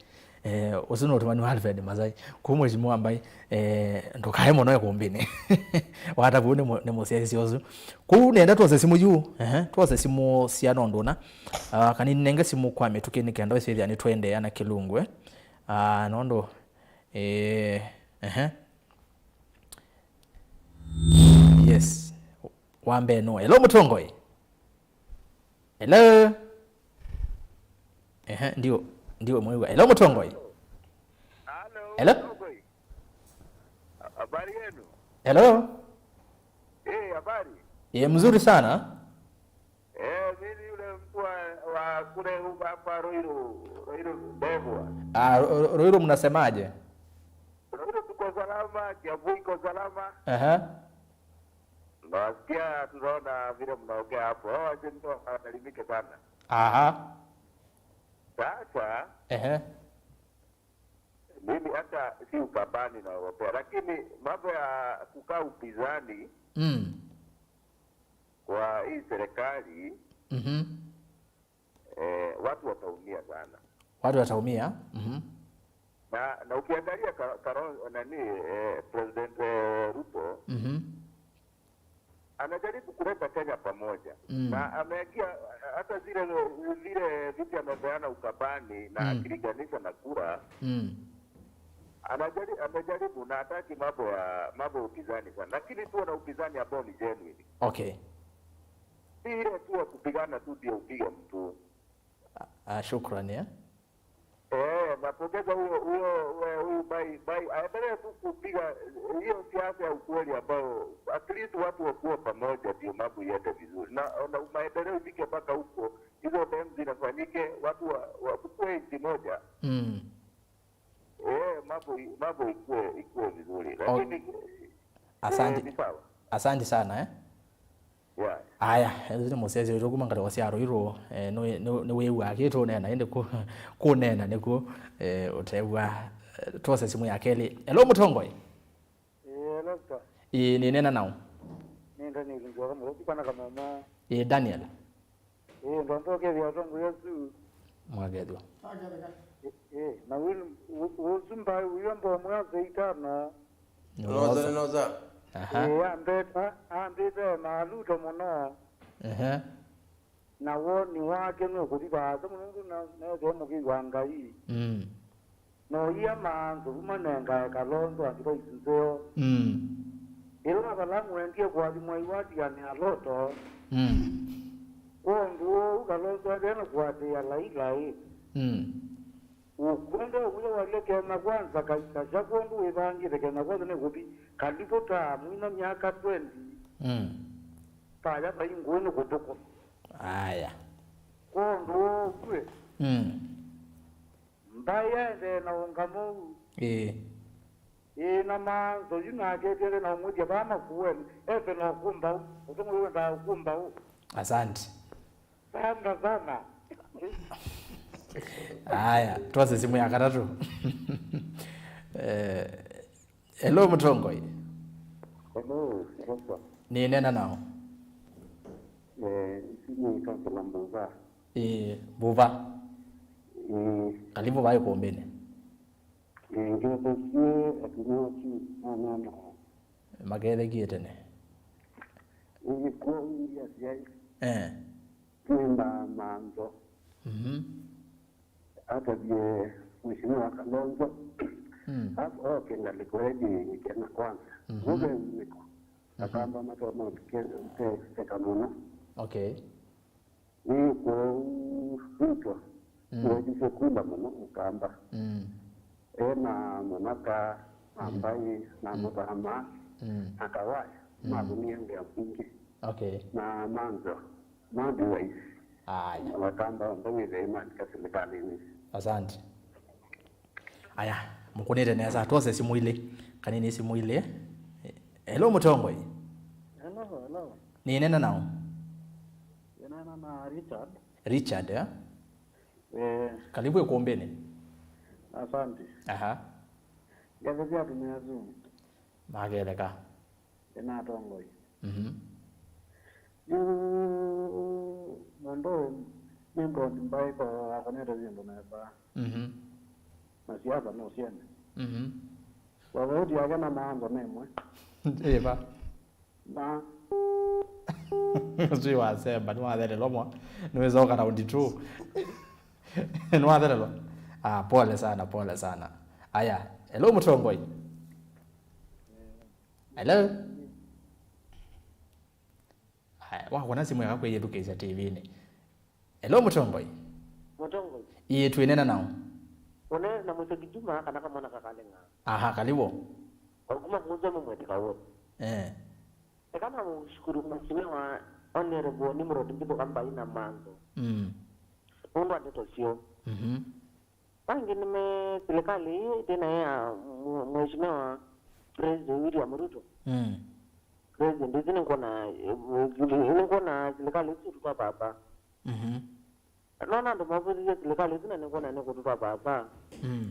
Eh, ũsu nĩ ũtũmani wa Alfred Masai. Kũu Mheshimiwa Mbai, eh, ndũkae mũno ĩkũmbĩnĩ. Watavu nĩ mũ-, nĩ mũsyaĩĩsya ũsu. Kũu nenda twose simũ yu, ehe, twose simũ sya nũndũ ũna. Ah, kanini nenge simũ kwa mĩtũkĩ nĩ kenda wĩsĩthĩa nĩ twendeea na kĩlungu, eh. Ah, nũndũ, eh, ehe. Yes. Wa mbee nũũ? Hello, mũtongoi. Hello? Ehe, ndio, ndio mwĩw'a. Hello, mũtongoi. Halo, Hello? Mtongoi. Habari yenu? Hello? Eh, habari? Eh, mzuri sana. Eh, mimi yule mtu wa, wa kule hapa Ruiru, Ruiru Ndegwa. Ah, Ru-, Ru-, Ruiru mnasemaje? Ruiru tuko salama, Kiambu iko salama. Aha. Nasikia tunaona vile mnaongea hapo. Hao wazee ndio wasalimike sana. Aha. Sasa, Ehe. mimi hata si Ukambani naogopea, lakini mambo ya kukaa upinzani Mm. kwa hii serikali, Mhm. eh, watu wataumia sana. Watu wataumia. Mhm. Na, na ukiangalia Ka-, Karo-, nani, eh, President, eh, Ruto, Mhm. Anajaribu kuleta Kenya pamoja. Mm. Na ameakia hata zile, zile viti amepeana Ukambani na Mm. akilinganisha na kura. Mm. Anajari-, amejaribu na hataki mambo ya, mambo ya upinzani sana. Lakini tuwe na upinzani ambao ni genuine. Okay. Si ile tu ya kupigana tu ndio upige mtu. Ah, ah, shukrani, eh. Eh, napongeza huyo, huyo, huyo, huyu Bai, Bai, aendelee tu kupiga, eh, hiyo siasa ya ukweli ambao at least watu wakuwe pamoja ndio mambo iende vizuri. Na, na maendeleo ifike mpaka huko, hizo dams zinafanyike, watu wa, wa, kukuwe nchi moja. Mm. Eh, mambo i-, mambo ikuwe, ikuwe vizuri. Oh. Lakini, eh, Asante. Ni sawa. Asante sana, eh. Yeah. Aya, ethĩwa nĩ mũsyaĩĩsya witũ kuma ngalĩko sya Rũirũ, eh, nĩ, nĩ, nĩwĩw'aa kĩ tũũneena, ĩndĩ kũ-, kũneena nĩkw'o, eh, ũtew'a. Eh, twose simũ ya kelĩ. Hello, mũtongoi. Ĩĩ, hello, sir. Ĩĩ, nĩneena naũ? Nĩ Daniel Nzioka, mũthũku kana Kamomo. Ĩĩ, Daniel. Ĩĩ, ndomba ũkethĩa atongoi asu. Mwakethwa. Ĩ-, ĩĩ, na wĩ-, ũ-, ũsu mbaĩ ũyũ mbomu ya saa itano. Nĩwosa. Nĩwosa, nĩwosa. Aha. Ĩĩ, ambĩta, ambĩte maluto mũno. Ehe. Na woni wake nũkũthi vaasa mũno nũndũ na, nethĩe mũkĩw'a Ngai. Mm. Noia maanzo umanengae Kalonzo advice nzeo. Mm. Ĩla Avalamu endie kũathimwa iwatianĩa Loto, Mm. kwondũ ũu Kalonzo ethĩe na kũatĩĩa Laila ĩ. Mm. Ũkwenda ũkwĩa walya Kenya Kwanza kaikasya kwondũ wĩvangĩte Kenya Kwanza nĩkũthi kalivu ta mwina myaka twenty. Mm. Taya vai ngũĩ nĩ kũtũkwa. Aya. Kwondũ ũkwĩ. Mm. Mbaĩ aendee na ũngamũ ũu. Ĩĩ. Ĩĩ, na maanzo yu nake etiele na ũmwĩthya vaa makueni, ese na ũkũmbaũ, ũtũng'ũ wendaa ũkũmbaũ. Asante. Sana, sana. Aya, twose simũ ya katatũ. Eh, hello, mũtongoi. Hello, Rosa. Nĩneena naũ? Eh, ici nĩ Kansela Mbuva. Ĩĩ, Mbuva. Ĩĩ. Kalivu vai kũmbĩnĩ. Ĩĩ, ngethekie atumĩa asu manana. Makethekie tene. Ĩĩ, kwoou ndi asyai. Eh. Twenda maanzo. Mhm. Atavye Mheshimiwa Kalonzo. Mm. Afu oke ngalĩko ĩngĩ Kenya Kwanza. Mhm. Mũve nĩko. Mhm. Akamba matoma ke, ke, keka mũno. Okay. Nĩ kwoou Ruto, mm, nĩwaisye kula mũno Ũkamba. Mm. E na Mũnaka, na, mm, Mbaĩ, na, mm, Mũthama, mm, na Kawaya, mm, mavunie mbĩa mbingĩ. Okay. Na manzo, mandi waisi. Aya. Wakamba onthe wĩthei malika silikalini. Asante. Aya, mũkũnĩte nesa, twose simũ ilĩ. Kanini simũ ilĩ. Hello, mũtongoi. Hello, hello. Nĩneena naũ? Nĩneena na Richard. Richard, eh? Eh. Kalivu ĩkũmbĩnĩ. Asante. Aha. Ngethesia atumĩa asu. Makeleka. Ĩna atongoi. Mhm. Yu mũndũ ũyũ nĩ Brown Mbaĩ ko akonete syĩndũ nesa. Mhm. Na siasa no syene. Mhm. Tofauti yake na maanzo memwe. Ĩva. Na ũsu wasemba, nĩwathelelwa mwa. Nĩwĩsoka round two. Nĩwathelelwa. Ah, pole sana, pole sana. Aya, hello, mũtongoi. Hello? Haya, wakona simu yaka kwĩyĩthukĩĩsya T V-inĩ. Hello, mũtongoi. Mũtongoi. Ĩĩ, twĩneena naũ? Ũneena na Mũseki Juma kana kamwana kakaleng'a. Aha, kalibu. Wakuma kuuza mumweteka wote. Eh. Eka na mshukuru mheshimiwa Honorable Nimrod Mbitho Kambai na Manzo. Mm. Nũndũ wa ndeto syoo. Mhm. Vangĩ nĩme silikalĩ ĩĩ ĩtĩ naĩ ya mwe-, Mheshimiwa President William Ruto. Mm. President, ĩsu nĩkwona, eh, nĩkwona silikalĩ ĩsu ĩtũtwa vava. Mhm. Nona andũ mavũthĩtye silikalĩ ĩsu na nĩkwona nĩkũtũtwa vava. Mm.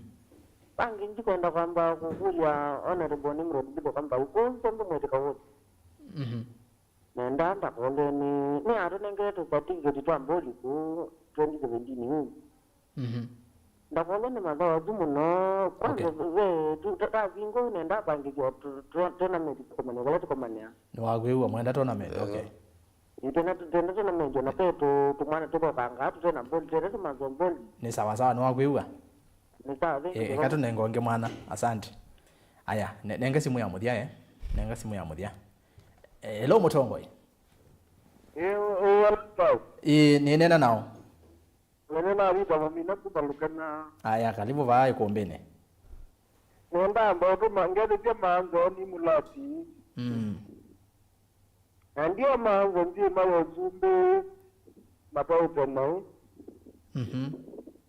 Vangĩ ndikwenda kwamba kũkũlya Honorable Nimrod Mbitho Kambai, kũu nzombe mwetĩka wote. Mhm. Nenda ndakole nĩ, nĩ atũnengete tũ certificate twa mboli kũu twenty seventeen ĩĩ. Mhm. Ndakole nĩ mathooku mũno. Kwanza, okay, ve, tu, ta, ta vingo nenda apangĩthya tu, tu, tournament tũkomania, vala tũkomania. Nĩwakwĩw'a mwenda tournament, okay. Ĩ, twenda, twenda tournament, ona pe tu, tũmwana tũkokangaa, tũtena boli, twenda tũmanzwa boli. Nĩ sawa sawa, nĩwakwĩw'a? Nĩ sawa, thank you. Ĩ, eka tũnenga ũngĩ mwana, asante. Aya, ne, nenga simũ ya mũthya, eh? Nenga simũ ya mũthya. Eh, hello, mũtongoi. Ĩ, ũ, ũ, hello, Pau. Ĩ, nĩnena nao. Nene na Rita Mamina kuma Lukena. Aya, karibu vaa ikumbini. Nenda mboto mangethĩthya manzo ni mulati. Mm. Na ndio manzo nzima ya ũsumbĩ mataũte nau. Mhm.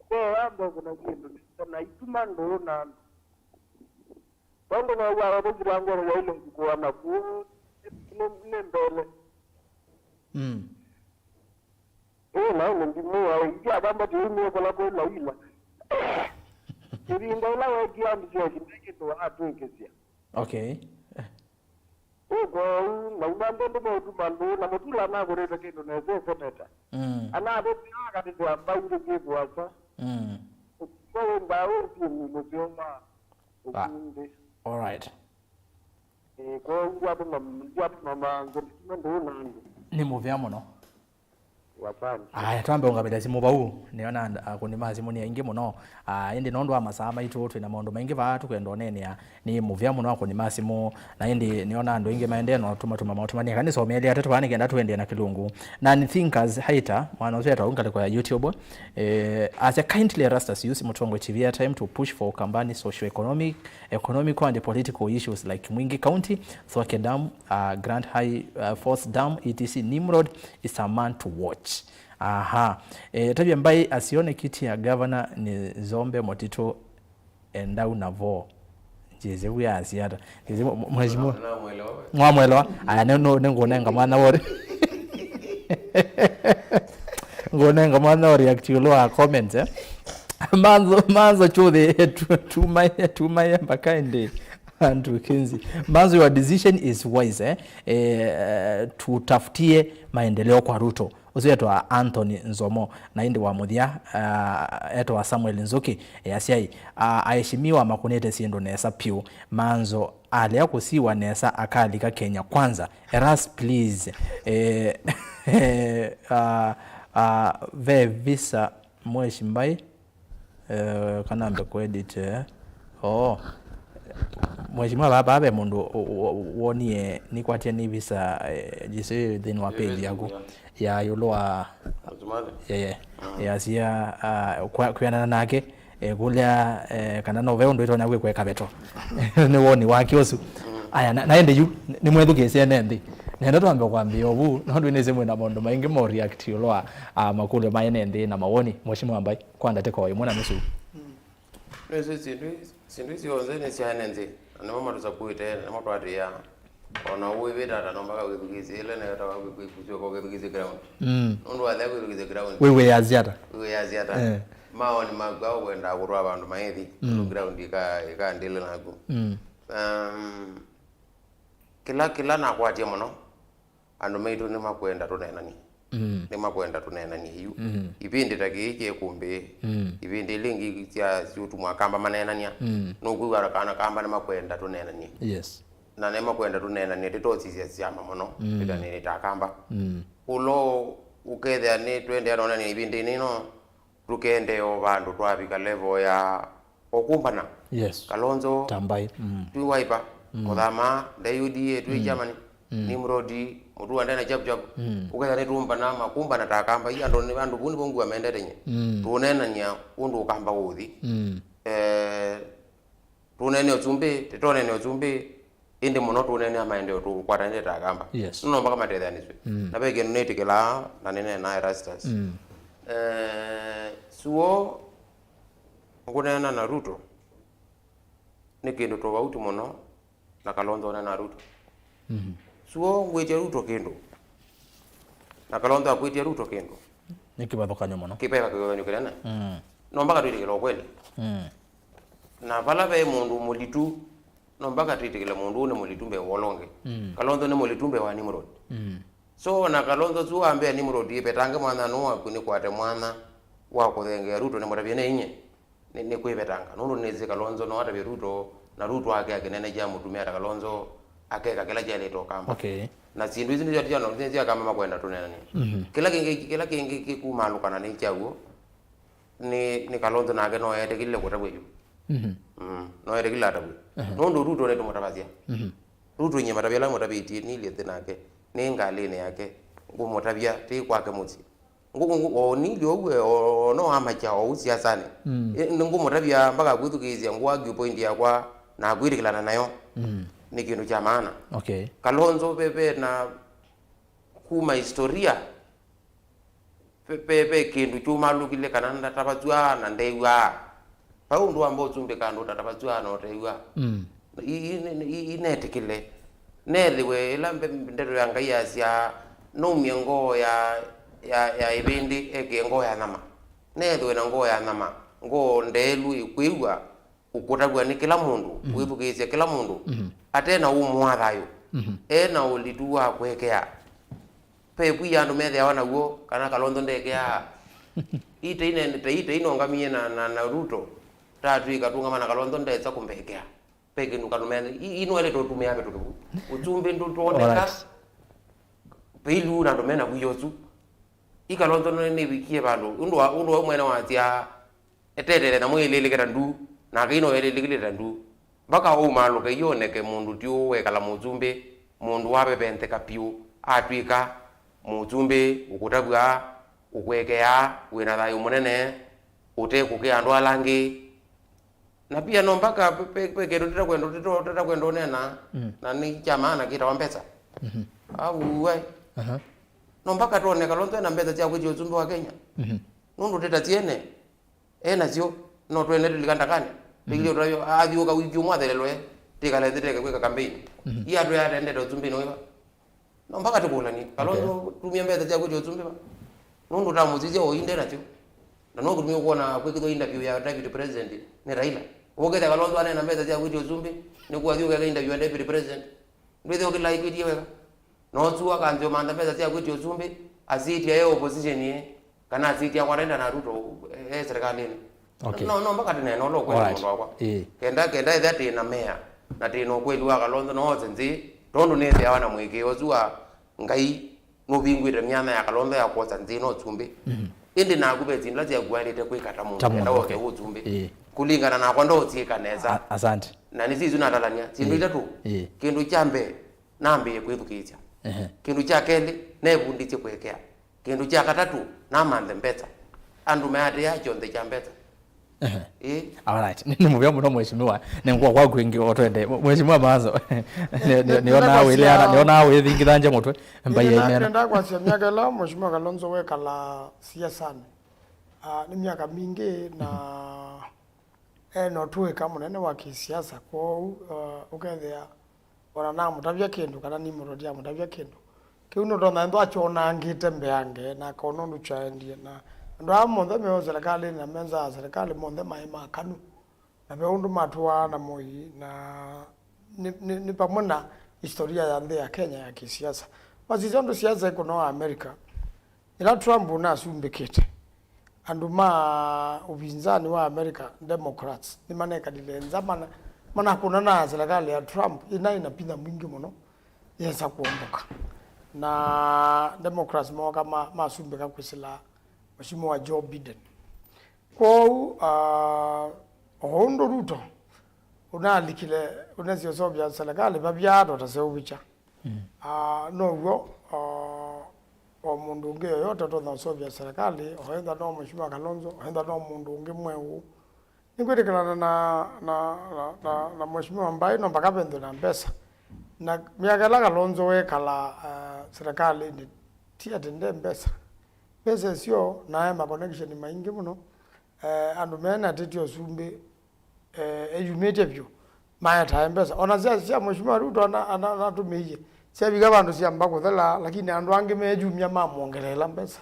Kwa wambo kuna kĩndũ kana ituma ndũũ na andũ. Tondũ now'aa vathũkĩla ngoro waile kũkũa naku nĩ, nĩ, nĩ mbele. Mm. Ĩĩ, naĩ nĩ ndimũ wa ingi athamba tiumie kũla kwĩ Laila. Ĩvinda ĩla weekie andũ syoki nde kĩndũ atwĩkĩsya. Okay. Ũkwa ũu, nauma mbũndũ maũtuma ndũũ, na mũtula nakũrĩte kĩndũ nesa seneta. Mm. Anavĩtĩaa katĩtĩa mbau ndĩkĩkũasa. Mm. Ũkwa wĩ mbau ũtumi mũseo ma. Ah, ũkundĩ. All right. Eh, kwoou ndiatũma, ndiatũma manzo, ndituma ndũũ na andũ. Nĩ mũvea mũno. Asante. Aya, twambe ũngamĩle simũ vau. Nĩona and-, akũni ma simũ nĩ aingĩ mũno. Ah, ĩndĩ nũndũ wa masaa maitũ, twĩna maũndũ maingĩ vaa tũkwenda ũneenea. Nĩ mũvea mũno akũni ma simũ. Na ĩndĩ nĩona andũ aingĩ maendee na tũmatũma maũtũmania. Kana nĩsomeelea atatũ vaa nĩkenda tũendee na kĩlungu. Na nĩ Thinkers Hater, mwana ũsu etwa ngalĩko ya YouTube. Eh, asya, kindly Erastus, use Mũtongoi T V airtime to push for Ukambani socio-economic, economical and political issues like Mwingi County, Thwake Dam, uh, Grand High, uh, Force Dam, et cetera. Nimrod is a man to watch. Aha. Eh, Tabia Mbai asione kiti ya governor ni Zombe Motito endau na vo. Njĩsĩ wĩasya ata? Njĩsĩ mwe-, mwe-, mheshimiwa. Namwelewa. Mwamwelewa? Aya, nĩ, nĩ, nĩngũnenga mwana wori. Ngũnenga mwana wori actually wa comments, eh? Manzo, manzo chuthi, tu-, tumaye, tumaye mpaka ende. Andrew Kinsey. Manzo, your decision is wise, eh? Eh, tutafutie maendeleo kwa Ruto. Ũsu etwa Anthony Nzomo, na ĩndĩ wa mũthya, ah, etwa Samuel Nzuki, easya, ah, aheshimiwa makũnĩte syĩndũ nesa pyũ. Manzo alea kũsiwa nesa akalika Kenya Kwanza. Eras, please. Eh, ah, ah, ve visa mweshi mbai. Eh, kanambe kuedit, eh. Oh. Mheshimiwa, vaa, vaa ve mũndũ u-, u-, u-, wonie nĩkwatie nĩ visa, eh, jisi thĩnĩ wa page yaku. Ya ĩũlũ wa, yeah, yeah. Yasia, ah, kwa-, kwĩanana nake, eh, kũlya, eh, kana no ve ũndũ ĩtonya kwĩkwa ĩkavetwa. Nĩ woni wake ũsu. Aya, na, na ĩndĩ yu, nĩ mwethukĩĩsye ene nthĩ. Nenda twambe kwambĩa ũvu, nondũ nĩsĩ mwĩna maũndũ maingĩ mo react ĩũlũ wa, ah, makũlyo ma ene nthĩ na mawoni. Mheshimiwa Mbai. Kwa ndatĩka o ĩmwe na nusu. Nĩsĩ syĩndũ, syĩndũ isu syonthe nĩ sya ene nthĩ, na nĩmo matũsakuĩte, nĩmo twatĩĩaa. O na ũu wĩvĩta ata, no mpaka wĩthukĩĩsye ĩla ĩnetawa kwĩ-, kwĩ-, kũsyoka ũkethukĩĩsya ground. Mm. Nũndũ wathea kwĩthukĩĩsya ground. Wĩwĩasya ata? Wĩwĩasya ata? Eh. Maoni maku ao ũkwendaa kũtwaa vandũ maithi, mm, nũndũ ground ĩka-, ĩkandĩle naku. Mm. Um, kĩla, kĩla nakwatie mũno, andũ maitũ nĩmakwenda tũneenanie. Mm. Nĩmakwenda tũneenanie yu. Mm. Ivĩndĩ ta kĩĩ kye kũmbĩ, mm, ivĩndĩ ila ingĩ sya, syũtumwa Akamba maneenania. Mm. Nũkwĩw'a kana Akamba nĩmakwenda tũneenanie. Yes. Na nĩmakwenda tũneenanie, tĩtosisya syama mũno, mm, twĩtanĩte ta Akamba. Mm. Ũla ũkethĩa nĩ tũendea nonania ivĩndĩnĩ ĩno, tũkendee o vandũ twavika level ya o kũmbana. Yes. Kalonzo, Tambai, mm, twĩ Wiper, mm, Mũthama, ndai U D A, twĩ, mm, Germany, mm, Nimrod, Mũtua ndena Chap Chap. Mm. Ũkethĩa nĩtũmbana makũmbana ta Akamba, i andũ nĩ, andũ vu nĩvo ngua mendete nye. Mm. Tũneenania ũndũ Ũkamba ũthi. Mm. Eh, tũnene ũsumbĩ, tĩtonene ũsumbĩ, ĩndĩ mũno tũneenea maendeeo tũkwatanĩte ta Akamba. Yes. No mpaka matetheanĩsw'e. Mm. Na ve kĩndũ nĩtĩkĩlaa, na nĩneenaa Erastus. Mm. Eh, suo ngũneena na Ruto, nĩ kĩndũ tofauti mũno na Kalonzo ũneena na Ruto. Mhm. Suo ngwĩtya Ruto kĩndũ, na Kalonzo akwĩtya Ruto kĩndũ. Nĩ kĩvathũkany'o mũno. Kĩveva kĩvathũkany'o kĩnene. Mm. No mpaka twĩtĩkĩle ũkweli. Mm. Na vala ve mũndũ mũlitu, no mpaka twĩtĩkĩle mũndũ ũũ nĩ mũlitu mbee wa ũla ũngĩ. Mm. Kalonzo nĩ mũlitu mbee wa Nimrod. Mm. So, na Kalonzo su ambĩa Nimrod, ĩvetange mwana nũũ waku nĩkwate mwana wa kũthengea Ruto, nĩmũtavye nĩ inye. nĩ, nĩ kwĩvetanga. Nũndũ nĩsĩ Kalonzo no atavye Ruto, na Ruto ake akĩnenekya mũtumĩa ta Kalonzo akeka kĩla kyaĩlĩte ũkamba. Okay. Na syĩndũ isu nĩsyo, nĩsyo, nĩsyo Akamba makwenda tũneenanie. Mhm. Kĩla kĩngĩ, kĩla kĩngĩ kĩkumaalũkana nĩ kya w'o, nĩ, nĩ Kalonzo nake no etĩkĩlile kũtavw'a yu. Mhm. Mm, no etĩkĩlile atavw'e. Aha. Nũndũ Ruto nĩtũmũtavasya. Mhm. Ruto inyie matavya ala mũtavĩtye nilye nthĩ nake, nĩ ngalĩnĩ yake, ngũmũtavya, ti kwake mũsyĩ. Ngũ-, ngũ-, o nilye ũu, o, o no amakya o ũu siasanĩ. Mm. Ĩ, nĩngũmũtavya mpaka akwĩthukĩĩsya ngũa viewpoint yakwa na akwĩtĩkĩlana nayo. Mm. Nĩ kĩndũ kya maana. Okay. Kalonzo ve, ve na kuma historia, ve, ve, ve kĩndũ kyũmalũkile kana ndatavasw'a na ndew'aa. Vai ũndũ wamba ũsumbĩka andũ ũtatavasw'a na ũtew'aa. Mm. I, i, i, i, inetĩkĩle. Nethĩwe ĩla mbe-, ndeto ya Ngai yasya, "Naumye ngoo ya, ya, ya ĩvĩndĩ, ekĩe ngoo ya nyama." Nethĩwe na ngoo ya nyama, ngoo ndeelu ĩkwĩw'a, ũkũtavw'a nĩ kĩla mũndũ, mhm, wĩthukĩĩsya kĩla mũndũ, mhm, ate na ũmũa thayũ, mhm, e na ũlitu wa kũekea. Ve kwĩ andũ methĩawa naw'o, kana Kalonzo ndekeaa. Ite ine-, te-, ite inongamie na, na, na Ruto, tatw'ĩka tũngama na Kalonzo ndesa kũmbekea. Ve kĩndũ kanũmene, i-, inoelete ũtumĩa ve tũtũvu. Ũsumbĩ ndũtwoneka. Alright. Ve ilu na andũ mena wia ũsu. I Kalonzo nĩ, nĩvikie vandũ. Ũndũ wa, ũndũ wa mwene wasya, etetele na mwĩlĩlĩke ta ndu, nake ino elĩlĩkĩle ta ndu. Mpaka ũmaalũke ioneke mũndũ ti ũũ wekala mũsumbĩ, mũndũ waveventheka vyũ, atw'ĩka mũsumbĩ ũkũtavw'a, ũkũekeaa, wĩ na thayũ mũnene, ũte kũkĩa andũ ala angĩ. Na pia no mpaka pe, pe, pe kĩndũ tũtakwenda, tũta-, tũtakwenda ũneena, mm, na nĩ kya maana kĩtawa mbesa. Mhm. Au, ai. Aha. No mpaka twone Kalonzo ena mbesa sya kwĩtya ũsumbĩ wa Kenya. Mhm. Nũndũ teta syene, e nasyo, no twende tũlika ndakane. Mhm. Tũilyĩ ũtavyo, athiũka wiki ũmwe athelelwe, tĩkale nthĩ teke kwĩka campaign. Mhm. Ii atwĩa atendete ũsumbĩnĩ wĩva? No mpaka tũkũlanie. Kalonzo, okay, tumia mbesa sya kwĩtya ũsumbĩ va? Nũndũ ũtamũsisya ũinde nasyo. Na no kũtumia kuona kwĩkĩthwa interview ya deputy president nĩ Raila. Ũkethĩa Kalonzo aneena mbesa sya kwĩtya ũsumbĩ, nĩ kũathi ũkeka interview ya deputy president. Ndwĩthĩa ũkĩla ikwĩtie wega. No ũsu akanzĩa ũmantha mbesa sya kwĩtya ũsumbĩ, asitya e opposition ye, kana asitya akwatenda na Ruto e, e serikalini. Okay. No, no mpaka tũneena ũla ũkweli, alright, mũndũ wakwa. Ĩĩ. Kenda, kenda ethĩa tĩ na mea, na tĩ na ũkweli wa Kalonzo, no ose nzĩ, tondũ nĩthĩawa na mũĩkĩĩo ũsu wa Ngai nũvingũĩte myanya ya Kalonzo ya kwosa nzĩ na ũsumbĩ. Mhm. Ĩndĩ naku ve syĩndũ ila syakualĩte kwĩka ta mũndũ, ta mũndũ, kenda woke, okay, ũsumbĩ. Ĩĩ. Kũlingana nakwa ndoosyĩka nesa. A-, asante. Na nĩsyo isu natalany'a, syĩndũ, ĩĩ, itatũ. Ĩĩ. Kĩndũ kya mbee, nambĩĩe kwĩthukĩĩsya. Ehe. Kĩndũ kya kelĩ, nevundisye kũekea. Kĩndũ kya katatũ, namanthe mbesa. Andũ meatĩĩa kyonthe kya mbesa. Ehe. Ĩĩ. Alright. Nĩ mũvea mũno, mheshimiwa. Nĩ ngũa kwaku ĩngĩ o twende. Mheshimiwa Maanzo. Nĩ, nĩ, nĩ, nĩonaa wĩleana, nĩonaa wĩthingithangya mũtwe. Mbai ya imena. Nenda kwasya myaka ĩla Mheshimiwa Kalonzo wekala siasanĩ. Ah, nĩ myaka mingĩ na, mhm, e na ũtũĩka mũnene wa kĩsiasa, kwoou, uh, ũkethĩa ona namũtavya kĩndũ kana nimũtoti amũtavya kĩndũ, kĩu nũtonya ĩndũ akyonangĩte mbeange na akona ũndũ kyaendie. Na andũ aa monthe me o serikalĩnĩ na menza ya serikali monthe maĩ makanu, na ve ũndũ matũaa na Moi, na nĩ, nĩ, nĩ vamwe na historia ya nthĩ ya Kenya ya kĩsiasa. Wasisya ũndũ siasa ĩkũnoa America, ĩla Trump ũnasumbĩkĩte, andũ ma ũvinzani wa America, Democrats, nĩmanekalile nza mana-, manakũnana na serikali ya Trump ĩna ĩna vinya mwingĩ mũno yesa kũomboka. Na Democrats mooka ma-, masumbĩka kwĩsĩla Mheshimiwa Joe Biden. Kwoou, ah, o ũndũ Ruto ũnalikile, ũnesi ũseũvya serikali, vavyaa tũtaseũvikya. Mm. Ah, now'o, ah, o mũndũ ũngĩ yoyote ũtonya ũseũvya serikali, o ĩtha no Mheshimiwa Kalonzo, o ĩtha no mũndũ ũngĩ mweũ. Nĩkwĩtĩkĩlana na, na, na, na, na Mheshimiwa Mbai, no mpaka vethwe na mbesa. Na myaka ĩla Kalonzo wekala, ah, serikalĩnĩ, ti atĩ nde mbesa. Mbesa ĩsyo nae ma connection maingĩ mũno. Eh, andũ mena tĩtĩ ũsumbĩ, eh, eyumĩtye vyũ, maetae mbesa. Ona sya, sya Mheshimiwa Ruto ana-, ana-, anatũmĩie, syavika vandũ syamba kũthela, lakini andũ angĩ meyumya mamwongelela mbesa.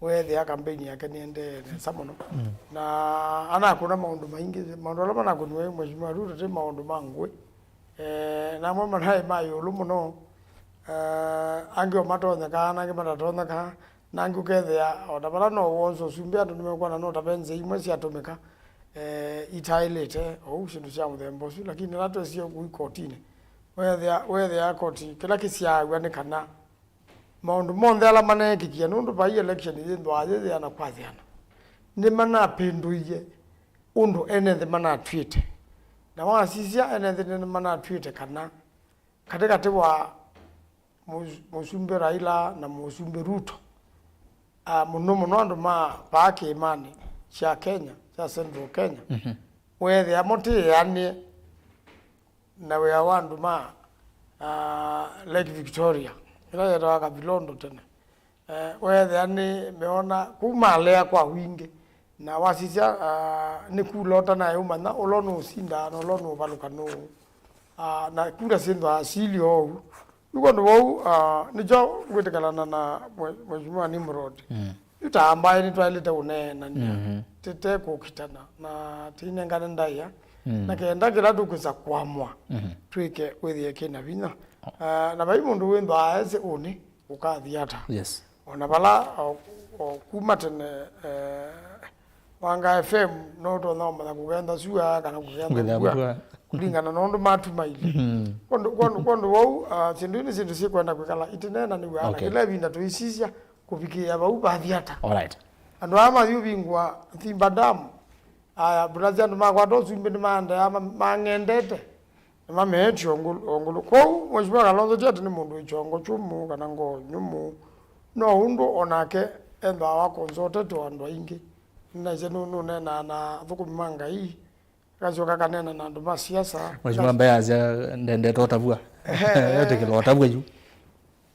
Weethĩa kampeni yake nĩendee nesa mũno. Mm. Na anakũna maũndũ maingĩ, maũndũ ala manakũniwe Mheshimiwa Ruto ti maũndũ ma ngũĩ. Eh, namwe manaĩ ma ĩũlũ mũno. Eh, angĩ o matonyekaa, na angĩ matatonyeka, na angĩ ũkethĩa o ta vala no wonza ũsumbĩ, andũ nĩmekwona no ta ve nzĩa imwe syatũmĩka. eh, itaĩlĩte ou syĩndũ sya mũthemba ũsu, lakini ĩla twesie kũu ikotinĩ, weethĩa, weethĩa koti kĩla kĩsyaaw'a nĩ kana maũndũ monthe ala maneekĩkie, nũndũ vai election yĩthwaa yĩyĩana kwathĩana, nĩmanapĩndũie ũndũ ene nthĩ manatw'ĩte. Na wasisya, ene nthĩ nĩmanatw'ĩte kana katĩkatĩ wa Mũs-, Mũsumbĩ Raila na Mũsumbĩ Ruto, ah, mũno mũno andũ ma vaa kĩĩmanĩ kya Kenya, kya Central Kenya, weethĩa mo tĩĩanĩe na wĩa wa andũ ma, ah, Lake Victoria, ĩla yetawa Kavilondo tene. Eh, weethĩa nĩ meona kũu malea kwa wingĩ, na wasisya, ah, nĩ kula ũtanaĩ ũmanya ũla nũũsindaa na ũla nũũvalũka nũũ. Ah, na kula syĩthwaa silĩ oou. Yu kwondũ wou, ah, nĩkyo ngwĩtĩkĩlana na mwe-, Mheshimiwa Nimrod. Yu ta ambaĩ nĩtwaĩlĩte ũneenania, tĩte kũkitana, na tĩinengane ndaĩa, na kenda kĩla tũkwĩsa kũamũa, twĩke wĩthĩe kĩna vinya. Ah, na vai mũndũ wĩthwaa esĩ ũnĩ ũkathi ata. Yes. O na vala, o, o, kuma tene, eh, Wanga F M no ũtonya ũmanya kũkenda sua kana kũkenda mbua, kũlingana na ũndũ matu maili. Kwondũ, kwondũ, kwondũ wau, ah, syĩndũ ii nĩ syĩndũ syĩkwenda kwĩkala itineenanĩw'a na kĩla ĩvinda tũisisya kũvikĩĩa vau vathi ata. Alright. Andũ aa mathi ũvingũa Simba Dam, aya, mbũla sya andũ makwata ũsumbĩ nĩmaendeea ma-, mang'endete. Nĩmameetye o ngũlũ, o ngũlũ. Kwoou, Mheshimiwa Kalonzo ti atĩ nĩ mũndũ wĩ kyongo kyũmũ kana ngoo nyũmũ. No ũndũ o nake ethĩawa consulted o andũ aingĩ. Nĩnaisye nũ-, nũneenaa na athũkũmi ma Ngai, akasyoka akaneena na andũ ma siasa. Mheshimiwa ambaye asya ndendete ũtavw'a. Ehe. Etĩkĩla ũtavw'a yu.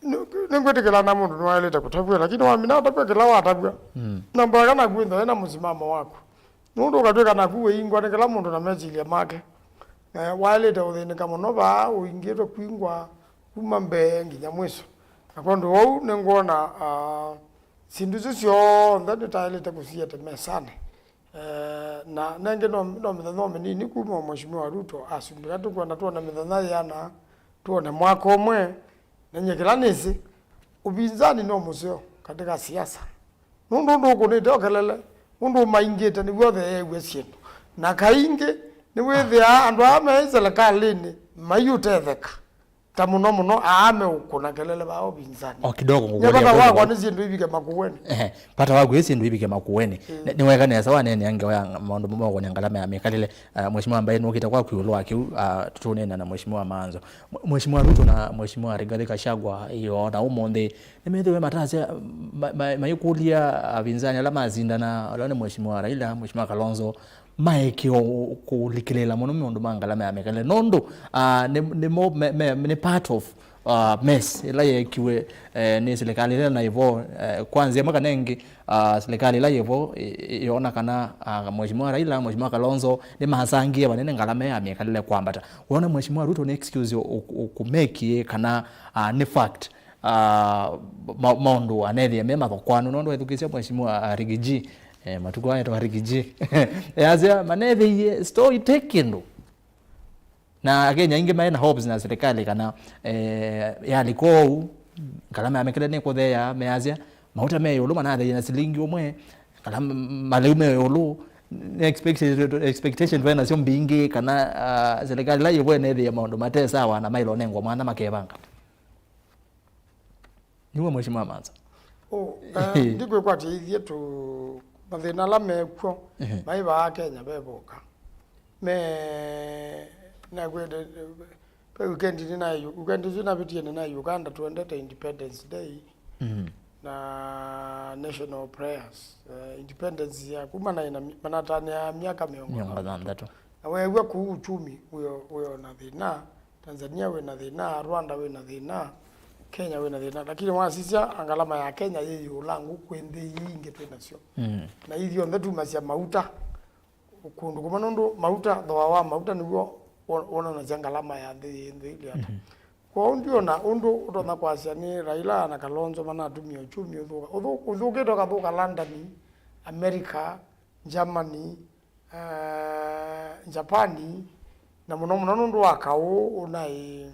Nĩ-, nĩngwĩtĩkĩla na mũndũ nĩwaĩlĩte kũtavw'a, lakini wamina ũtavw'a kĩla watavw'a. Na mboeka naku wĩthĩwe na mũsimamo waku. Nũndũ ũkatw'ĩka naku wĩingwa nĩ kĩla mũndũ na mesilya make. Eh, waĩlĩte ũthĩnĩka mũno vaa ũingĩtwe kwingwa kuma mbee nginya mwiso. Na kwondũ wou nĩngwona, ah, syĩndũ isu syonthe nĩtaĩlĩte kũsiete mesanĩ. Eh, na nengĩ no, no mĩthenya o mĩnini kuma o Mheshimiwa Ruto asumbĩka, tũkwenda tuone mĩthenya yĩana, tuone mwaka ũmwe, na nyie kĩla nĩsĩ, ũvinzani no mũseo katika siasa. Nũndũ ũndũ ũkũnĩte o kelele, ũndũ ũmaingĩte nĩw'o othe eew'e syĩndũ. Na kaingĩ, nĩwĩthĩaa andũ aa me silikalĩnĩ maiũtetheka. Ta mũno mũno aa meũkũna kelele vaa ũvinzani. O kidogo. Nye vata wakwa nĩ syĩndũ ivike makũenĩ. Ehe, vata waku ĩ syĩndũ ivike makũenĩ. Nĩ, nĩweka nesa waneenea ngewa ya maũndũ maũkũnĩa ngalama ya mĩkalĩle. Ah, Mheshimiwa ambaye nũkĩte kwaku ĩũlũ wa kĩu, ah, tũneena na Mheshimiwa Manzo. Mwe-, Mheshimiwa Ruto na Mheshimiwa Rigathi Gachagua, ĩyo na ũmũnthĩ, nĩmethĩwe matasya, ma-, ma-, maikũlya avinzani ala masindana, ala nĩ Mheshimiwa Raila, Mheshimiwa Kalonzo, maeke o kũlikĩlĩĩla mũno maũndũ ma ngalama ya mĩkalĩle. Nũndũ, ah, nĩ, nĩmo, me, me, nĩ part of, ah, mess ĩla yeekiwe, eh, nĩ silikalĩ ĩla naĩ vo, eh, kwa nzĩa ĩmwe kana ĩngĩ, ah, silikalĩ ĩla yĩ vo, ĩ-, ĩ-, yoona kana, ah, Mheshimiwa Raila, Mheshimiwa Kalonzo nĩmasangie vanene ngalama ya mĩkalĩle kwambata. Wona Mheshimiwa Ruto nĩ excuse ũ-, ũ-, ũkũmeki kana, ah, nĩ fact, ah, ma-, maũndũ anethĩe me mathokwanu, nũndũ ethukĩĩsya Mheshimiwa, ah, Rigiji, eh, matukũ aya etawa Rigiji. Easya manethĩie store ite kĩndũ. Na Akenya aingĩ maĩ na hopes na silikalĩ kana, eh, yalika ũu, ngalama ya mĩkalĩle nĩkũtheea, measya, mauta me ĩũlũ manatheie na silingi ũmwe, kana m-, malĩu me ĩũlũ, nĩ expectation, expectation twaĩ nasyo mbingĩ, kana, ah, silikalĩ ĩla yĩ vo ĩnethĩie maũndũ mate sawa na maĩle ũnengwa mwanya makevanga. Nĩw'o Mheshimiwa Manzo. Oh, eh, ndikwĩkwatĩithye tu mathĩna ala mekw'o, ehe, maĩ vaa Kenya ve voka. Me, nakwende, ve weekend nĩnaĩ, weekend ĩsu navĩtie nĩnaĩ Uganda, twendete Independence Day, mhm, na national prayers. Eh, independence ya kuma naĩ na mi-, manatanĩa myaka mĩongo thanthatũ. Mĩongo thanthatũ. Na weew'a kũu uchumi wĩo, wĩo na thĩna. Tanzania wĩ na thĩna, Rwanda wĩ na thĩna, Kenya wĩ na thĩna, lakini wasisya ngalama ya Kenya yĩ ĩũlangu kwĩ nthĩ ii ingĩ twĩ nasyo. Mm. Na ithyonthe tumasya mauta, kũndũ kũmwe nũndũ mauta, thooa wa mauta nĩw'o wo-, wonanasya ngalama ya nthĩ yĩ nthĩ ĩlĩ ata. Mhm. Kwoou ndiona ũndũ ũtonya kwasya nĩ Raila na Kalonzo manatumie uchumi ũthũka. Ũthũ-, ũthũkĩte ũkathũka London, America, Germany, eh, Japan, na mũno mũno nũndũ wa kaũ ũnaĩ,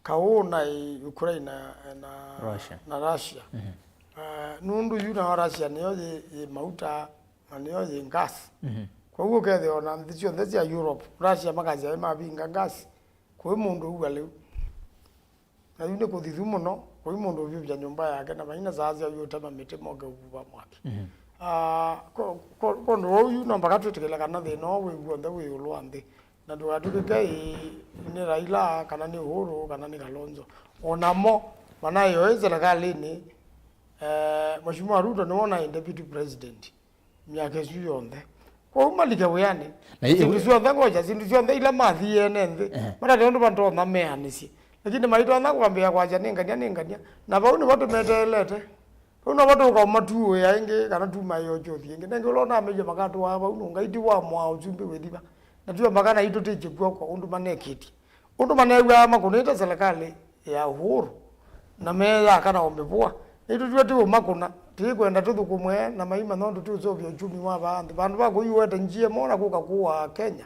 kaũ ũnaĩ Ukraine na, na Russia. Na Russia. Mhm. Eh, nũndũ yu nao Russia nĩyo yĩ, yĩ mauta na nĩyo yĩ gas. Mhm. Kwoou ũkethĩa ona nthĩ syonthe sya Europe, Russia makasya mavinga gas, kũi mũndũ ũw'a lĩu. Na yu nĩ kũthithu mũno, kũi mũndũ ũvyũvya nyũmba yake, na maina saa sya yu ũtema mĩtĩ moke ũvuva mwaki. Mhm. Ah, ko- ko- kũndũ ũu yu no mpaka twĩtĩkĩle kana thĩna ũũ wĩ w'onthe wĩ ĩũlũ wa nthĩ, na ndũkatw'ĩke ĩ nĩ Raila kana nĩ Uhuru kana nĩ Kalonzo. O namo manaĩ oĩ serikalĩnĩ, eh, Mheshimiwa Ruto nĩwe ũnaĩ deputy president myaka ĩsu yonthe. Kwoou malike wĩanĩ. Na ĩ- syĩndũ syonthe ngokya, syĩndũ syonthe ila mathiĩe ene nthĩ, ehe, matate ũndũ matonya meanĩsye. Lakini maitonya kwambĩĩa kwasya nĩ ngania, nĩ ngania. Na vau nĩvo tũmeteelete. Vau novo tũka ũmatuũĩa ĩngĩ, kana tumaĩe ũkyothi ĩngĩ. Nengĩ ũla ũnameie makatũaa vau nũngaiti wa mwaa ũsumbĩ wĩthiva. Na tiwa makana itũtĩkye kw'oko ũndũ manekĩtye. Ũndũ maneew'aa makũnĩte serikali ya Uhuru, na meyaka na ũmĩvũa. Nĩtũtw'e ti ũmakũna, tĩkwenda tũthũkũmwe na maima nũndũ tũũseũvya uchumi wa vaa nthĩ. Vandũ va kũiũete G M O na kũka kũaa Kenya,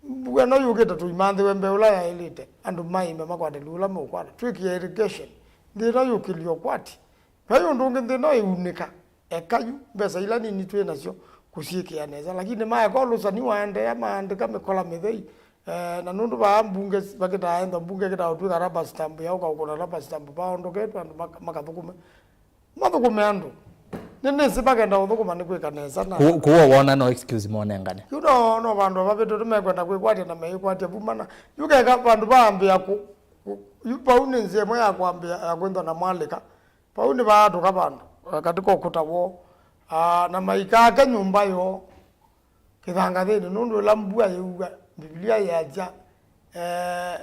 mbua ĩno yũkĩte tũimanthĩwe mbee ũla yaĩlĩte, andũ maĩme makwate lĩu ũla meũkwata. Twĩkĩe irrigation, nthĩ ĩno yũkĩlye ũkwati. Vai ũndũ ũngĩ nthĩ ĩno ĩunĩka, eka yu mbesa ila nini twĩ nasyo kũsyĩkĩa nesa, lakini maeka ũlũsani waendeea, maandĩka mĩkola mĩthei. Eh, na nũndũ vaa mbunge vakĩtaa enda mbunge ĩkĩtaa ũtwĩka rubber stamp ya ũka ũkũna rubber stamp, vaondoketwe andũ maka- makathũkũme, mathũkũme andũ. Nĩnĩsĩ makenda ũthũkũma nĩ kwĩka nesa na Kũ- kũu wona no excuse monengane. Yu no no vandũ vavĩtũ nĩmekwenda kwĩkwatya na meĩkwatya vu mana. Yu keka vandũ vaambĩa kũ- kũ- yu vau nĩ nzĩa ĩmwe ya kwambĩa ya kwĩnthwa na mwalĩka. Vau nĩvaatũka vandũ, eh, katĩ ka ũkũta woo, ah, na maikaake nyũmba yoo kĩthangathĩnĩ, nũndũ ĩla mbua yĩua, Mbivilia yĩasya, eh,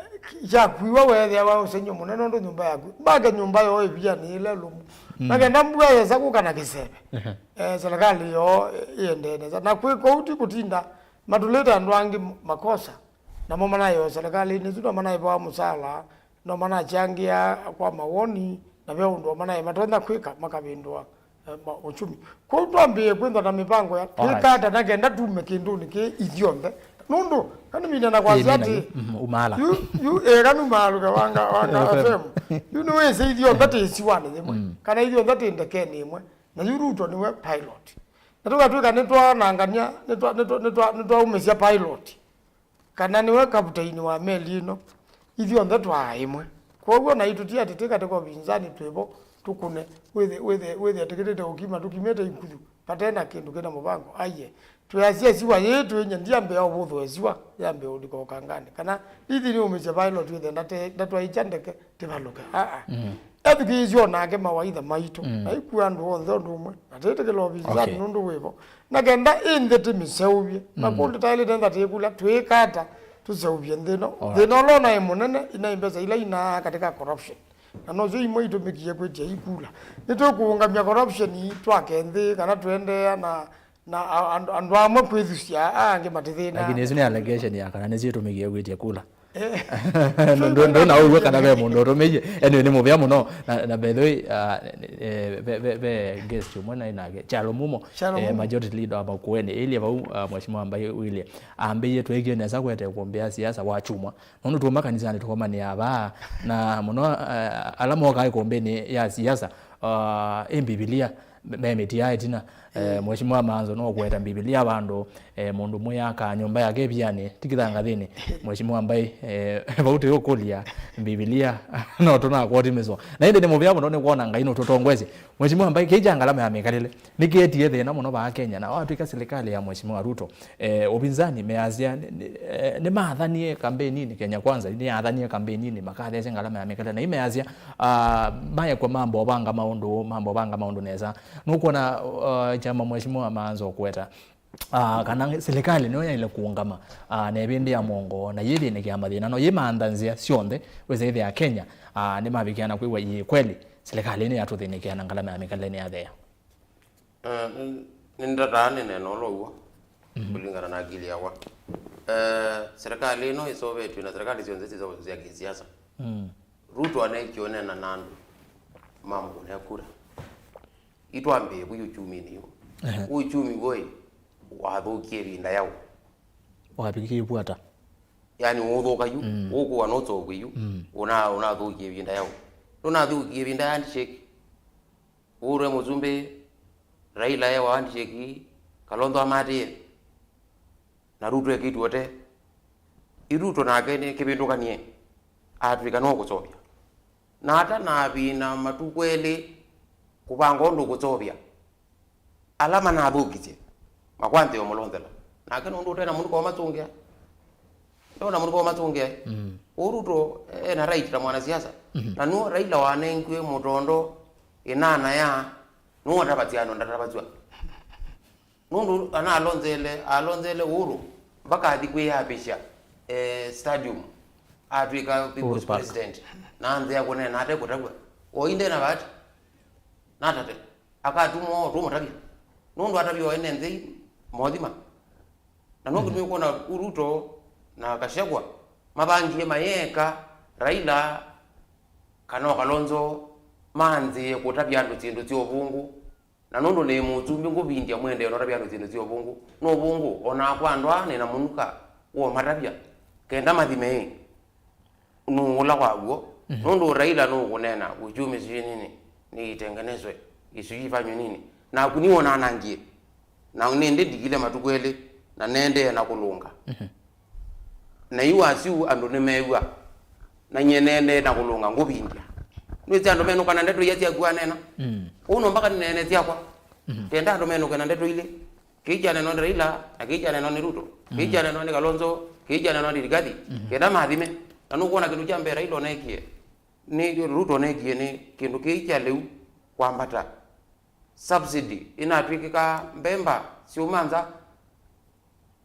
kyakuiwa weethĩawa ũsengy'o mũnene ũndũ nyũmba yaku. Mbake nyũmba yoo ĩvianĩ ĩla ĩlũmu. Mm. Na kenda mbua yesa kũka na kĩseve, ehe, eh, serikali yoo ĩendee nesa. Na kwĩ kũu ti kũtinda matũlĩte andũ angĩ makosa, namo manaĩ o serikali-inĩ ĩsu, no manaĩvawa mũsala, no manakyangĩa kwa mawoni, na ve ũndũ o manaĩ matonya kwĩka makavĩndũa, eh, ma- uchumi. Kwoou twambĩĩe kwĩthwa na mĩvango ya twĩka ata na kenda tume kĩndũnĩ kĩĩ ithyonthe. Nũndũ, kanĩmine na kwasya atĩ, mhm, umaala. Yu, yu, ĩka numaalũke wanga, wanga F M. F M. Yu nĩwĩsĩ ithyonthe tĩ ĩsiwanĩ yĩmwe, mm, kana ithyonthe tĩ ndekenĩ ĩmwe. Na yu Ruto nĩwe pilot. Na tũkatwĩka nĩtwaonangany'a, nĩtwa- nĩtwa- nĩtwa- nĩtwaumĩsya pilot, kana nĩwe kaputaini wa meli ĩno, ithyonthe twaa ĩmwe. Kwoou naitũ ti atĩ twĩ katĩ ka ũvinzani twĩ vo tũkũne, wĩthĩ- wĩthĩ- wĩthĩe tũkĩtĩte ũkima tũkimĩte ikuthu vate na kĩndũ kĩna mũvango. Aiee, twĩasya ĩsiwa yĩĩ twĩny'e, ndyambĩa ũvũthũa ĩsiwa, yambĩa ũlika ũkanganĩ. Kana ithi nĩumĩsye pilot wĩthĩe ndate- ndatwaĩkya ndeke tĩvalũke. Aa. Mm. Ethukĩĩsye o nake mawaitha maitũ. Mm. Na ĩkua andũ onthe ũndũ ũmwe. Na tĩtĩkĩla ũvinzani, okay, nũndũ wĩvo. Na kenda ĩ nthĩ tĩmĩseũvye. Na, mm, kũndũ taĩlĩte nza tĩkũlya, twĩka ata tũseũvye nthĩ ĩno? Alright. Thĩna ũla ũnaĩ mũnene, inaĩ mbesa ila inaa katĩ ka corruption. Na nosyo imwe itũmĩkie kwĩtya ikula. Nĩtũkũũngamya corruption ii twake nthĩ, kana tũendeea na Na a- andũ andũ amwe kwĩthusya, aa angĩ matĩthĩna. Lakini ĩsu nĩ allegation ya kana nĩsyo ĩtũmĩkie kwĩtya kula. Eh. Ndũ- ndũ- ndũna ũw'o kana ve mũndũ ũtũmĩie. Anyway, nĩ mũvea mũno. Na, na by the way, uh, eh, ve, ve, ve guest ũmwe naĩ nake, Kyalo Mumo, Kyalo eh, Mumo, majority leader wa Makueni. Ĩilye vau, uh, Mheshimiwa Mbai Willy ambĩie, twĩkie nesa kwete ĩkũmbĩ ya siasa wa chumwa. Nũndũ tuuma kanisanĩ tũkomanĩaa vaa, na mũno, uh, ala mokaa ĩkũmbĩnĩ ya siasa, uh, ĩ Mbivilia, me mĩtiaa ĩtina. Eh, mm. Mheshimiwa Maanzo no kũeta Mbivilia vandũ, eh, mũndũ ũmwe akaa nyũmba yake ĩvianĩ, ti kĩthangathĩnĩ. Mheshimiwa Mbai, eh, vau tũyũkũlya Mbivilia, no tũnakwoti mĩsoa. Na ĩndĩ nĩ mũvea mũno nĩ kwona Ngai nũtũtongoesye. Mheshimiwa Mbai, kĩĩ kya ngalama ya mĩkalĩle nĩkĩetie thĩna mũno vaa Kenya, na watw'ĩka silikalĩ ya Mheshimiwa Ruto, eh, ũvinzani measya nĩ- nĩ- eh, nĩmaathanie kambeninĩ, Kenya Kwanza nĩyathanie kambeninĩ makatheesye ngalama ya mĩkalĩle, na imeasya, ah, maekwa mamba ũvanga maũndũ, mamba ũvanga maũndũ nesa. Nũkwona, uh, kyama Mheshimiwa Maanzo kũeta, uh, kana silikalĩ nĩyo yaĩle kũũngama, uh, na ĩvĩndĩ ya mũongo na yĩthĩnĩkĩa mathĩna, no yĩmantha nzĩa syonthe wĩsa ĩthĩa Kenya, uh, nĩmavikĩa na kwĩw'a ĩĩ kweli silikalĩ nĩyatũthĩnĩkĩa na ngalama ya mĩkalĩle nĩyathea? Eh, nĩ- nĩndataa nĩneena ũla ũw'o, mhm, kũlingana na akili yakwa. Eh, serikali ĩno ĩseũvĩtw'e na serikali syonthe siseũvĩtw'e sya kĩsiasa. Mm. Ruto aneekie ũneena na andũ mamũkũnĩa kura. Itwambĩĩe vu uchumi-inĩ yu. Ehe. Uchumi woi wathũkie ĩvinda yaũ? Wavikie ĩvu ata? Yaani ũũthũka yu, mm, ũkũwa nũsokwe yu, mm, ũna- ũnathũkie ĩvinda yaũ? Ndũnathũkie ĩvinda ya handshake. Uhuru e mũsumbĩ, Raila e wa handshake, Kalonzo amatĩĩe, na Ruto ekĩtw'e ũtee. Ĩ Ruto nake nĩ kĩvĩndũkanie, atw'ĩka no kũseũvya. Na ata na avina matukũ elĩ kũvanga ũndũ kũseũvya ala manathũkisye, makwanzĩa ũmũlonzela. Nake nũndũ ũte na mũnuka ũmasũngĩa, nde na mũnuka ũmasũngĩa. Mm. Ũu Ruto ena right ta mwanasiasa. Mhm. Na nũũ Raila wanengiwe mũtondo ĩnana ya, nũũ atavasya andũ ndatavasw'a. Nũndũ analonzele, alonzele Uhuru mpaka athi kwĩyapĩsya, eh, stadium, atw'ĩka People's Uhuru Park. President, na anzĩa kũneena ate kũtavw'a. Oinde na vati, natate, akatuma o tũmũtavya. Nũndũ atavya o ene nthĩ mothima. Na no kĩtumi ũkwona Ruto na Gachagua mavangie mayeka Raila kana o Kalonzo manzĩe kũtavya andũ syĩndũ sya ũvũngũ. Na nũndũ nĩ mũsumbĩ ngũvindya mwendee notavya andũ syĩndũ sya ũvũngũ. Nĩ ũvũngũ, o nakwa andũ aa nĩ na mũnuka wa ũmatavya, kenda mathime ĩ, nũũ ũla wa w'o. Mhm. Nũndũ Raila nũkũneena uchumi sijui nini, nitengenezwe, sijui ifanywe nini. Naku nĩ wonanangie. Na nĩndĩ ndikile matukũ elĩ, na nendee na kũlũnga. Mhm. Na yu asu andũ nĩmeew'a, na nyie nendee na kũlũnga ngũvindya. Nĩwĩsĩ andũ menũka na ndeto ia syaku aneena. Mm. Ũu no mpaka nĩneene syakwa. Mhm. Kenda andũ menũke na ndeto ilĩ. Kĩĩ kyanenwa nĩ Raila, na kĩĩ kyanenwa nĩ Ruto. Kĩĩ kyanenwa nĩ Kalonzo, kĩĩ kyanenwa nĩ Rigathi. Mhm. Kenda mathime. Na nũkwona kĩndũ kya mbee Raila onekie, nĩ Ruto onekie nĩ kĩndũ kĩĩ kya lĩu kwambata. Subsidy ĩnatw'ĩkĩka mbemba syuma nza.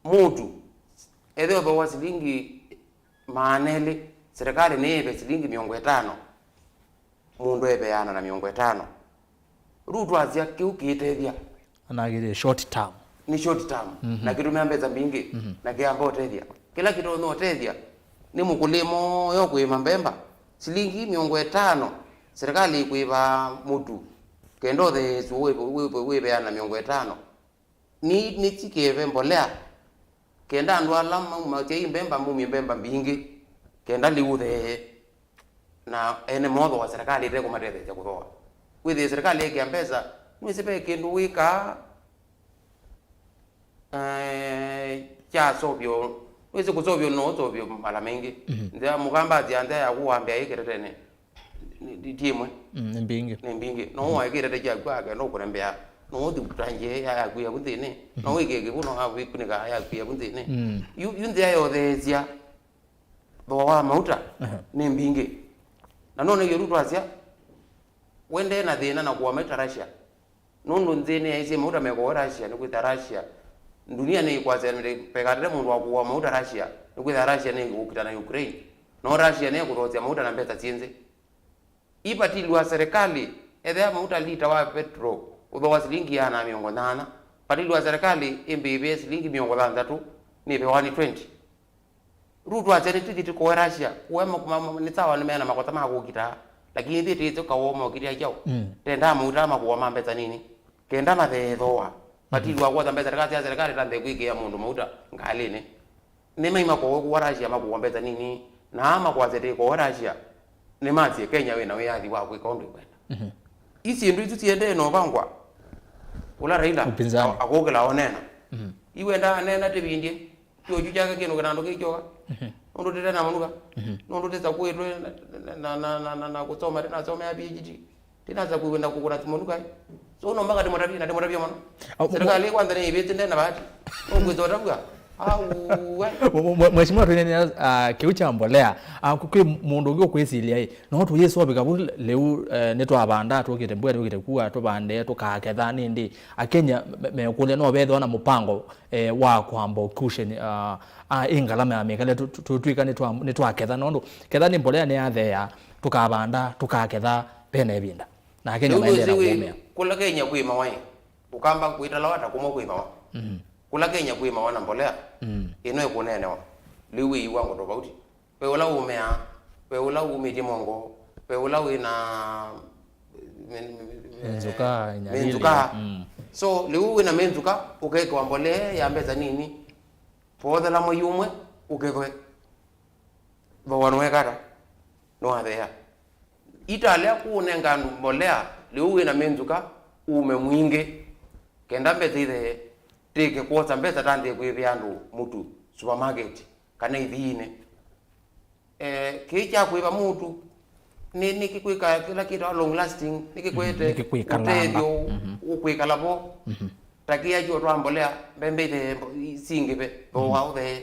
Mũtu, ethĩwa thooa silingi maana elĩ, serikali nĩyĩve silingi mĩongo ĩtano, mũndũ eveana na mĩongo ĩtano. Ruto asya kĩu kĩitethya. Anakĩtie short term. Nĩ short term, mhm, na kĩtũmĩa mbesa mbingĩ, mhm, na kĩamba ũtethya. Kĩla kĩtonya ũtethya nĩ mũkũlĩma ũyo kũĩma mbemba, silingi mĩongo ĩtano serikali ĩkũĩva mũtu, kenda ũtheesw'e wĩ-, wĩ-, wĩ-, wĩveana mĩongo ĩtano. Nĩ, nĩsikĩve mbolea, kenda andũ ala maumasya i mbemba maumye mbemba mbingĩ, kenda lĩu ũthee, na ene mothooa serikali ĩtekũmatetheesya kũthooa. Wĩthĩe serikali ĩkĩa mbesa, nĩwĩsĩ ve kĩndũ wĩkaa, eh, kya sovyo, nĩwĩsĩ kũsovyo no ũsovyo mala maingĩ. Mhm. Nzĩa mũkamba asya nzĩa yaku wambĩa ĩ kĩtetene. Nĩ, nĩ, ti ĩmwe. Mm, nĩ mbingĩ. Nĩ mbingĩ. No, mm, waĩkĩte kyaku akenda ũkũrembea. No ũthi ũtangĩe ya yaku yaku nthĩnĩ. No, mm, wĩkĩe kĩvu no avikunĩka yaku yaku nthĩnĩ. Mm. Yu, yu nzĩa yotheesya thooa wa mauta, aha, nĩ mbingĩ. Na none yu twasya, wendee na thĩna na kũwa maita Russia. Nũndũ nthĩ nĩyaisye mauta mekũwa Russia, nĩkwĩthĩa Russia, ndunia nĩĩkwasya pekatete mũndũ wa kũwa mauta Russia, nĩkwĩthĩa Russia nĩĩkũkita na Ukraine. No Russia nĩĩkũthoosya mauta na mbesa syĩ nthĩ. Ĩ patili wa serikali, ethĩa mauta lita wa petro ũthooa silingi ĩana na mĩongo nyanya, patili wa serikali ĩmbĩĩvĩe silingi mĩongo thanthatũ, nĩĩvewa nĩ twenty. Ruto asya nĩtwĩthĩ tũkoe Russia, kũe ma-, ma-, ma-, nĩ sawa nĩmena makota ma kũkita, lakini ĩthĩ tĩĩsĩ kawo mokitĩa kyaũ. Mm. Tendaa mauta makũwa ma mbesa nini, kenda matheethooa. Patili wa kwosa mbesa, ndakasya serikali ta nthĩ kwĩkĩa mũndũ mauta ngalĩnĩ. Nĩmaima kowe kũwa Russia makũwa mbesa nini, na aa makwasya tĩkowe Russia, nĩmasye Kenya wĩna wĩyathi wa kwĩka ũndũ ĩkwenda. Mhm. Ii syĩndũ isu siendee na ũvangwa, ũla Raila, upinzani, a-, akũkĩla oneena. Mhm. Iwenda aneena tĩvindye, kĩũkyu kyake kĩnũke na andũ kĩkyoka. Mhm. Nũndũ tĩte na mũnuka. Mhm. Nũndũ tĩsakuĩtwe na, na, na kũsoma, tĩnasomea P H D. Ndinasa kwĩw'e na kũkũna simũ nukai. So no mpaka ndĩmũtavye na ndĩmũtavye mũno. Au, serikali kwanza nĩ ĩvĩte ndena bahati. No ngwĩsota vua. Au, we. Mwe-, mwe-, mheshimiwa, twĩnene, ah, kĩu kya mbolea. Ah, ku-, kwĩ mũndũ ũngĩ ũkwĩsilya ĩ, no tũyĩsovika vu lĩu, eh, nĩtwavanda, tũkĩte mbua, tũkĩte kua, tũvande, tũkaketha nĩndĩ. Akenya me-, mekũlya no vethĩwa na mũpango, eh, wa kwamba cushion, ah, ah, ĩ ngalama ya mĩkale tũ-, tũ-, tũtwĩka nĩtwa-, nĩtwaketha, nũndũ ketha nĩ mbolea nĩyatheea, tũkavanda, tũkaketha, vena ĩvinda. Nake nĩmaendeea na kũũmĩa. Kũla Kenya kwĩmawa ĩ, ũkamba kwĩtalawa ta kũmwe kwĩmawa. Mhm. Kũla Kenya kwĩmawa na mbolea, mm, ĩno ĩkũneenewa. Lĩu wĩ iwango tofauti. Ve ũla ũũmĩaa, ve ũla ũmĩtye mongo, ve ũla wĩ na mĩ-, mĩ-, mĩ-, mĩnzũka, mĩnzũka. Mm. So, lĩu wĩ na mĩnzũka, ũkekĩwa mbolea ya mbesa nini, poothela mwei ũmwe, ũkethwe. Thooa nũekata, nũathea. Italea kũũnenga andũ mbolea, lĩu wĩ na mĩnzũka, uume mwingĩ, kenda mbesa ithee. Tĩke kwosa mbesa tanthĩe kwĩvĩa andũ mũtu supermarket kana ithiinĩ. Eh, kĩĩ kya kwĩva mũtu nĩ, nĩ kĩkwĩka kĩla kĩtawa long lasting, nĩ kĩkwete nĩ kĩkwĩkalanga. Ũtethyo ũkwĩkala vo. Ta kĩya kyo twa mbolea, mbembe ithe singĩve, thooa ũthee.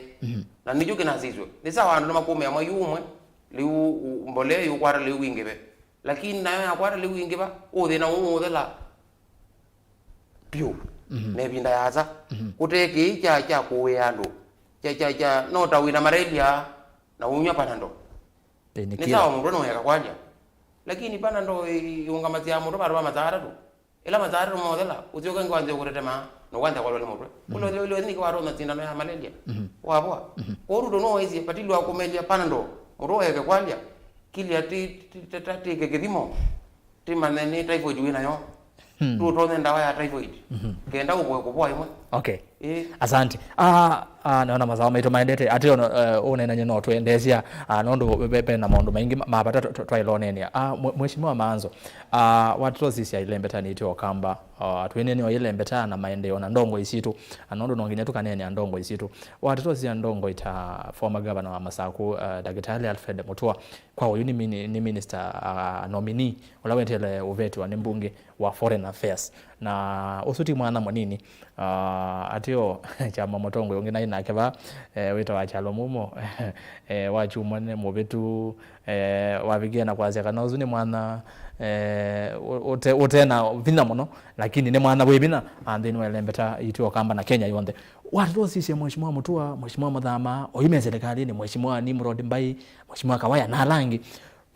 Na nĩkyo kĩnasiswe. Nĩ sawa andũ nĩmakũmĩa mwai ũmwe, lĩu ũ-, mbolea yũkwata lĩu wingĩve. Lakini nayo yakwata lĩu wingĩva, ũthĩna ũũ ũthela vyũ na ĩvinda yasa. Kũte kĩĩ kya, kya kũwĩa andũ. Kya, kya, kya, no ta wĩna malaria na ũnyw'a Panadol. Nĩ sawa mũndũ nũeka kwalya. Lakini Panadol ĩ-, ĩũngamasya mũndũ vandũ va masaa atatũ. Ĩla masaa atatũ mothela, ũsyoke nĩ wanzĩa kũtetema, na ũkanzĩa kwalwa nĩ mũtwe. Ũla ũlĩ, ũlĩ nĩkĩ watonya sindano ya malaria. Wavoa. Kwoou Ruto no waisye, vatilwa kũmelya Panadol, mũndũ ũeke kwalya, kilya ti, ti, ti, ta, tĩke kĩthimo, tĩmanye nĩ typhoid wĩ nayo. Tũtonye ndawa ya typhoid. Kenda ũvoe kũvoa ĩmwe. Okay. Ĩĩ. Asante. Ah, ah, naona masaa maitũ maendete. Ati ono, eh, ũnenany'e no twendeesya, ah, nũndũ ve, ve na maũndũ maingĩ ma, ma vata twa, twa, twaĩlonenia. Ah, mwe-, Mheshimiwa Maanzo, ah, watũtosisya ilembeta nĩtĩ Okamba, ah, twĩnenie o ilembeta na maendeeo na ndongoi sitũ. Ah, nũndũ no nginya tũkaneenea ndongoi sitũ. Watũtosisya ndongoi ta former governor wa Masaku, ah, Ndakĩtalĩ Alfred Mutua. Kwa ũyu nĩ mini-, nĩ minister, ah, nominee, ũla weteele ũvetiwa nĩ mbunge wa Foreign Affairs. Na ũsu ti mwanya mũnini, ah, ateo kyama mũtongoi ũngĩ naĩ nake va, eh, wĩtawa Kyalo Mumo, eh, wakyumwa nĩ mũvĩtu, eh, wavikie na kwasya kana ũsu nĩ mwanya, eh, ũ-, ũte-, ũte na vinya mũno, lakini nĩ mwanya wĩ vinya, ah, nthĩnĩ wa ĩlembeta yitũ ya Ũkamba na Kenya yonthe. Watũtosisye Mheshimiwa Mutua, Mheshimiwa Muthama, oyu me serikalinĩ, Mheshimiwa Nimrod Mbai, Mheshimiwa Kawaya na ala angĩ.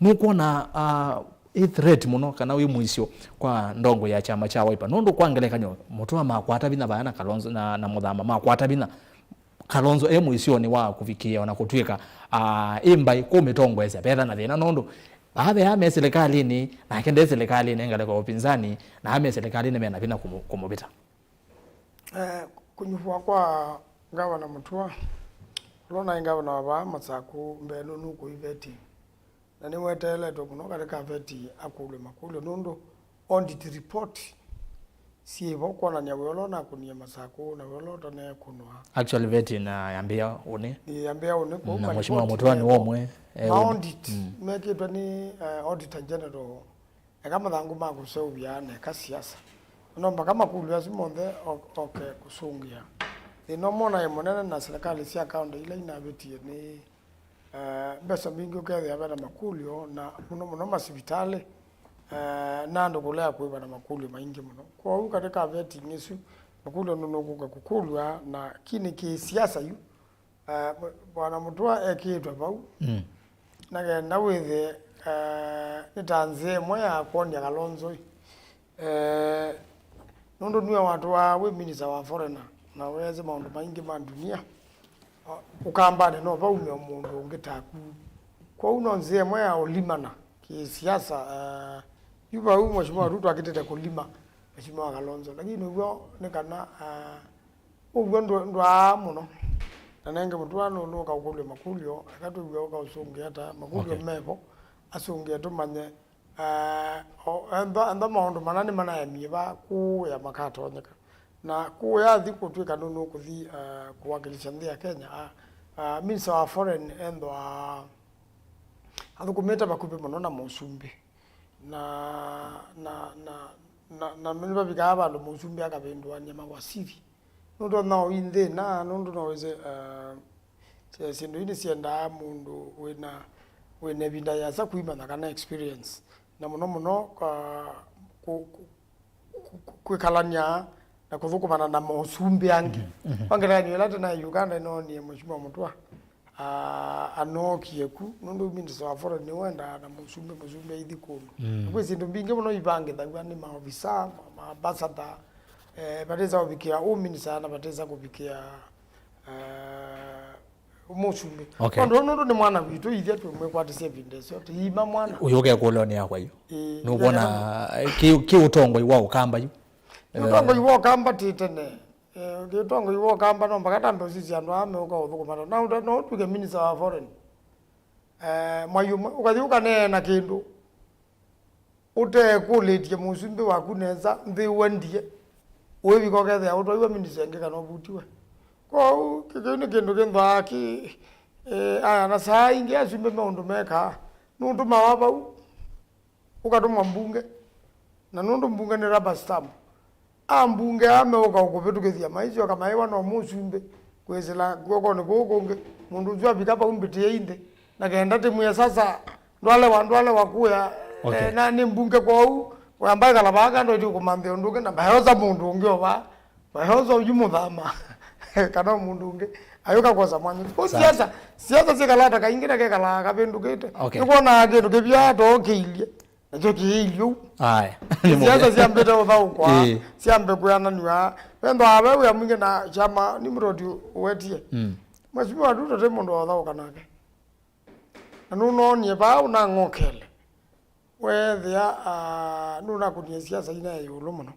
Nũkwona, ah, ĩ threat mũno kana wĩ mũisyo kwa ndongo ya kyama kya Wiper? Nũndũ kwa ngelekany'o, Mutua makwata vinya vaya na Kalonzo na, na Muthama makwata vinya. Kalonzo e mũisyonĩ wa kũvikĩĩa ona kũtw'ĩka, ah, ĩ mbaĩ kũmĩtongoesya vetha na thĩna, nũndũ vaa vea me silikalĩnĩ, nake nde silikalĩnĩ, e ngalĩko ya ũpinzani, na aa me silikalĩnĩ mena vinya kũmũ-, kũmũvĩta. Eh, kũnyuvwa kwa Ngavana Mutua, ũla ũnaĩ ngavana wa vaa Masaku mbee nũnũkũi vetting. Na nĩweteeletwe mũno katĩ ka vetting akũlw'e makũlyo nũndũ audit report syĩvo kwonany'a wĩa ũla ũnakũnie Masaku na wĩa ũla ũtanekũnwa. Actually, vetting, ah, yambĩĩa ũnĩ. Ĩĩ, yambĩĩa ũnĩ kũu. Na Mheshimiwa Mutua nĩ ũmwe, eh, ma audit mekĩtwe nĩ, eh, Auditor General. Eka mathangũ ma kũseũvya na eka siasa. No mpaka makũlyo asu monthe o-, oke kũsũngĩa. Thĩna ũmwe naĩ mũnene na silikalĩ sya kaũntĩ ila inavĩtie nĩ, eh, mbesa mbingĩ ũkethĩa vena makũlyo, na mũno mũno masivitalĩ, eh, na andũ kũlea kũĩva na makũlyo maingĩ mũno. Kwoou katĩ ka vetting ĩsu, makũlyo nũnũkũka kũkũlw'a, na kĩ nĩ kĩ siasa yu. Eh, mw-, Bwana Mutua ekĩĩtwe vau. Mm. Na kenda wĩthĩe, eh, nĩ ta nzĩa ĩmwe ya kwony'a Kalonzo. Eh, nũndũ nue watũaa wĩ minister wa foreigner, na weesĩ maũndũ maingĩ ma ndunia. O, Ũkambanĩ no vaume mũndũ ũngĩ taku. Kwoou no nzĩa ĩmwe ya ũlimana kĩsiasa, eh, yu vau Mheshimiwa Ruto akĩtĩte kũlima Mheshimiwa Kalonzo. Lakini ũw'o nĩ kana, eh, Ũw'o ndũ-, ndwaa mũno. Na nenge Mutua nũnũka ũkũlw'e makũlyo, eka twĩw'e ũkaũsũngĩa ata. Makũlyo mevo, asũngĩe tũmanye, eh, o, entha, entha maũndũ mana nĩmanaemie va kũũya makatonyeka. Na kũũya athi kũtw'ĩka nũnũkũthi, eh, kũwakilisha nthĩ ya Kenya. Ah, ah, Minister wa Foreign enthwa athũkũmĩte vakuvĩ mũno na mũsumbĩ. Na, na, na, na, na nĩvavikaa vandũ mũsumbĩ akavĩndũany'a mawasili. Nũtonya ũinthĩna, nũndũ no wĩsĩ, eh, sy-, syĩndũ ii nĩsyendaa mũndũ wĩna, wĩna ĩvinda yĩasa kwĩmanya kana experience. Na mũno mũno, ah, kũ-, kũ-, kũ-, kũ-, kwĩkalany'a na kũthũkũmana na mosumbĩ angĩ. Mhm, mhm. Kwa ngelekany'o ĩla tena Uganda ĩnoonie Mheshimiwa Mutua, ah, anookie ku, nũndũ minister wa foreign nĩwendaa na mũsumbĩ, mũsumbĩ aithi kũndũ. Mm. Na kwĩ syĩndũ mbingĩ mũno ivangĩthaw'a nĩ maovisa, ma, ma ambassador, eh, vatĩsa ũvikĩa ũ minister na vatĩsa kũvikĩa, eh, mũsumbĩ. Okay. Tondũ nũndũ nĩ mwana witũ, ithyĩ twĩmwĩkwatĩsya ĩvinda ĩseo, tĩima mwana. Ũyũ ũkekũlonĩ yakwa yu. Ĩĩ, nũkwona, eh, kĩ, kĩ ũtongoi wa Ũkamba yu? Ũtongoi wa Ũkamba ti tene. Eh, ũtongoi wa Ũkamba no mpaka ta ndosisya andũ aa meũka ũthũkũma. Na ũta-, no ũtw'ĩke minister wa foreign. Eh, mwai ũmwe, ũkathi ũkaneena kĩndũ. Ũtekũlĩtye mũsumbĩ waku nesa, nthĩ wendie. Ũivika ũkethĩa ũtwaiwe ministry ĩngĩ kana ũvutiwe. Kwoou kĩ-, kĩu nĩ kĩndũ kĩnthwaa kĩ, eh, aya na saa ingĩ asumbĩ maũndũ mekaa. Nũtũmawa vau, ũkatũmwa mbunge. Na nũndũ mbunge nĩ rubber stamp, ambunge aa meũka ũkũvĩtũkĩthya maisyoka maĩwa no mũsumbĩ kwĩsĩla kw'okonĩ kũũ kũngĩ, mũndũ ũsu avika vau mbĩtĩei nthĩ, na kenda tĩmwĩe sasa, ndwalewa, ndwalewa kũya, okay, eh, na nĩ mbunge kwoou, wamba ĩkala vaa kando ĩti ũkũmanthĩa ũndũ ũngĩ, na mbayosa mũndũ ũngĩ o vaa, mbayosa ũyu mũthama, kana o mũndũ ũngĩ, ayũka kwosa mwanya. Kwoou siasa, siasa syĩkalaa ta kaingĩ na kekalaa kavĩndũkĩte. Okay. Nĩkwonaa kĩndũ kĩvya too kĩilye. Nakyo kĩilyũ. Aya. Siasa syambĩte ũthaũkwa, ĩĩ, syambe kwĩananw'a. Wendwa awe wĩa mwingĩ na kyama nĩ mũtoti ũwetie. Mm. Mheshimiwa Ruto tĩ mũndũ wa ũthaũka nake. Na nũnoonie vaa ũnang'okele. Weethĩa, ah, nũnakunie siasa ina ya ĩũlũ mũno.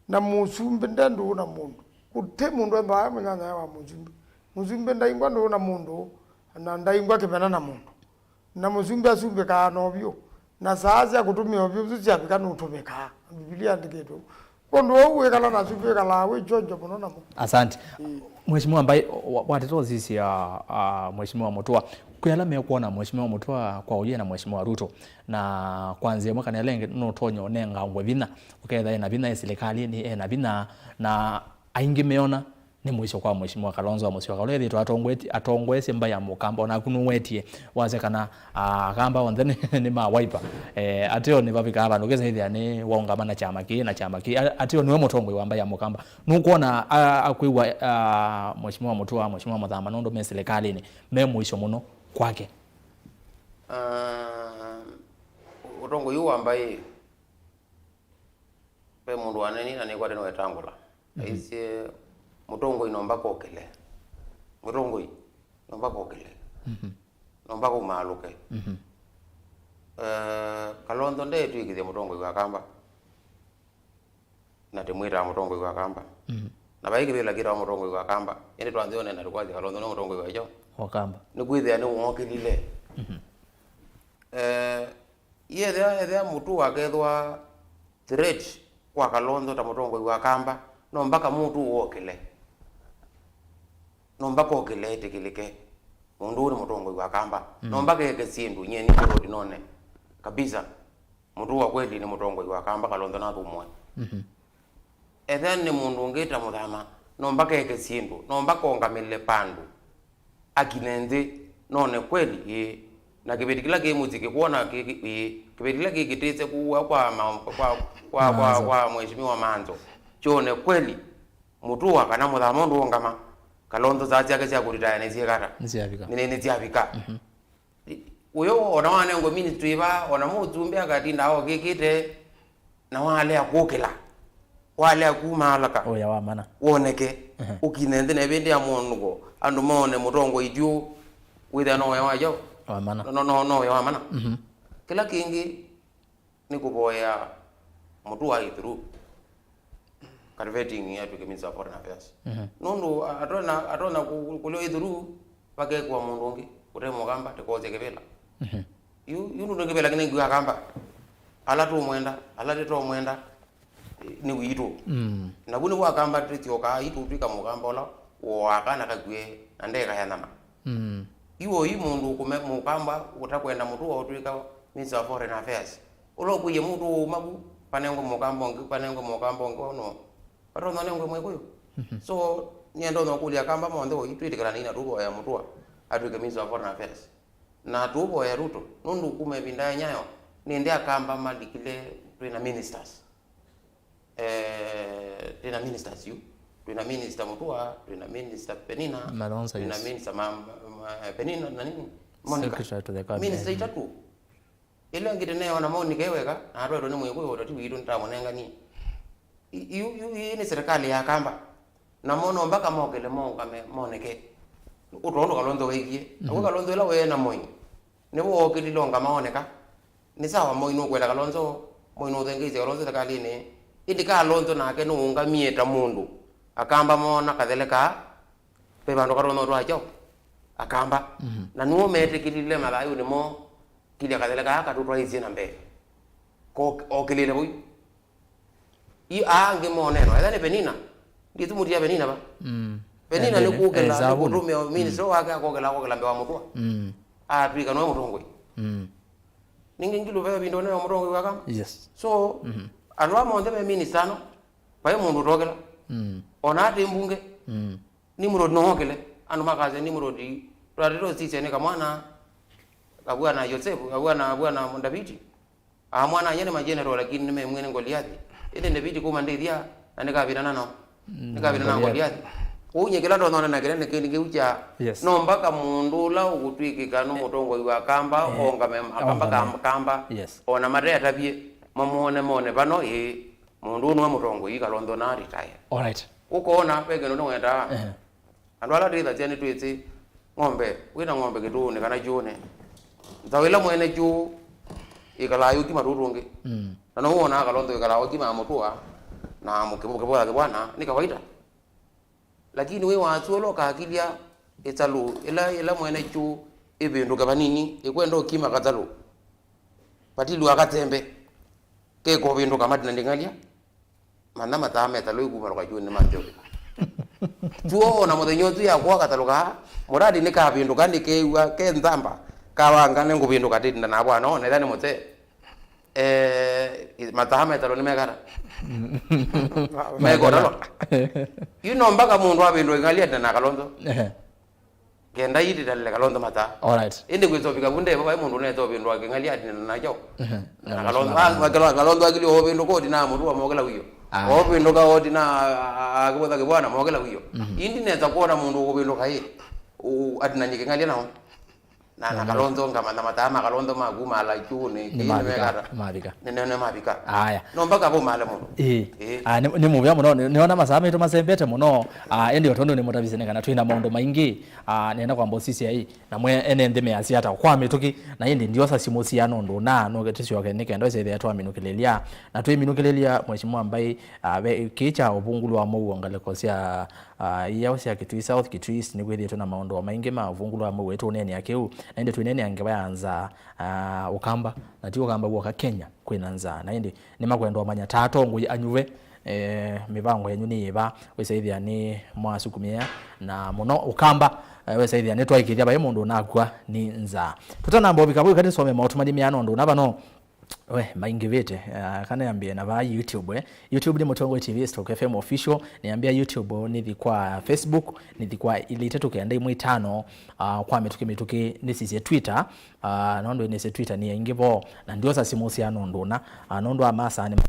Na mũsumbĩ nde ndũũ na mũndũ. Kũtĩ mũndũ ethwa ae mũnyanyae wa mũsumbĩ. Mũsumbĩ ndaingwa ndũũ na mũndũ, na ndaingwa kĩmena na mũndũ. Na mũsumbĩ asumbĩkaa no vyũ, na saa sya kũtũmĩa ũvyũ ũsu syavika nũtũmĩkaa. Mbivilia yandĩkĩtwe ũu. Kwondũ ũu wĩkala na asumbĩ wĩkalaa wĩ kyonjo mũno namo. Asante. Ĩĩ. Mheshimiwa Mbai, wa-, wateta ũsisya, ah, Mheshimiwa Mutua, kwĩ ala mekwona Mheshimiwa Mutua kwa ũyĩ na Mheshimiwa Ruto, na kwa nzĩa ĩmwe kana ĩla ĩngĩ nũtonya ũnengangwe vinya, ũkethĩa ena vinya e silikalĩnĩ, ena vinya, na aingĩ meona nĩ mũisyo kwa Mheshimiwa Kalonzo wa Musyoka, ũla ethĩĩtwe atongoetye, atongoesye mbaĩ ya Mũkamba. Onaku nũwetie, wasya kana, ah, Akamba onthe nĩ, nĩ ma Wiper. Eh, ateo nĩvavikaa vandũ kĩsa ĩthĩa nĩ waũngama na kyama kĩĩ na kyama kĩĩ. A-, ateo nĩwe mũtongoi wa mbaĩ ya Mũkamba. Nũkwona, a-, akwĩw'a, ah, Mheshimiwa Mutua, Mheshimiwa Muthama, nũndũ me silikalĩnĩ, me mũisyo mũno kwake? Ah, ũtongoi ũũ wa mbaĩ, ve mũndũ waneni na nĩkwate nĩwetangũla. Mhm. Aisye, mũtongoi nomba kokĩle. Mũtongoi nomba kokĩle. Mhm. Nomba kumaalũke. Mhm. Eh, Kalonzo ndeetw'ĩkĩthya mũtongoi wa Kamba. Na tĩmwĩtaa mũtongoi wa Kamba. Mhm. Na vai kĩvĩla kĩtawa mũtongoi wa Kamba. Ĩndĩ twanzĩone na tũkwasya Kalonzo nĩ mũtongoi wa kyo. Wa Kamba. Nĩkwĩthĩa nĩwookĩlile. Mhm. Eh, ethĩa, ethĩa Mutua akethwa threat kwa Kalonzo ta mũtongoi wa Kamba, no mpaka Mutua okĩle. No mpaka okĩle etĩkĩlĩke. Mũndũ ũũ nĩ mũtongoi wa Kamba. Mm. No mpaka eke syĩndũ, nyie nĩ kĩrũti none. Kabisa. Mutua kweli nĩ mũtongoi wa Kamba, Kalonzo nathũmũe. Mhm. Ethĩa nĩ mũndũ ũngĩ ta Muthama, no mpaka eke syĩndũ, no mpaka ongamĩle pandũ. Akine nthĩ, none kweli, ĩĩ. Na kĩveti kĩla kĩ mũsyĩ kĩkwona kĩ, kĩ, ĩĩ. Kĩveti kĩla kĩkĩtĩse kũua kwa ma-, kwa, kwa, kwa, Manzo. Kwa Mheshimiwa Manzo. Kyone kweli, Mutua kana Muthama ũndũ ũngama, Kalonzo saa syake sya kũritaya nĩsyĩkata. Nĩsyavika. Nĩ, nĩ, nĩsyavika. Mhm. Ũyũ ona wanengwe ministry va, ona mũsumbĩ akatinda okĩkĩte, na walea kũkĩla, walea kumaalaka, ũya wa mana. Woneke, ehe, ũkine nthĩ na ĩvĩndĩ ya mũnũko, andũ mone mũtongoi tyu, wĩthĩa no ũya wa yo. Wa mana. No, no, no ũya wa mana. Mhm. Kĩla kĩngĩ, nĩ kũvoya Mutua aĩ through converting atw'ĩke Minister of Foreign Affairs. Mhm. Nũndũ a-, atonya, atonya kũ-, kũ-, kũlea aĩ through, vakekwa mũndũ ũngĩ, ũte Mũkamba, tĩkosye kĩvĩla. Mhm. Yu, yu nũndũ kĩvĩla kĩnengiwe Akamba. Ala tũmwenda, ala tĩtomwenda, eh, nĩ witũ. Mm. Na vu nĩvo Akamba tũsyokaa, itũtw'ĩka Mũkamba ũla woaa kana kakw'e na ndeka ya nyama. Mm. Yu oyu mũndũ ũkũme-, Mũkamba ũtakwenda Mutua ũtw'ĩka Minister of Foreign Affairs. Ũla ũkwĩie mũndũ ũũma vu, vanengwe Mũkamba ũngĩ, vanengwe Mũkamba ũngĩ, ono vatonya ũnengwe Mwĩkũyũ. Mhm. So, nyie ndonya ũkũlya Akamba monthe oyu, twĩtĩkĩlanei na tũvoya Mutua atw'ĩke Minister of Foreign Affairs. Na tũvoya Ruto, nũndũ kuma ĩvinda ya Nyayo, nĩndĩ Akamba malikile twĩ na ministers. Eh, twĩ na ministers yu. Twĩ na Minister Mutua, twĩ na Minister Penina, Malonza, twĩ na, yes, Minister ma, ma, Penina na nini? Monica. Secretary to the cabinet. Minister itatũ. Ĩla ĩngĩ tene ona Monica e weka, na atwaĩtwe nĩ Mwĩkũyũ, ũteti witũ nĩtamũnenganie. I-, yu, yu, ii nĩ serikali ya Kamba. Namo no mpaka mokĩle, mongame, moneke. Ũtwa ũndũ Kalonzo weekie. Naku, mhm, Kalonzo ĩla wee na Moi, nĩvo wookĩlile ũngama woneka. Nĩ sawa, Moi nũkwenda Kalonzo, Moi nũthengeisye Kalonzo serikalĩnĩ. Ĩndĩ Kalonzo nake nũũngamie ta mũndũ. Akamba moona kathele kaa, ve vandũ katonya ũtwaa kyaũ? Akamba. Mhm. Na nĩw'o metĩkĩlile mathayũnĩ moo, kilya kathele kaa katũtwaĩsye na mbee. Ko-, okĩlĩle vau. Ii, aa angĩ monenwa. Etha nĩ Penina. Nditumutia Penina va. Mm. Penina nĩ kũkĩla, nĩ kũtũmĩa ministry wake akokĩla, akokĩla mbee wa mũtũa. Mm. Atw'ĩka nĩwe mũtongoi. Mm. Ningĩ Ngilu ve ĩvinda ũnene wa mũtongoi wa Kamba. Yes. So, andũ aa monthe me minister ano, vai mũndũ ũtokĩla. Mm. Ona atĩ mbunge, mm, Nimrod no okĩle. Andũ makasya Nimrod, twatatĩte ũsisya nĩ kamwana, kavw'ana Yosevu, kavw'ana, kavw'ana Ndaviti. Aa mwana anya nĩ majenerali, lakini nĩmemwĩe nĩ Ngoliathi. Ĩndĩ Ndaviti kuma ndĩthya, na nĩkavĩtana no. Mm, nĩkavĩtana na Ngoliathi. Ngoliathi. Kwoou nyie kĩla ndonona na kĩla nĩ kĩndĩ kĩu kya, yes, no mbaka mũndũ ũla ũkũtw'ĩkĩka nĩ mũtongoi wa Kamba, eh, ongame Akamba, ongame. Kam-, Kamba. Yes. Ona mate atavye, mamwone mone vano, ĩĩ, mũndũ ũyũ nĩwe mũtongoi, Kalonzo na retire. All right. Ũkoona, ve kĩndũ nĩwendaa. Ehe. Andũ ala twĩthasya nĩtwĩsĩ ng'ombe, wĩna ng'ombe kĩtũũnĩ kana kyũũnĩ, nzaũ ĩla mwene kyũũ ĩkalaa yũkima tũũ tũngĩ. Mm. Na now'o wonaa Kalonzo ĩkalaa ũkimaa mũtũa na mũkĩvoya kĩvwana, nĩ kawaida. Lakini wĩ wasyo ũla ũkakilya ĩsalũ ĩla, ĩla mwene kyũũ ĩvĩndũke vanini, ĩkwenda ũkima kasalũ, vatilwa katembe, kekũvĩndũka matina ndĩng'alya. Mantha mataa metalũ ikumalũka kyũnĩ ma nthĩ. Tuo na mũthenya ũsu yakwa katalũ kaa, mũradi nĩkavĩndũka, nĩkew'a ke nthamba, kawanga nĩngũvĩndũka tĩtinda na bwana, ona ĩla nĩ mũte. Eh, mataa metalũ nĩmekata. Mekotalo. Yu no mpaka mũndũ avĩndũe ng'ali atina na Kalonzo. Ehe. Kenda ititalile Kalonzo mataa. All right. Ĩndĩ kwĩsa ũvika vu ndeva, vai mũndũ ũnesa ũvĩndũa kĩng'ali atinana nakyo. Mhm. Na Kalonzo, ah, Kalonzo akili ũvĩndũka ũtina mũtũa mokela wĩo. Ah. Ũvĩndũka ũtina, ah, ah, kĩvotha kĩvwana mokela wĩo. Mhm. Indi nesa kuona mũndũ ũkũvĩndũka ĩ, ũ-, atinanie kĩng'ali nao. Na, na Kalonzo ngamanya mataa ma Kalonzo maku mala kyũnĩ, nĩ mavika, mekata. Mavika. Nĩ nene mavika. Aya. No mpaka vau male mũndũ. Ĩĩ. Ĩĩ. Ah, nĩ, nĩ mũvea mũno. Nĩ, nĩona masaa maitũ masembete mũno. Ah, ĩndĩ o tondũ nĩmũtavisye nĩ kana twĩna maũndũ maingĩ. Ah, nĩenda kwamba ũsisya ĩ, na mwe ene nthĩ measya ata kwa mĩtũkĩ, na ĩndĩ ndiosa simũ sia nũndũ na nũke tũsyoke nĩ kenda ĩsethĩa twaminũkĩlĩlya. Na twĩminũkĩlĩlya Mheshimiwa Mbai, ah, ve kĩĩ kya ũvungũlu wa mũuo ngalĩko sya, ah, iao sya Kitui South, Kitui East, nĩkwĩthĩĩtwe na maũndũ o maingĩ ma ũvungũlu wa mũuo ĩtũneenea kĩu, na ĩndĩ twĩneenea ngewa ya nzaa, ah, Ũkamba, na ti Ũkamba w'oka, Kenya kwĩna nzaa, na ĩndĩ nĩmakwenda ũmanya ta atongoi anyuve, eh, mĩvango yenyu nĩ yĩva? Wĩsaĩthĩa nĩ mwasukumĩa na mũno Ũkamba, eh, wĩsaĩthĩa nĩ twaĩkĩthya vai mũndũ ũnakw'a nĩ nzaa. Tũtanamba ũvika vau, eka nĩsome maũtũmani meana ũndũ ũna vano, we, maingĩvĩte. Ah, kana yambĩe na vaa YouTube, eh. YouTube nĩ Mũtongoi T V, Stock F M Official. Nĩambĩa YouTube, nĩthi kwa Facebook, nĩthi kwa ilĩ itatũ kenda imwe itano, ah, kwa mĩtũkĩ mĩtũkĩ nĩsisye Twitter. Ah, nũndũ nĩsĩ Twitter nĩ aingĩ vo, na ndiosa simũ sya nũndũ ũna, ah, nũndũ wa masaa nĩ ma-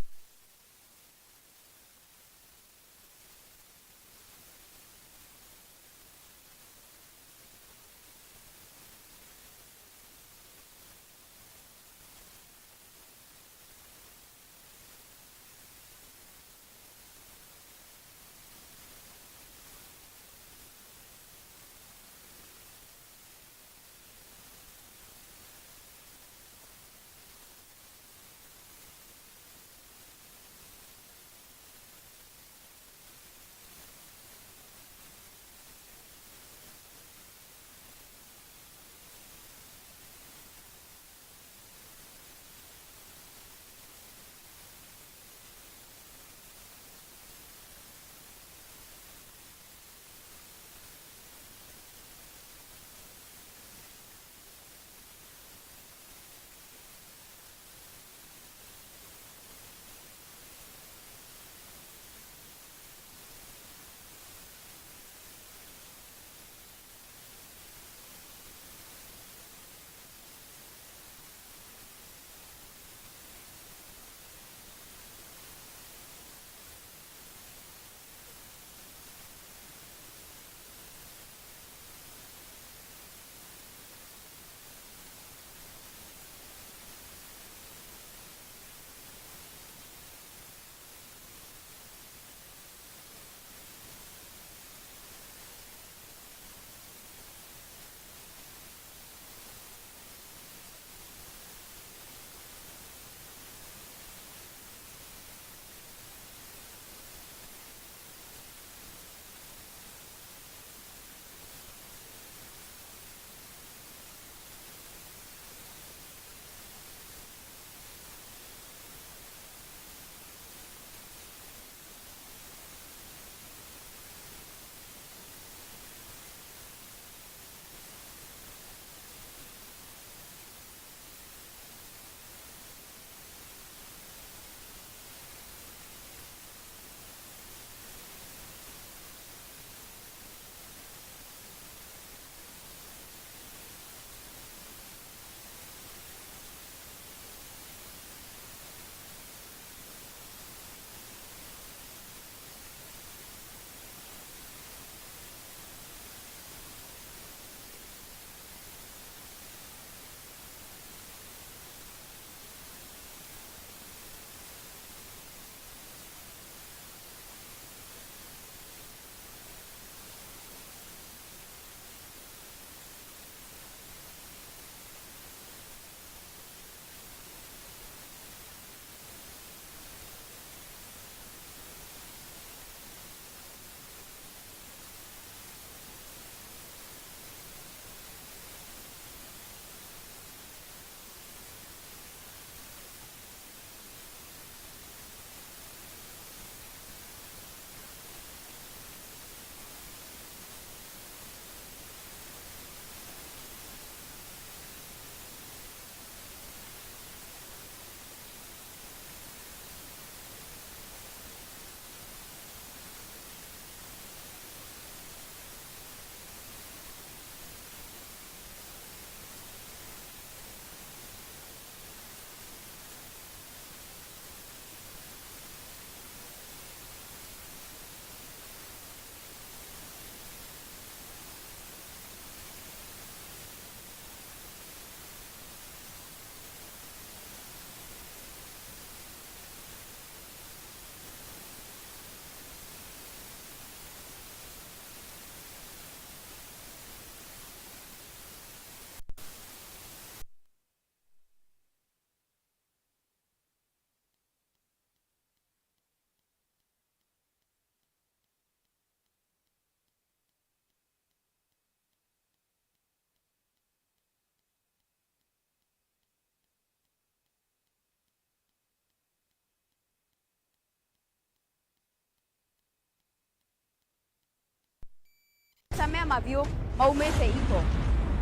Mavyũ maumĩte iko.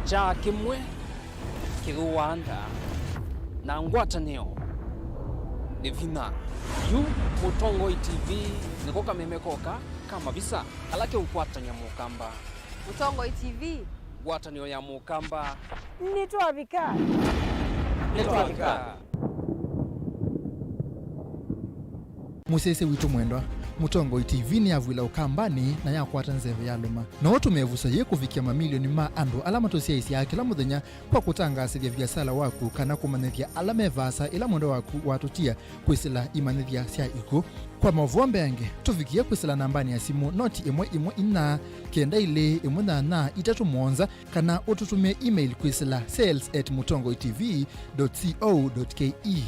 Kyaa kĩmwe kĩthũaa nda, na ngwatanĩo nĩ vinya. Yu Mũtongoi T V nĩko kameme koka ka mavisa kala keũkwatany'a Mũkamba. Mũtongoi T V. Ngwatanĩo ya Mũkamba. Nĩtwavika. Nĩtwavika. Mũsyaĩĩsya witũ mwendwa, Mũtongoi T V nĩyavw'ĩla Ũkambanĩ na yakwata nzeve yalũma. No ũtũmĩe ĩvuso yĩĩ kũvikĩa mamilioni ma andũ ala matũsyaĩĩsyaa kĩla mũthenya kwa kũtangaasĩthya viasala waku kana kũmanyĩthya ala me vaasa ĩla mwendwa waku watũtia kwĩsĩla imanyĩthya sya ikw'ũ. Kwa maũvoo mbeange, tũvikĩe kwĩsĩla nambanĩ ya simũ noti ĩmwe ĩmwe inya kenda ilĩ ĩmwe nyanya itatũ mũonza, kana ũtũtũmĩe email kwĩsĩla sales at mũtongoi T V dot co dot K E.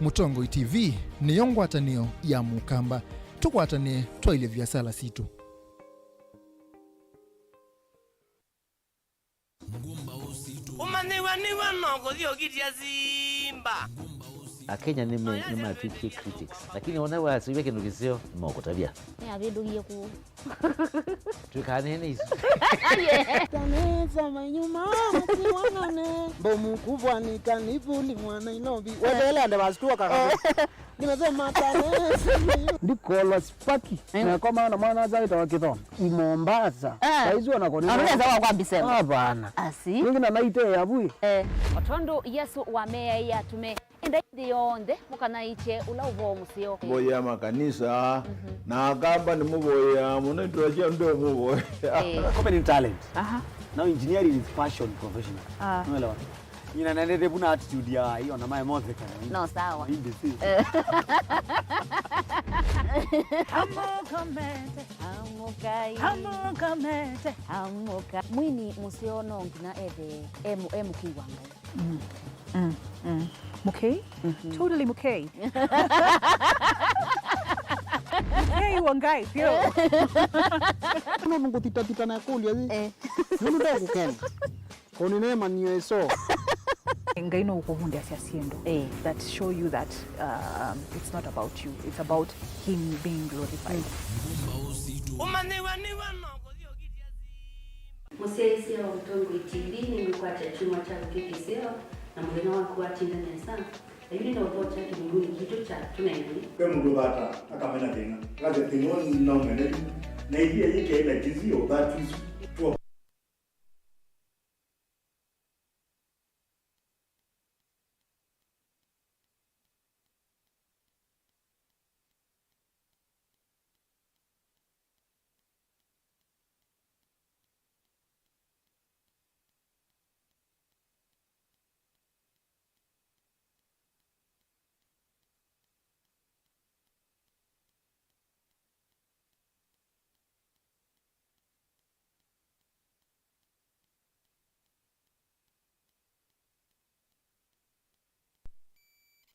Mũtongoi T V nĩyo ngwatanĩo ya Mũkamba. Tũkwatanĩe twaĩlye viasala sitũ. Ũmanyĩw'a nĩw'o no kũthi ũkitya simba. Akenya nĩme- nĩmatwĩkie critics, lakini ona wasĩw'a kĩndũ kĩseo nĩmokũtavya. Nĩavĩndũkie kũũ. Twĩkaanĩe nĩ isu. Tanesa manyuma matiwanane. Mbomu kubwa ni kanivuli mwa Nairobi. Weteele ande basi tuoka kabisa. Nimesema Tanesa manyuma. Ndikolwa spaki. Eh. Nakomana na mwana azaĩtawa Kĩthonda. I Mombasa. Eh. Saizi wanakonea. Andu nesa wa kwa bisema. Hapana. Asi. Ningi na naite ya bui. Eh. O tondũ Yesũ wameaĩe atũme, endai nthĩ yonthe, mũkanaĩkye ũla ũvoo mũseo. Voya makanisa, mhm, na Akamba nĩmũvoyaa mũno, nĩtwasya ndũmũvoya. Eh. Comedy ni talent. Aha. Now engineering is passion professional. Ah. Unaelewa? Nyina nendete vuna attitude ya hiyo na mae mothe kana. No, sawa. Hindi si. Eh. Amũkomete. Amũkai. Amũkomete. Amũka. Mwini mũseo no nginya ethe e mu- e mũkĩi wa Ngai. Mm. Mm. Mm. Mũkei? Mhm. Totally mũkei. Mũkei wa Ngai, pio. Nũndũ ngũthitathita na ĩkũlyo yĩ. Eh. Nũndũ ndekũkena. Kũnĩneemany'a ĩso. Ngai no ũkũvundĩasya syĩndũ, eh, that show you that, um, it's not about you, it's about him being glorified. Ũmanyĩw'a nĩw'o no kũthi ũkitya simba. Mũsyaĩĩsya wa Mũtongoi T V nĩngũkwatya kyumwa kyaku kĩ kĩseo, na mũthenya waku watinda nesa. Na yu nĩnaũthokya kĩlungunĩ kitũ kya tũneenany'e. Ve mũndũ ũthata akamena thĩna. Akasya thĩna ũũ no mwene yu. Na ithia yĩkĩe na jisi ya ũthatu isu. Tuo.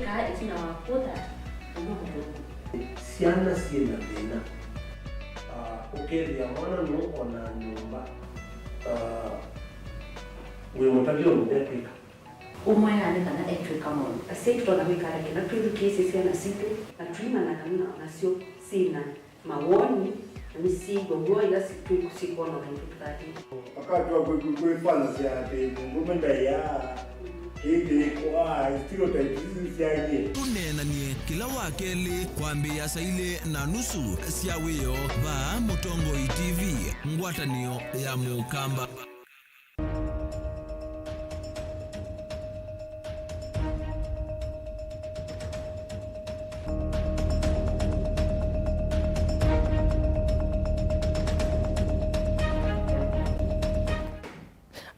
Kaa ĩtina wa kũtha ũndũ mũthũku. Syana syĩ na thĩna. Ah, ũkethĩa mwana nũũ ona nyũmba. Ah, wĩmũtavya ũndũ mekwĩka. Ũmwĩaa nĩ kana etw'ĩka maũndũ. Asyai tũtonya kwĩka ata kĩla twĩthukĩĩsye syana sitũ na tũimanya kana nasyo syĩ na mawoni, na nĩsyĩĩw'a w'o ĩla si- twĩ- sikwona ũndũ tũtaĩle. Wakati wa kwĩ- kwĩ- kwĩfanyasya atĩ mũndũũme ndaĩaa, kĩĩ kĩĩkwaa, stereotypes isu nĩsyaĩlye. Tũneenany'e kĩla wa kelĩ kwambĩĩa saa ilĩ na nusu sya wĩoo vaa Mũtongoi T V, ngwatanĩo ya Mũkamba.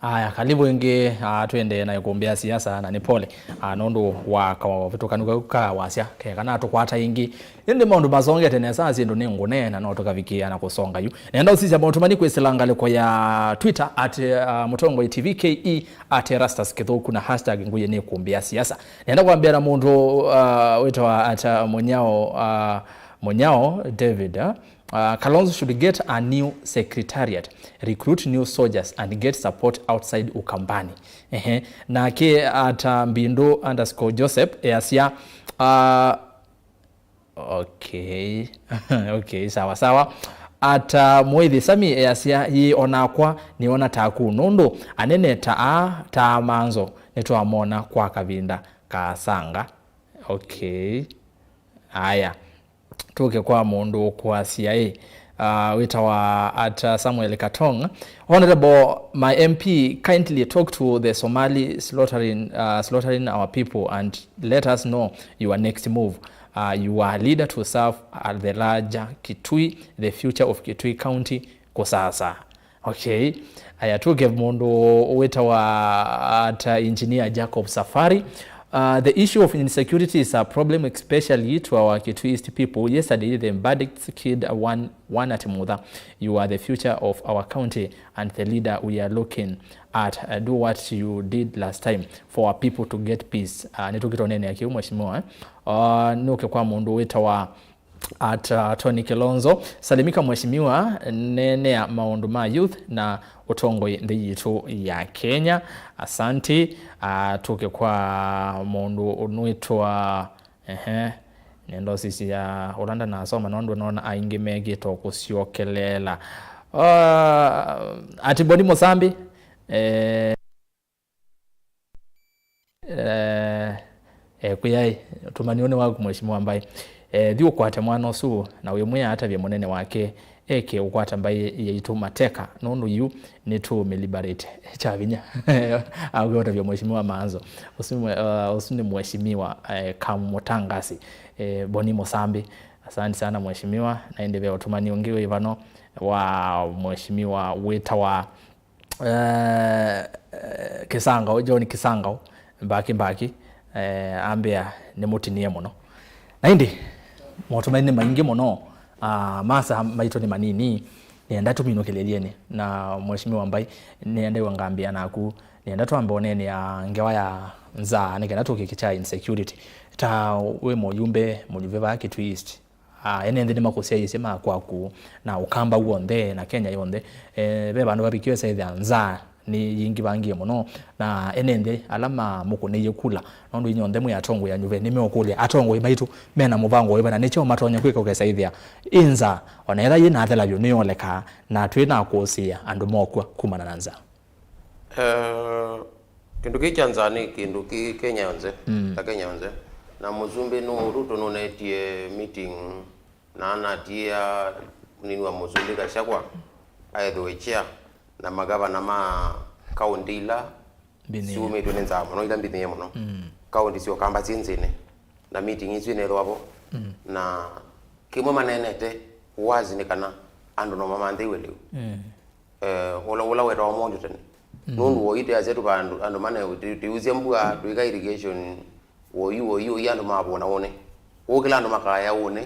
Aya, karibu ĩngĩ, ah, tũendee na ĩkũmbĩ ya siasa, na nĩ pole, ah, nũndũ wa kavĩtũkanu kau ka wasya, keka na tũkwata ĩngĩ. Ĩndĩ maũndũ masongete nesa, syĩndũ nĩ ngũne, na no tũkavikĩĩa na kũsonga yu. Nenda ũsisya maũndũ manini kwĩsĩla ngalĩko ya Twitter at, uh, Mũtongoi T V K E, at Erastus Kĩthũku na hashtag Ngũyũ nĩ ĩkũmbĩ ya siasa. Nenda kwambĩa na mũndũ, uh, wĩtawa at, uh, Mũnyao, uh, Mũnyao David, uh, uh, Kalonzo should get a new secretariat, recruit new soldiers and get support outside Ukambani. Ehe. Nake at, uh, Mbindu underscore Joseph easya, uh, Okay. Okay, sawa sawa. Ata mũĩthi Sami easya, yĩ onakwa nĩona taku, nũndũ anene ta aa ta Manzo nĩtwamona kwa kavinda kaasanga. Okay. Aya. Tũke kwa mũndũ ũkwasya ĩ, uh, wĩtawa at, uh, Samuel Katong. Honorable, my M P, kindly talk to the Somali slaughtering, uh, slaughtering our people and let us know your next move. Uh, you are a leader to serve, uh, the larger Kitui, the future of Kitui County, kusasa. Okay. Aya, tũke mũndũ wĩtawa at, uh, Engineer Jacob Safari. Uh, the issue of insecurity is a problem, especially to our Kitui East people. Yesterday, the bandits killed one, one at Mutha. You are the future of our county and the leader we are looking at. Uh, do what you did last time for our people to get peace. Uh, nĩtũkĩtonene kĩu, mheshimiwa, eh? Uh, nũke kwa mũndũ wĩtawa at, uh, Tony Kilonzo. Salimika mheshimiwa, neenea maũndũ ma youth na ũtongoi nthĩ yitũ ya Kenya. Asante. Uh, tũke kwa mũndũ ũnwĩtwa, ehe, nenda ũsisya ũla ndanasoma, nondũ nona aingĩ mekĩte kũsyokeleela. Uh, ati Boni Mũsambi, eh, Eh, eh, kwĩaĩ, ũtũmani ũũ nĩ waku, Mheshimiwa Mbai. Eh, thi ũkwate mwana ũsu, na wĩmwĩa atavye mũnene wake eke ũkwata mbaĩ yaitũ mateka, nũndũ yu nĩtũmĩliberate kya vinya. Akwĩa ũtavye Mheshimiwa Manzo. Ũsu nĩ mwe-, uh, ũsu nĩ Mheshimiwa, eh, Kamutangasi, eh, Boni Mũsambi. Asante sana, Mheshimiwa. Na ĩndĩ ve ũtũmani ũngĩ wĩ vano wa Mheshimiwa wĩtawa eh, eh, Kĩsangao, John Kĩsangao, Mbaki Mbaki, eh, ambĩa nĩmũtinie mũno. Na ĩndĩ, motũmani nĩ maingĩ mũno, ah, masaa maitũ nĩ manini, nĩenda tũminũkĩlĩlyeni. Na Mheshimiwa Mbai, nĩenda iwe ngambĩa naku, nĩenda twambe ũneenea ngewa ya nzaa, nĩ kenda tũkĩkĩkya insecurity. Ta wĩ mũyumbe, mũyumbe vaa Kitui East, Ah, ene nthĩ nĩmakũsyaĩĩsye ma kwaku na Ũkamba w'onthe na Kenya yonthe. Eh, ve vandũ vavikie ũsethĩa nzaa nĩyĩngĩvangie mũno, na ene nthĩ ala mamũkũnĩie kula, nũndũ inyw'onthe mwĩ atongoi anyuve, nĩmeũkũlya, atongoi maitũ mena mũvango wĩva na nĩkyaũ matonya kwĩka ũkesa ĩthĩa ĩ nzaa, ona ethĩwa yĩnathela vyũ, nĩyolekaa, na twĩ na kũsĩĩa andũ mokw'a kumana na nzaa? Eh, kĩndũ kĩĩ kya nzaa nĩ kĩndũ kĩ Kenya yonthe, mm, ta Kenya yonthe. Na mũsumbĩ nũ Ruto nũnetie meeting na anatiĩa mũnini wa mũsumbĩ Gachagua aethĩwe chair, na magavana ma kaũntĩ ila mbinĩe, siumĩtwe nĩ nzaa mũno, ila mbinĩe mũno, mm, kaũntĩ sya Ũkamba syĩ nthĩnĩ, na meeting isu inethĩwa vo. Mm. Na kĩmwe maneenete wazi nĩ kana andũ no mamanthĩwe lĩu. Mm. Eh, ũla, ũla wetawa Mwondi tene. Mm. Nũndũ woi tũyasya tũva andũ, andũ mane, tũ-, tũiusya mbua, twĩka irrigation, woi, woi, woi, andũ mavũna ũnĩ. Ũũ kĩla andũ makaya ũnĩ,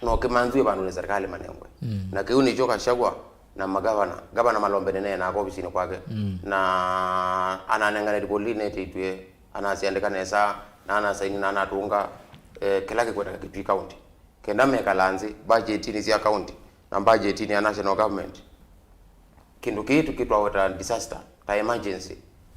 no kĩmanthw'e vandũ nĩ serikali manengwe. Mm. Na kĩu nĩkyo Gachagua na magavana, gavana Malombe nĩneenaa ovisinĩ kwake. Mm. Na ananengane coordinate itw'e, anasiandĩka nesa, na anasaini, na anatũnga, eh, kĩla kĩkweteka Kitui County. Kenda mekala nthĩ, mbajetinĩ sya kaũntĩ na mbajetinĩ ya national government, kĩndũ kĩĩ tũkĩtwaweta disaster, ta emergency.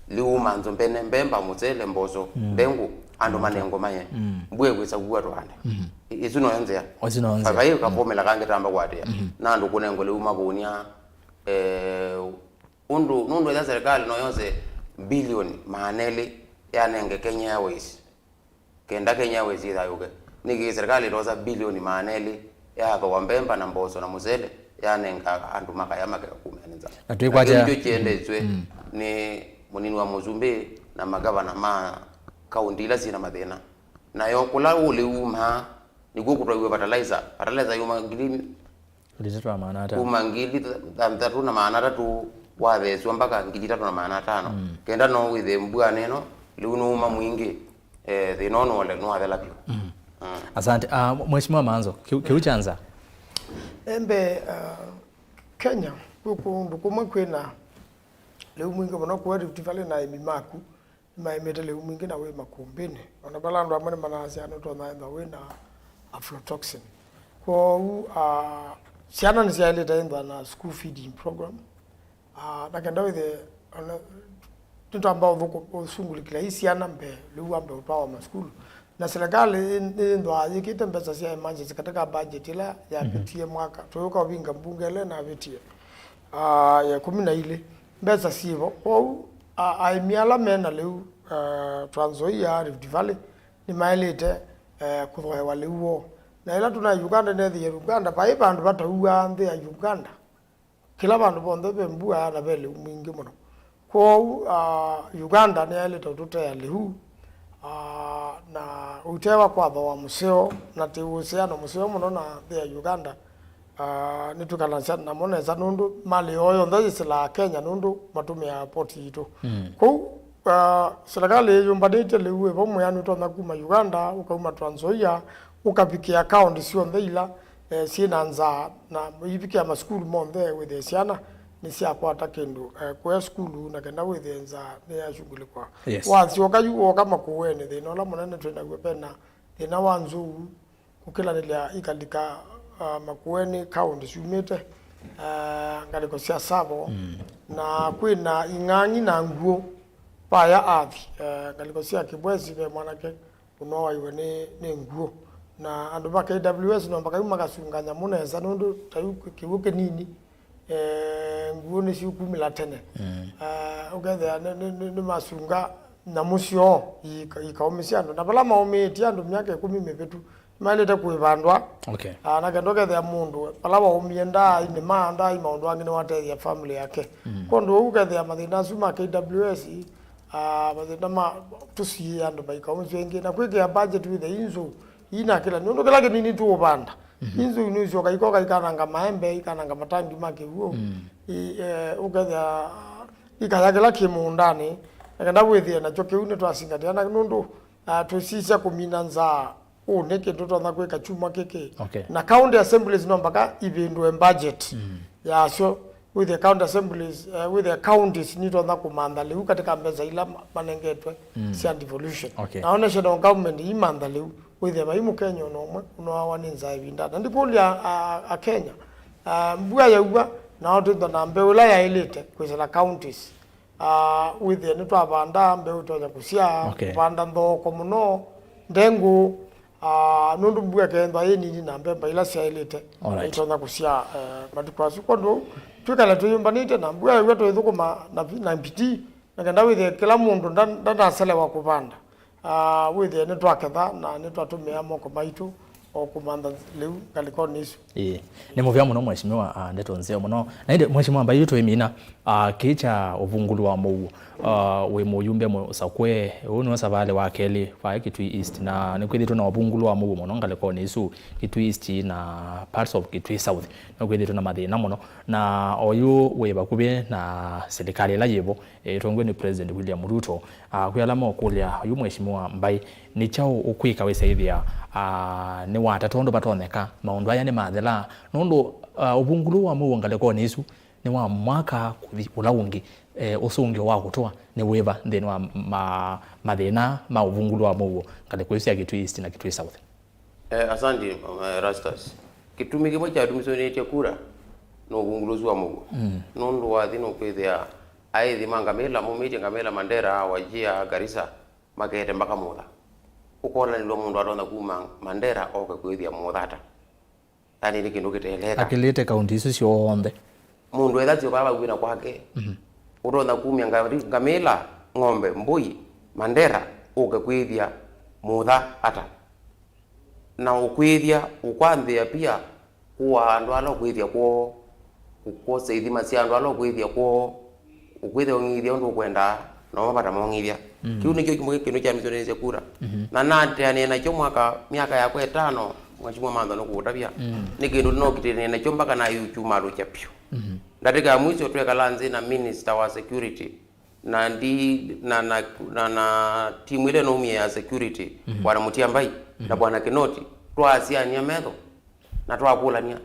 Lĩu manzo mbene, mbemba, mũsele, mboso, mm, mbengũ, andũ manengwe maye. Mm. Mbua ĩkwĩsa kua tũande. Mm. I-, ĩsu noyo nzĩa. Ĩsu noyo nzĩa. Vai, vai, mm, kafomela kangĩ tamba kũatĩĩa. Mm. Na andũ kũnengwe lĩu makũnia, eh, ũndũ, nũndũ ĩla serikali no yose bilioni maana elĩ yanenge Kenya Airways. Kenda Kenya Airways ĩthayũke, nĩkĩ serikali ĩtosa bilioni maana elĩ yathooa mbemba na mboso na mũsele, yanenga andũ makaya makeka kumĩa nĩ nzaa? Na twĩkwatya, na kĩu nĩkyo kĩendetw'e, mm, nĩ mũnini wa mũsumbĩ na magavana ma kaũntĩ ila syĩ na mathĩna. Nayo kũla ũlĩ umaa, nĩkw'o kũtwaiwe fertilizer. Fertilizer yuma ngili Ngili itatũ na maana atano. Kuma ngili thanthatũ na maana atatũ watheeswa mpaka ngili itatũ na maana atano. Mm. Kenda no wĩthĩe mbua neno, lĩu nũuma mwingĩ, eh, thĩna ũũ nũole-, nũwathela vyũ. Mm. Mm. Asante. Ah, Mheshimiwa Manzo, kĩu, kĩu kya nza? Embe, ah, Kenya, kwĩ kũndũ kũmwe kwĩna lĩu mwingĩ mũno kũu Rift Valley na aĩmi maku. Nĩmaĩmĩte lĩu mwingĩ na wĩ makũmbĩnĩ. O na vala andũ amwe nĩmanasya nũtonya ĩthwa wĩ na aflatoxin. Kwoou, ah, syana nĩsyaĩlĩte ĩthwa na school feeding program. Ah, na kenda wĩthĩe, o na nĩtwamba ũthũkũ-, ũsungũlĩkĩla i syana mbee, lĩu wambe ũtwawa masukulu. Na serikali ĩ-, ĩthĩawa yĩkĩte mbesa sya emergency katika budget ĩla yavĩtie mwaka. Tũyũka ũvinga mbunge ĩla ĩnavĩtie, ah, ya ĩkũmi na ilĩ, mbesa syĩvo. Kwoou, a-, aĩmi ala me na lĩu, ah, Trans Nzoia, Rift Valley, nĩmaĩlĩte, eh, kũthoewa lĩu woo. Na ĩla tũna Uganda nethĩie Uganda, vai vandũ vatauaa nthĩ ya Uganda. Kĩla vandũ vonthe ve mbua na ve lĩu mwingĩ mũno. Kwoou, ah, Uganda nĩyaĩlĩte ũtũtea lĩu, ah, na ũitewa kwathoa mũseo, na tĩ ũsiano mũseo mũno na nthĩ ya Uganda. Ah, nĩtwĩkanasya namo nesa nũndũ malĩ yoo yonthe yĩsĩlaa Kenya nũndũ matũmĩaa poti yitũ. Mm. Kwoou, ah, serikali yĩyũmbanĩtye lĩu wĩvo mwĩanu ũtonya kuma Uganda, ũkauma Trans Nzoia, ũkavikĩa kaũntĩ syonthe ila, eh, syĩ na nzaa, na ivikĩa masukulu monthe wĩthĩe syana nĩsyakwata kĩndũ, eh, kũya sukulu na kenda wĩthĩe nzaa nĩyashughulikwa. Yes. Wasyoka yu woka Makueni, thĩna ũla mũnene twĩ naw'o, vena thĩna wa nzou kũkĩlanĩlya ikalika, ah, Makueni kaũntĩ syumĩte, ah, ngalĩko sya Tsavo, mm, na kwĩna ing'ang'i na nguũ vaya athi, eh, ngalĩko sya Kĩbwesi ve mwanake ũnowaiwe nĩ, nĩ nguũ. Na andũ ma K W S no mbaka yu makasunga nyamũ nesa, nũndũ ta yu kĩ-, kĩw'ũ kĩnini, eh, nguũ nĩsiũkumĩla tene. Mm. Eh, ũkethĩa nĩ, nĩ, nĩ, nĩmasunga nyamũ syoo ika-, ikaũmĩsya andũ. Na vala maũmĩĩtye andũ myaka ĩkũmi mĩvĩtu, maĩlĩte kũĩvandwa. Okay. Ah, na kenda ũkethĩa mũndũ vala waũmie ndaai nĩma ndaai maũndũ angĩ nĩwatethya family yake. Mm. Kwondũ ũu ũkethĩa mathĩna asu ma K W S, ah, mathĩna ma tũsiĩ andũ maikaũmĩsya ĩngĩ, na kwĩkĩa budget wĩthĩa inzũ inakĩla, nũndũ kĩla kĩnini tũũvanda. Mhm. Inzũ nĩsyoka ikoka ikananga maembe, ikananga matangi ma kĩw'ũ. Mm. I, eh, ũkethĩa ikaya kĩla kĩ mũũndanĩ, na kenda wĩthĩe nakyo kĩu nĩtwasingatĩa na nũndũ, ah, tũsisya kũmina nzaa. Ũũ nĩ kĩndũ tũtonya kwĩka kyumwa kĩkĩ. Okay. Na county assemblies no mpaka ivĩndũe budget, mm, yasyo. Wĩthĩe county assemblies, eh, wĩthĩe counties nitonya kũmantha lĩu katika mbesa ila ma-, manengetwe, mm, sya devolution. Okay. Nao national government imantha lĩu, wĩthĩe vai Mũkenya ona ũmwe ũnoawa nĩ nzaa ĩvinda. Na ndikũlya a, a, Akenya, ah, mbua yaua, nao twĩthwa na mbeũ ĩla yaĩlĩte kwĩsĩla counties. Ah, wĩthĩe nĩtwavanda mbeũ ĩtonya kũsyaa, okay, kũvanda nthoko mũno, ndengũ, ah, nũndũ mbua ĩkethwa yĩ nini na mbemba ila syaĩlĩte, alright, itonya kũsyaa, eh, matukũ asu. Kwondũ ũu, twĩkale twĩyũmbanĩtye na mbua ĩw'a tũithũkũma na vi-, na mbitii, na kenda wĩthĩe kĩla mũndũ nda-, ndanaselewa kũvanda. Ah, wĩthĩe nĩtwaketha na nĩtwatũmĩa moko maitũ o kũmantha lĩu ngalĩkonĩ isu. Ĩĩ. Nĩ mũvea mũno, Mheshimiwa, ah, ndeto nzeo mũno. Na ĩndĩ, Mheshimiwa Mbai, yu twĩmina, ah, kĩĩ kya ũvungũlu wa mũuo, ah, wĩ mũyumbe mũsakũe, ũũ nĩwe savalĩ wa kelĩ vaĩ Kitui East, na nĩkwĩthĩtwe na ũvungũlu wa mũuo mũno ngalĩkonĩ isu, Kitui East na parts of Kitui South. Nĩkwĩthĩtwe na mathĩna mũno, na oyu wĩ vakuvĩ na silikalĩ ĩla yĩvo, ĩtongoew'e nĩ President William Ruto. Ah, kwĩ ala mokũlya, yu Mheshimiwa Mbai, nĩ kyaũ ũkwĩka wĩsaĩthĩa, ah, nĩwatata ũndũ vatonyeka maũndũ aya nĩmathela? Nũndũ, ah, ũvungũlu wa mũuo ngalĩkonĩ isu nĩ wa mwaka kũthi ũla ũngĩ, eh, ũsũngĩo wa kũtũa nĩ wĩva nthĩnĩ wa ma-, mathĩna ma ũvungũlu wa mũuo ngalĩko isu sya Kitui East na Kitui South? Eh, asanti, eh, Rastus. Kĩtumi kĩmwe kyatumisũnĩtye kura nĩ ũvungũlu ũsu wa mũuo. Mm. Nũndũ wathi nũkwĩthĩa aĩthi ma ngamĩla maumĩtye ngamĩla Mandera, Wajir, Garissa, makete mpaka Mũtha. Ũkolanĩlwa mũndũ atonya kuma Mandera oke kwĩthĩa Mũtha ata? Yani nĩ kĩndũ kĩteeleka. Akĩlĩte kaunti isu syonthe. Mũndũ etha syo vala vakuĩ na kwake. Mhm. Ũtonya kumya ngari, ngamĩla, ng'ombe, mbũi, Mandera, ũke kwĩthĩa Mũtha ata? Na ũkwĩthya ũkwanthĩa pia kũaa andũ ala ũkwĩthya kwoo, kũkosa ithima sya andũ ala ũkwĩthya kwoo, ũkwĩthya ũng'ithya ũndũ ũkwendaa, nao mavata mong'ithya. Mm. Kĩu nĩkyo kĩmwe kĩndũ kyamisũnĩsye kura. Mhm. Na nateanĩe nakyo mwaka, myaka yakwa ĩtano, Mheshimiwa Mantha nũkũũtavya. Mm. Nĩ kĩndũ nokitĩanĩe nakyo mpaka nayũkyumalũkya vyũ. Mhm. Ndatĩka ya mwiso twekala nzĩ na minister wa security, na ndi, na, na, na, na timu ĩla ĩnaumie ya security, mhm, Bwana Mutyambai na, mhm, Bwana Kinoti, twaasiania metho na twakũlania,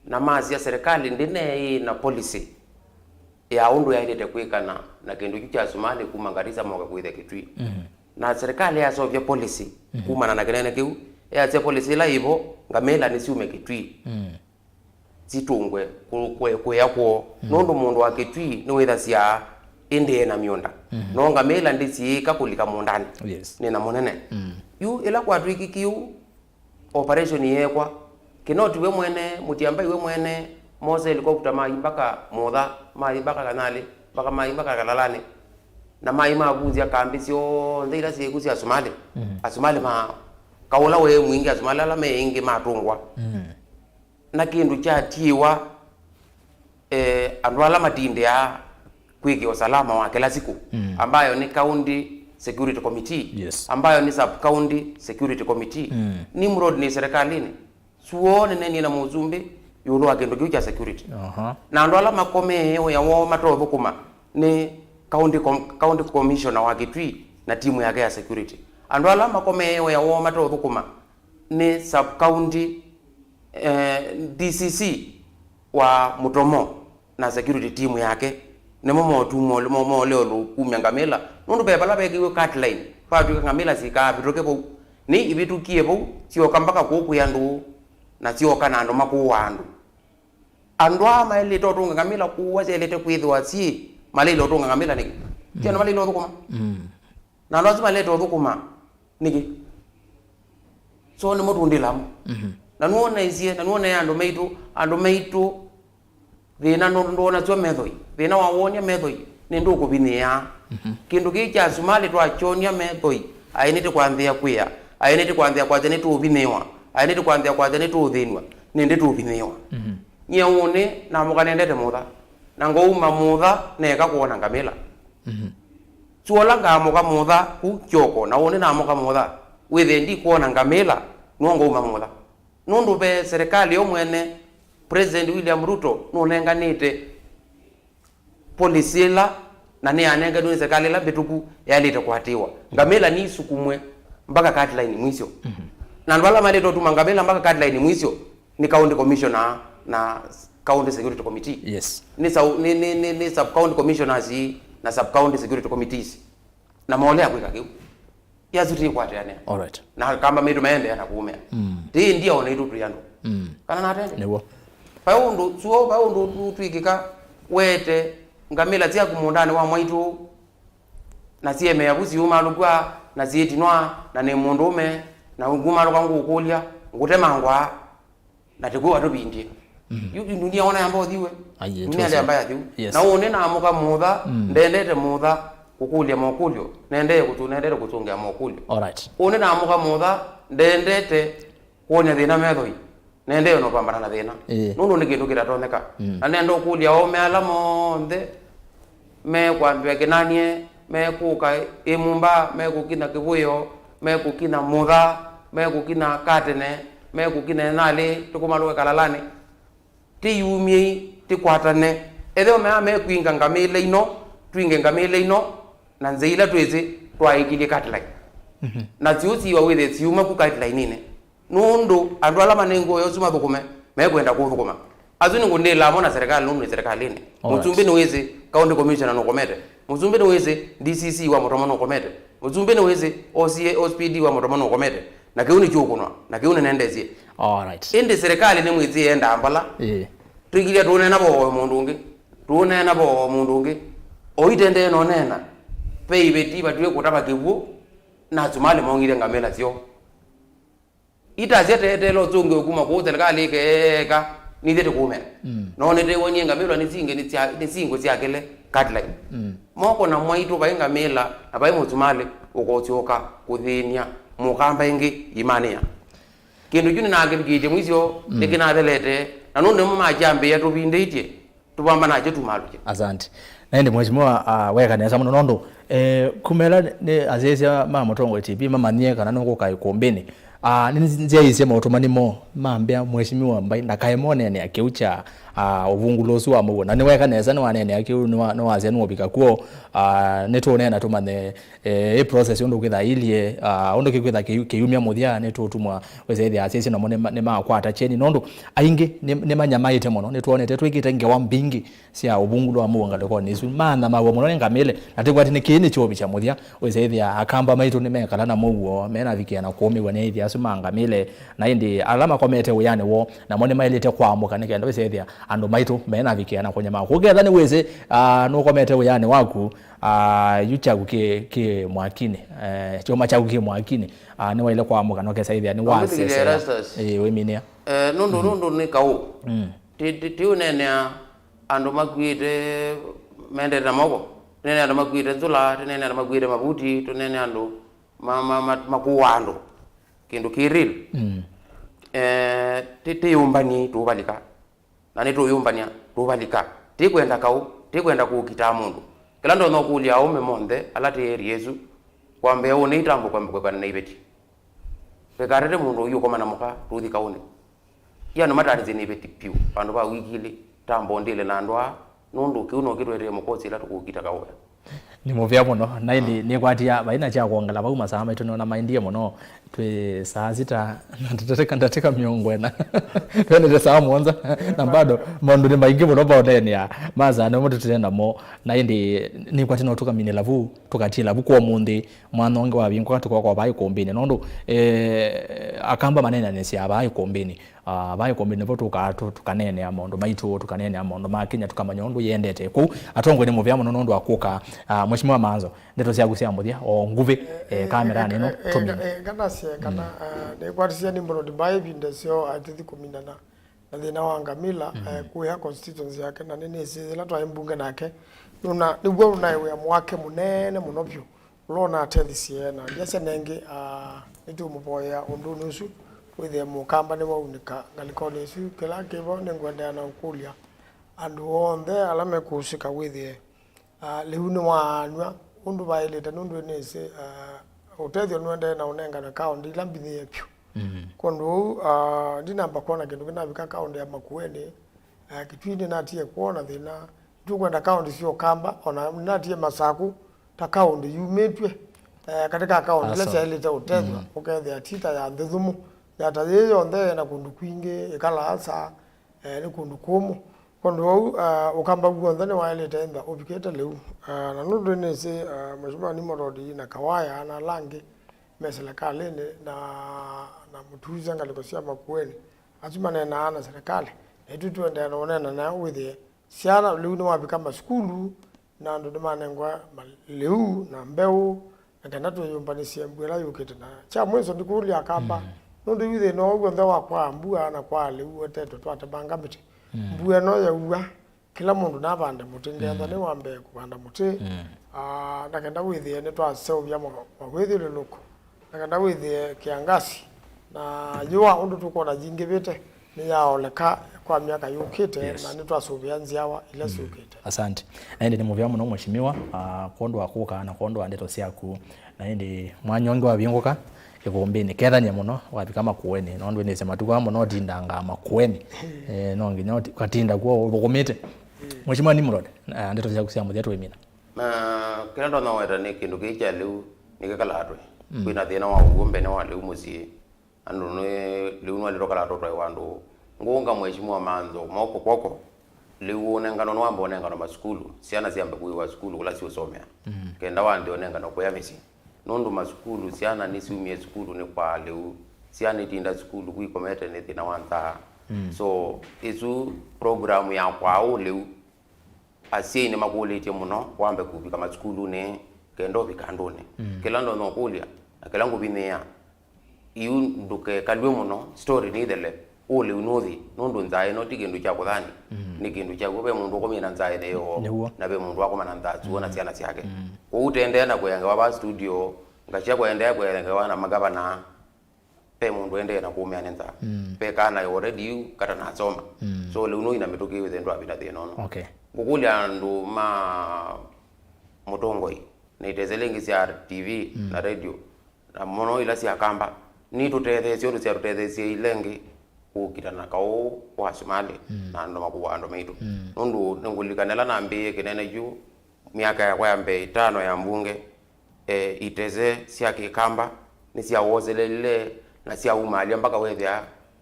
na masya serikali ndĩneĩ na policy ya ũndũ yaĩlĩte kwĩkana na kĩndũ kyu kya Somali kuma Garissa moka kwĩthĩa Kitui. Mhm. Na serikali yasovya policy, mhm, kumana na kĩnene kĩu, yasya policy ĩla ĩvo, ngamĩla nĩsyume Kitui. Mhm. Sitũngwe kũ-, kũ-, kũya kwoo. Mm. Nũndũ mũndũ wa Kitui nĩwĩthasya ĩndĩ ena mĩũnda. Mhm. No ngamĩla ndĩsiĩĩka kũlika mũũndanĩ. Yes. Nĩ na mũnene. Mm. Yu ĩla kwatw'ĩkĩkie ũu, operation yeekwa, Kinoti we mwene, Mũtiambai we mwene, moosa helicopter mathi mpaka Mũtha, mathi mpaka Kanyalĩ, mpaka mathi mpaka Kalalanĩ, na mathi mavunzya kambĩ syonthe ila syĩ ku sya Asumali. Mhm. Asumali ma kaũla we mwingĩ, Asumali ala me aingĩ matũngwa. Mm. Na kĩndũ kyatiĩwa, eh, andũ ala matindĩaa kwĩkĩa ũsalama wa kĩla siku, mm, ambayo nĩ County Security Committee, yes, ambayo nĩ Sub County Security Committee. Mm. Nimrod nĩ serikalini. Suo nĩnenie na mũsumbĩ ĩũlũ wa kĩndũ kĩu kya security. Aha. Na andũ ala makomee wĩa woo matothũkũma nĩ County Com-, County Commissioner wa Kitui na timu yake ya security. Andũ ala makomee wĩa woo matothũkũma nĩ Sub County, eh, D C C wa Mũtomo na security team yake, nĩmo motumwa mo-, moleũlũkumya ngamĩla, nũndũ ve vala vekĩiwe cut line, kwatw'ĩka ngamĩla sikavĩtũke vau. Nĩ ivĩtũkie vau, syoka mpaka kũũ kwĩ andũ, na syoka na andũ makũaa andũ. Andũ aa maĩlĩte ũtũnga ngamĩla kũũ syaĩlĩte kwĩthĩwa syĩ, malaĩle ũtũnga ngamĩla nĩkĩ? Ti andũ malaĩle ũthũkũma? Mm. Na andũ asu malaĩte ũthũkũma nĩkĩ? So nĩmo tũndĩlamo. Mhm. Na nĩwoneisye, na nĩwonee andũ maitũ, andũ maitũ, thĩna ndũ-, ndwonasw'a methoi. Thĩna wawonia methoi, nĩ ndũkũvinyĩĩa. Mhm. Kĩndũ kĩĩ kya Asumali twakyonia methoi, aĩ nĩtĩ kwanzĩa kwĩa, aĩ nĩtĩ kwanzĩa kwasya nĩtũũvinyĩĩwa, aĩ nĩtĩ kwanzĩa kwasya nĩtũũthĩnw'a, nĩndĩ tũũvinyĩĩwa. Mhm. Nyie ũnĩ namũka nendete Mũtha, na ngouma Mũtha neeka kwona ngamĩla. Mhm. Suola ngamũka Mũtha ku kyoko, na ũnĩ namũka Mũtha, wĩthĩe ndikwona ngamĩla, nũo ngouma Mũtha. Nũndũ ve serikali yo mwene, President William Ruto nũnenganĩte policy ĩla, na nĩyanenganwe nĩ serikali ĩla mbĩtũku yaĩlĩte kũatĩĩwa. Ngamĩla nisukumwe mpaka cut line mwisho. Mhm. Na andũ ala maĩlĩte ũtuma ngamĩla mpaka cut line mwisho nĩ county commissioner na county security committee. Yes. Nĩ sau-, nĩ, nĩ, nĩ, nĩ sub county commissioners na sub county security committees. Na maolea kwĩka kĩu. Yasu tĩkwatĩanĩa. All right. Na kamba maitũ maendeea na kũũmĩa. Mm. Tĩĩ ndia ona itũ twĩ andũ. Mm. Kana natende? Nĩw'o. Vai ũndũ, suo, vai ũndũ ũtwĩkĩka wete ngamĩla syaku mũũndanĩ wa mwaitũ, na siemeea vu siumalũkw'a, na siĩtinwa, na nĩ mũndũũme, na ngumalũka ngũkũlya, ngũtemangwa. Na tĩkwĩwa tũvindie. Mhm. Yu, yu dunia ona yamba ũthiwe. Aiye, dunia tũsĩ. Yamba yathiu. Yes. Na ũnĩ namũka Mũtha, mm, ndendete Mũtha kũkũlya mokũlyo, nendee kũtũ-, nendete kũtũngĩa mokũlyo. All right. Ũnĩ namũka Mũtha, ndendete kwonia thĩna methoi, nendee no pambana na thĩna. Ĩĩ. Nũndũ nĩ kĩndũ kĩtatonyeka. Mm. Na nenda ũkũlya aũme ala monthe mekwambĩa kĩnanie, mekũka ĩmumba, mekũkina kĩvũĩo, mekũkina mũtha, mekũkina katene, mekũkina ĩnalĩ, tũkũmalũke kalalanĩ. Tĩyumyei, tĩkwatane. Ethĩwa mea mekwinga ngamĩla ino, twinge ngamĩla ino na nzĩa ila twĩsĩ twaĩkilye katline. Mhm. Na siũsiwa wĩthĩe siuma ku katline-inĩ. Nũndũ andũ ala manengwe ũya ũsu mathũkũme, mekwenda kũthũkũma. Asu nĩ ngũndĩlamo na serikali, nũndũ nĩ serikalini. Alright. Mũsumbĩ nĩwĩsĩ county commissioner nũkomete. Mũsumbĩ nĩwĩsĩ D C C wa Mũtomo nũkomete. Mũsumbĩ nĩwĩsĩ O C A, O C P D wa Mũtomo nũkomete. Na kĩu nĩkyũkũnwa, na kĩu nĩnendesie. Alright. Ĩndĩ serikali nĩmwĩsĩ yendaa mbala. Ĩĩ. Tũikilya tũũneena vo o mũndũ ũngĩ. Tũũneena vo o mũndũ ũngĩ. O itendee no neena. Ve iveti vatiwe kũtava kĩw'ũ, na Asumali mongithye ngamĩla syoo. Itasya teteela ũsũngĩo kuma kũu serikali ĩkeeka, nithyĩ tũkũmea. Mm. No nĩtĩwonie ngamĩlwa nĩsingĩ nĩsya-, nĩsingũ syakĩle cutline. Mm. Moko na mwaitũ vai ngamĩla na vai mũsumalĩ ũkũsyoka kũthĩny'a mũkamba ĩngĩ imanĩa. Kĩndũ kyu nĩnakĩvikĩtye mwisyo, mm, nĩkĩnathelete, na nũndũ nĩmo makyambĩĩa tũvindĩtye. Tũvamba nakyo tumalũkye. Asante. Na ĩndĩ mheshimiwa, ah, weka nesa mũno nũndũ, eh, kuma ĩla nĩ asyaĩĩsya ma Mũtongoi T V mamanyie kana nũkũka ĩkũmbĩnĩ. Ah, nĩnzyaĩĩsye maũtũmani moo mambĩa mheshimiwa Mbai ndakae moneenea kĩu kya, ah, ũvungũlo ũsu wa mũuo. Na nĩweka nesa nĩwaneenea kĩu, nĩwa-, nĩwasya nĩwovika kw'o, ah, nĩtũũneena tũmanye, eh, ĩ process ũndũ kwĩtha ilyĩ, ah, ũndũ kĩkwĩtha kĩyu-, kĩyumya mũthya nĩtũũtumwa wĩsĩthĩa asyaĩĩsya namo nĩma-, nĩmakwata kyeni, nũndũ aingĩ nĩ-, nĩmanyamaĩte mũno. Nĩtwonete twĩkĩte ngewa mbingĩ sya ũvungũlo wa mũuo ngalĩkonĩ ĩsu. Maanyamaw'a mũno nĩ ngamĩle, na tĩkwatĩ nĩ kĩĩ nĩkyovikya mũthya. Wĩsĩthĩa akamba maitũ nĩmekala na mũuo, menavikĩa na kũũmĩw'a nĩ aĩthya asu ma ngamĩle, na ĩndĩ ala makomete wĩanĩ woo, namo nĩmaĩlĩte kwaamũka nĩ kenda wĩsethĩa andũ maitũ menavikĩa na kũnyamawa. Kũketha nĩwĩsĩ, ah, nũkomete wĩanĩ waku, ah, yu kyaku kĩ, kĩ mwakinĩ, eh, kyũma kyaku kĩ mwakinĩ, ah, nĩwaĩle kwaamũka na ũkesa ĩthĩa nĩwasesea. Erastus. Ĩĩ, wĩminĩa. Eh, nũndũ, mm, nũndũ nĩ kaũ. Mm. Ti, ti, ti ũneenea andũ makuĩte mendete na moko. Tũneenea andũ makuĩte nzũla, tũneenea andũ makuĩte mavuti, tũneenea andũ ma, ma, ma, makũaa andũ. Kĩndũ kĩ real. Mm. Eh, ti, ti yũmbani tũvalika. Na nĩtũyũmbany'a tũvalika. Ti kwenda kaũ, ti kwenda kũkitaa mũndũ. Kĩla ndonya ũkũlya aũme monthe ala tĩ area ĩsu, kwambĩa ũnĩ itambo kwamba kwĩkana na iveti. Ndĩkatete mũndũ ũyũkoma na mũka tũthi kaũnĩ. Ĩ andũ mataanĩsye nĩ iveti vyũ, vandũ va wiki ilĩ, tambo ndĩle na andũ aa, nũndũ kĩu no kĩtũetee mũkosi ĩla tũkũkita kaũ. Nĩ mũvea mũno, na ĩndĩ nĩkwatia vaina kya kwongela vau, masaa maitũ nĩona maendie mũno, twĩ saa sita na ndatĩka, ndatĩka mĩongo ĩna. Twendete saa mũonza, na bado maũndũ nĩ maingĩ mũno maũneenea, masaa nĩmo tũtene namo, na ĩndĩ nĩkwatia no tũkaminĩla vu, tũkatiĩla vu kwa ũmũnthĩ, mwanya ũngĩ wavingũka tũkoka vaa ikumbĩnĩ, nũndũ, eh, Akamba maneenanĩsyaa vaa ikumbĩnĩ. Ah, vaa ikumbĩnĩ nĩvo tũkaa tũ-, tũkaneenea maũndũ maitũ, tũkaneenea maũndũ ma Kenya, tũkamanya ũndũ yĩendete. Kwoou, atongoi nĩ mũvea mũno nũndũ wa kũka. Ah, Mheshimiwa Manzo, ndeto syaku sya mũthya, o nguvĩ, eh, kameranĩ ĩno, eh, eh, tũmine. Eh, nganasye kana, mm, ah, nĩkwatisya Nimrod Mbai ĩvinda ĩseo atĩthi kũminana na thĩna wa ngamĩla, mm, eh, kũya constituency yake, na nĩnĩsĩ yĩla twaĩ mbunge nake, nũna, nĩw'o ũnaĩ wĩa mwake mũnene mũno vyũ. Ũla ũnatethisye na ndiasya nengĩ, ah, nĩtũũmũvoyea ũndũnĩ ũsu, wĩthĩe mũkamba nĩwaunĩka ngalĩkonĩ ĩsu. Kĩla kĩvo nĩngũendeea na ũkũlya andũ onthe ala mekũsĩka wĩthĩe, ah, lĩu nĩwaanw'a ũndũ vaĩlĩte, nũndũ nĩsĩ, ah, ũtethyo nũendee na ũnengane kaũndĩ ila mbinyĩĩe vyũ. Mm. Kwondũ ũu, ah, ndinamba kwona kĩndũ kĩnavika kaũndĩ ya Makueni, ah, Kitui nĩnatie kwona thĩna. Nĩtũkwenda kaũndĩ sya ũkamba, ona nĩnatie Masaku, ta kaũndĩ yumĩtw'e, eh, katĩ ka kaũndĩ ila syaĩlĩte ũtethw'a, mm, ũkethĩa ti ta ya nthĩ thũmũ, ya ta yĩĩ yonthe yĩ na kũndũ kwingĩ ĩkalaa saa, eh, nĩ kũndũ kũmũ. Kwondũ vau, ah, ũkamba w'onthe nĩwaĩlĩte ĩmba ũvikĩte lĩu. Ah, na nũndũ nĩsĩ, ah, Mheshimiwa Nimrod na Kawaya na ala angĩ me silikalĩnĩ na, na mũtuusya ngalĩko sya Makueni, asu maneenaa na silikalĩ, na itũ tũendeea na ũneena nao wĩthĩe syana lĩu nĩwavika masukulu, na andũ nĩmanengwa ma-, lĩu na mbeũ, na kana twĩyũmbanĩsye mbua ĩla yũkĩte. Na kya mwĩso ndikũlya Akamba, mm, nũndũ yu thĩna ũũ w'onthe wa kwaa mbua na kwaa lĩu ũtetwe twatemanga mĩtĩ. Mm. Mbua ĩno yaua, kĩla mũndũ navande mũtĩ, ngetha, mm, nĩ wa mbee kũvanda mũtĩ. Mm. Ah, na kenda wĩthĩe nĩtwaseũvya ma-, mawĩthyũlũlũko. Na kenda wĩthĩe kĩangasi, na yũa ũndũ tũkwona yingĩvĩte, nĩyaoleka kwa myaka yũkĩte, yes, na nĩtwasũvĩa nzyawa ila, mm, syũkĩte. Asante. Na ĩndĩ nĩ mũvea mũno, Mheshimiwa, ah, kwondũ wa kũka na kwondũ wa ndeto syaku. Na ĩndĩ mwanya ũngĩ wavingũka ikumbĩnĩ, kethany'a mũno wavika Makueni, nũndũ nĩsĩ matukũ aa mũno ũtindangaa Makueni. Eh, no nginya ũti-, ũkatinda kuo ũthũkũmĩte. Mheshimiwa Nimrod, ah, ndeto syaku sya mũthya twĩmina. Na kĩla ndonya weta nĩ kĩndũ kĩĩ kya lĩu nĩkĩkalatwe. Mm. Kwĩna thĩna wa ũw'o mbene wa lĩu mũsyĩ. Andũ nĩ, lĩu nĩwaletwa kalatwa twaĩ wa andũ. Ngũũnga Mheshimiwa Manzo moko kwoko. Lĩu ũnengano nĩwamba ũnengano masukulu. Syana syambe kũĩwa sukulu kũla siũsomea. Mm. Kenda wanthe ũnengano kũya mĩsyĩ. Nũndũ masukulu, syana nĩsyumie sukulu nĩ kwaa lĩu. Syana itinda sukulu kwikomete nĩ thĩna wa nzaa. Mm. So, ĩsu program ya kwaa ũũ lĩu, asyai nĩmakũlĩtye mũno wambe kũvika masukulunĩ kenda ũvika andũnĩ. Mm. Kĩla ndonya ũkũlya, na kĩla ngũvinyĩĩa, yu ndũkekalw'e mũno, story nĩ ĩthele, ũlĩu nũthi, nũndũ nzaa ĩno ti kĩndũ kya kũthani, mm, nĩ kĩndũ kya w'o. Ve mũndũ ũkomie na nzaa ĩneeo, nĩw'o, na ve mũndũ wakoma na nzaa syũa na, mm, syana syake. Mm. Kwoou tũendee na kũengewa va studio, ngasya kũendee kũengewa na magavana, ve mũndũ endee na kũũmĩa nĩ nzaa. Mm. Ve kana already yu katanasoma. Mm. So lĩu nũina mĩtũkĩ wĩthe ndwavina thĩna ũno. Okay. Ngũkũlya andũ ma mũtongoi na itese lĩngĩ sya T V, mm, na radio, na mũno ila sya Kamba, nitũtetheesye ũndũ syatũtetheesye ila ingĩ kũkita na kaũ wa sumalĩ, mm, na andũ makũwa andũ maitũ. Mm. Nũndũ nĩngũlilikana ĩla nambĩĩe kĩnene yu, myaka yakwa ya mbee ĩtano ya mbunge, eh, itese sya Kĩkamba nĩsyawoseleile na syaumalya mpaka wethĩa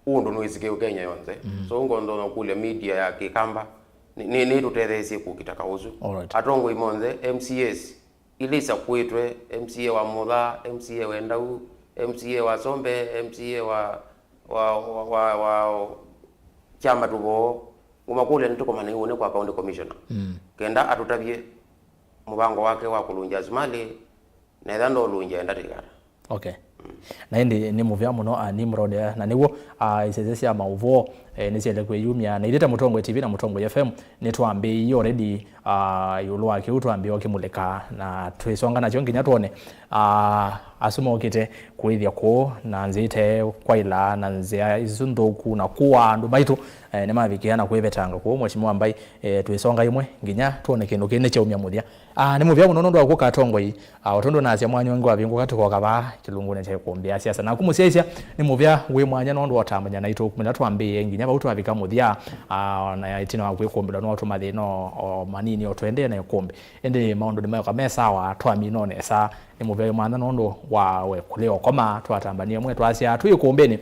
ũndũ nũĩsĩkĩe Kenya yonthe. Mm. So ngonza kũlya media ya Kĩkamba nĩ, nĩ, nĩtũtetheesye kũkita kaũ ũsu. Alright. Atongoi monthe, M C As, ila isakwĩtwe, M C A wa Mũtha, M C A wa Endau, M C A wa Sombe, M C A wa, wa, wa, wa, wa Kyamatu vo, ngũmakũlya nĩtũkomanĩiwe nĩ kwa county commissioner. Mm. Kenda atũtavye mũvango wake wa kũlũngya Asumali, na ethĩwa ndolũngya enda tĩkata. Okay. Na ĩndĩ nĩ mũvea mũno, ah, Nimrod, eh, na nĩw'o, ah, isese sya maũvoo, eh, nĩsyaĩle kwĩyumya. Na ithyĩ ta Mũtongoi T V na Mũtongoi F M, nĩtwambĩĩie already, ah, ĩũlũ wa kĩu, twambĩĩe ũkĩmulĩka, na twĩsonga nakyo nginya twone, ah, asu mokĩte kũĩthya kũũ na nzĩa ĩte kwaĩla na nzĩa isu nthũku na kũaa andũ maitũ, eh, nĩmavikĩa na kwĩvetanga kũũ. Mheshimiwa Mbai, eh, twĩsonga ĩmwe nginya twone kĩndũ kĩĩ nĩkyaumya mũthya. Ah, nĩ mũvea mũno nũndũ wa kũka atongoi. Ah, o tondũ nasya mwanya ũngĩ wavingũka tũkoka vaa kĩlungunĩ kya ĩkũmbĩ ya siasa. Naku mũsyaĩĩsya, nĩ mũvea wĩ mwanya nũndũ wa ũtambany'a naitũ kuma ĩla twambĩĩe nginya vau twavika mũthya. Ah, na ĩtina wa kwĩkũmbĩlwa no tũmathĩna o, o manini o tũendee na ĩkũmbĩ. Ĩndĩ maũndũ nĩmeũka me sawa, twamina o nesa. Nĩ mũvea wĩ mwanya nũndũ wa we kũlea ũkoma, twatambany'a ĩmwe twasya twĩ ĩkũmbĩnĩ.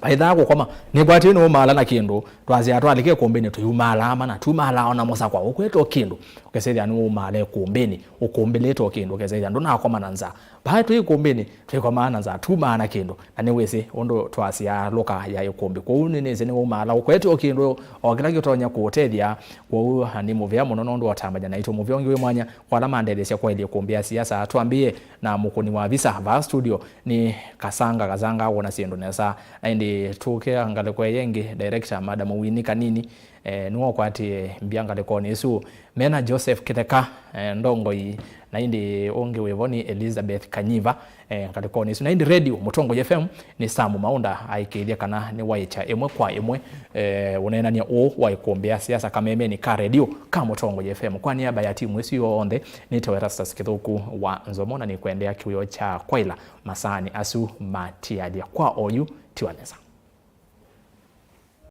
Vaithaa kũkoma, nĩkwatĩwe nĩwaumaala na kĩndũ, twasya twalika ĩkũmbĩnĩ tũiumaala mana, tumaala ona mũsakwa ũkwete o kĩndũ, ũkesethĩa nĩwaumaala ĩkũmbĩnĩ, ũkũmbĩlĩte o kĩndũ, ũkesethĩa ndũnakoma na nzaa. Vaa twĩ ĩkũmbĩnĩ, twĩkomaa na nzaa, tumaa na kĩndũ, na nĩwĩsĩ ũndũ twasya lũka ya ĩkũmbĩ. Kwoou nĩnĩsĩ nĩwaumaala ũkwete o kĩndũ, o kĩla kĩtonya kũũtethya. Kwoou nĩ mũvea mũno nũndũ wa ũtambany'a naitũ. Mũvea ũngĩ wĩ mwanya kwa ala mandetheesya kwaĩlya ĩkũmbĩ ya siasa, twambĩĩe na mũkũni wa visa vaa studio, nĩ Kasanga, Kasanga wona syĩndũ nesa. Na ĩndĩ tũkĩa ngalĩko ĩyo ĩngĩ, director, Madam Winnie Kanini, eh, nĩwe ũkwatie mbya ngalĩkonĩ ĩsu. Mena Joseph Kĩtheka, eh, ndongoi, na ĩndĩ ũngĩ wĩvo nĩ Elizabeth Kanyiva, eh, ngalĩkonĩ ĩsu. Na ĩndĩ radio, Mũtongoi F M, nĩ Sam Maunda aikĩĩthya kana nĩwaĩkya ĩmwe kwa ĩmwe, eh, ũneenany'a ũũ wa ĩkũmbĩ ya siasa kamemenĩ ka radio ka Mũtongoi F M. Kwa nĩamba ya timu ĩsu yonthe, nĩtawa Erastus Kĩthũku wa Nzomo, na nĩkwendea kĩwĩo kya kwaĩla masaanĩ asu matialya kwa oyu tiwa nesa.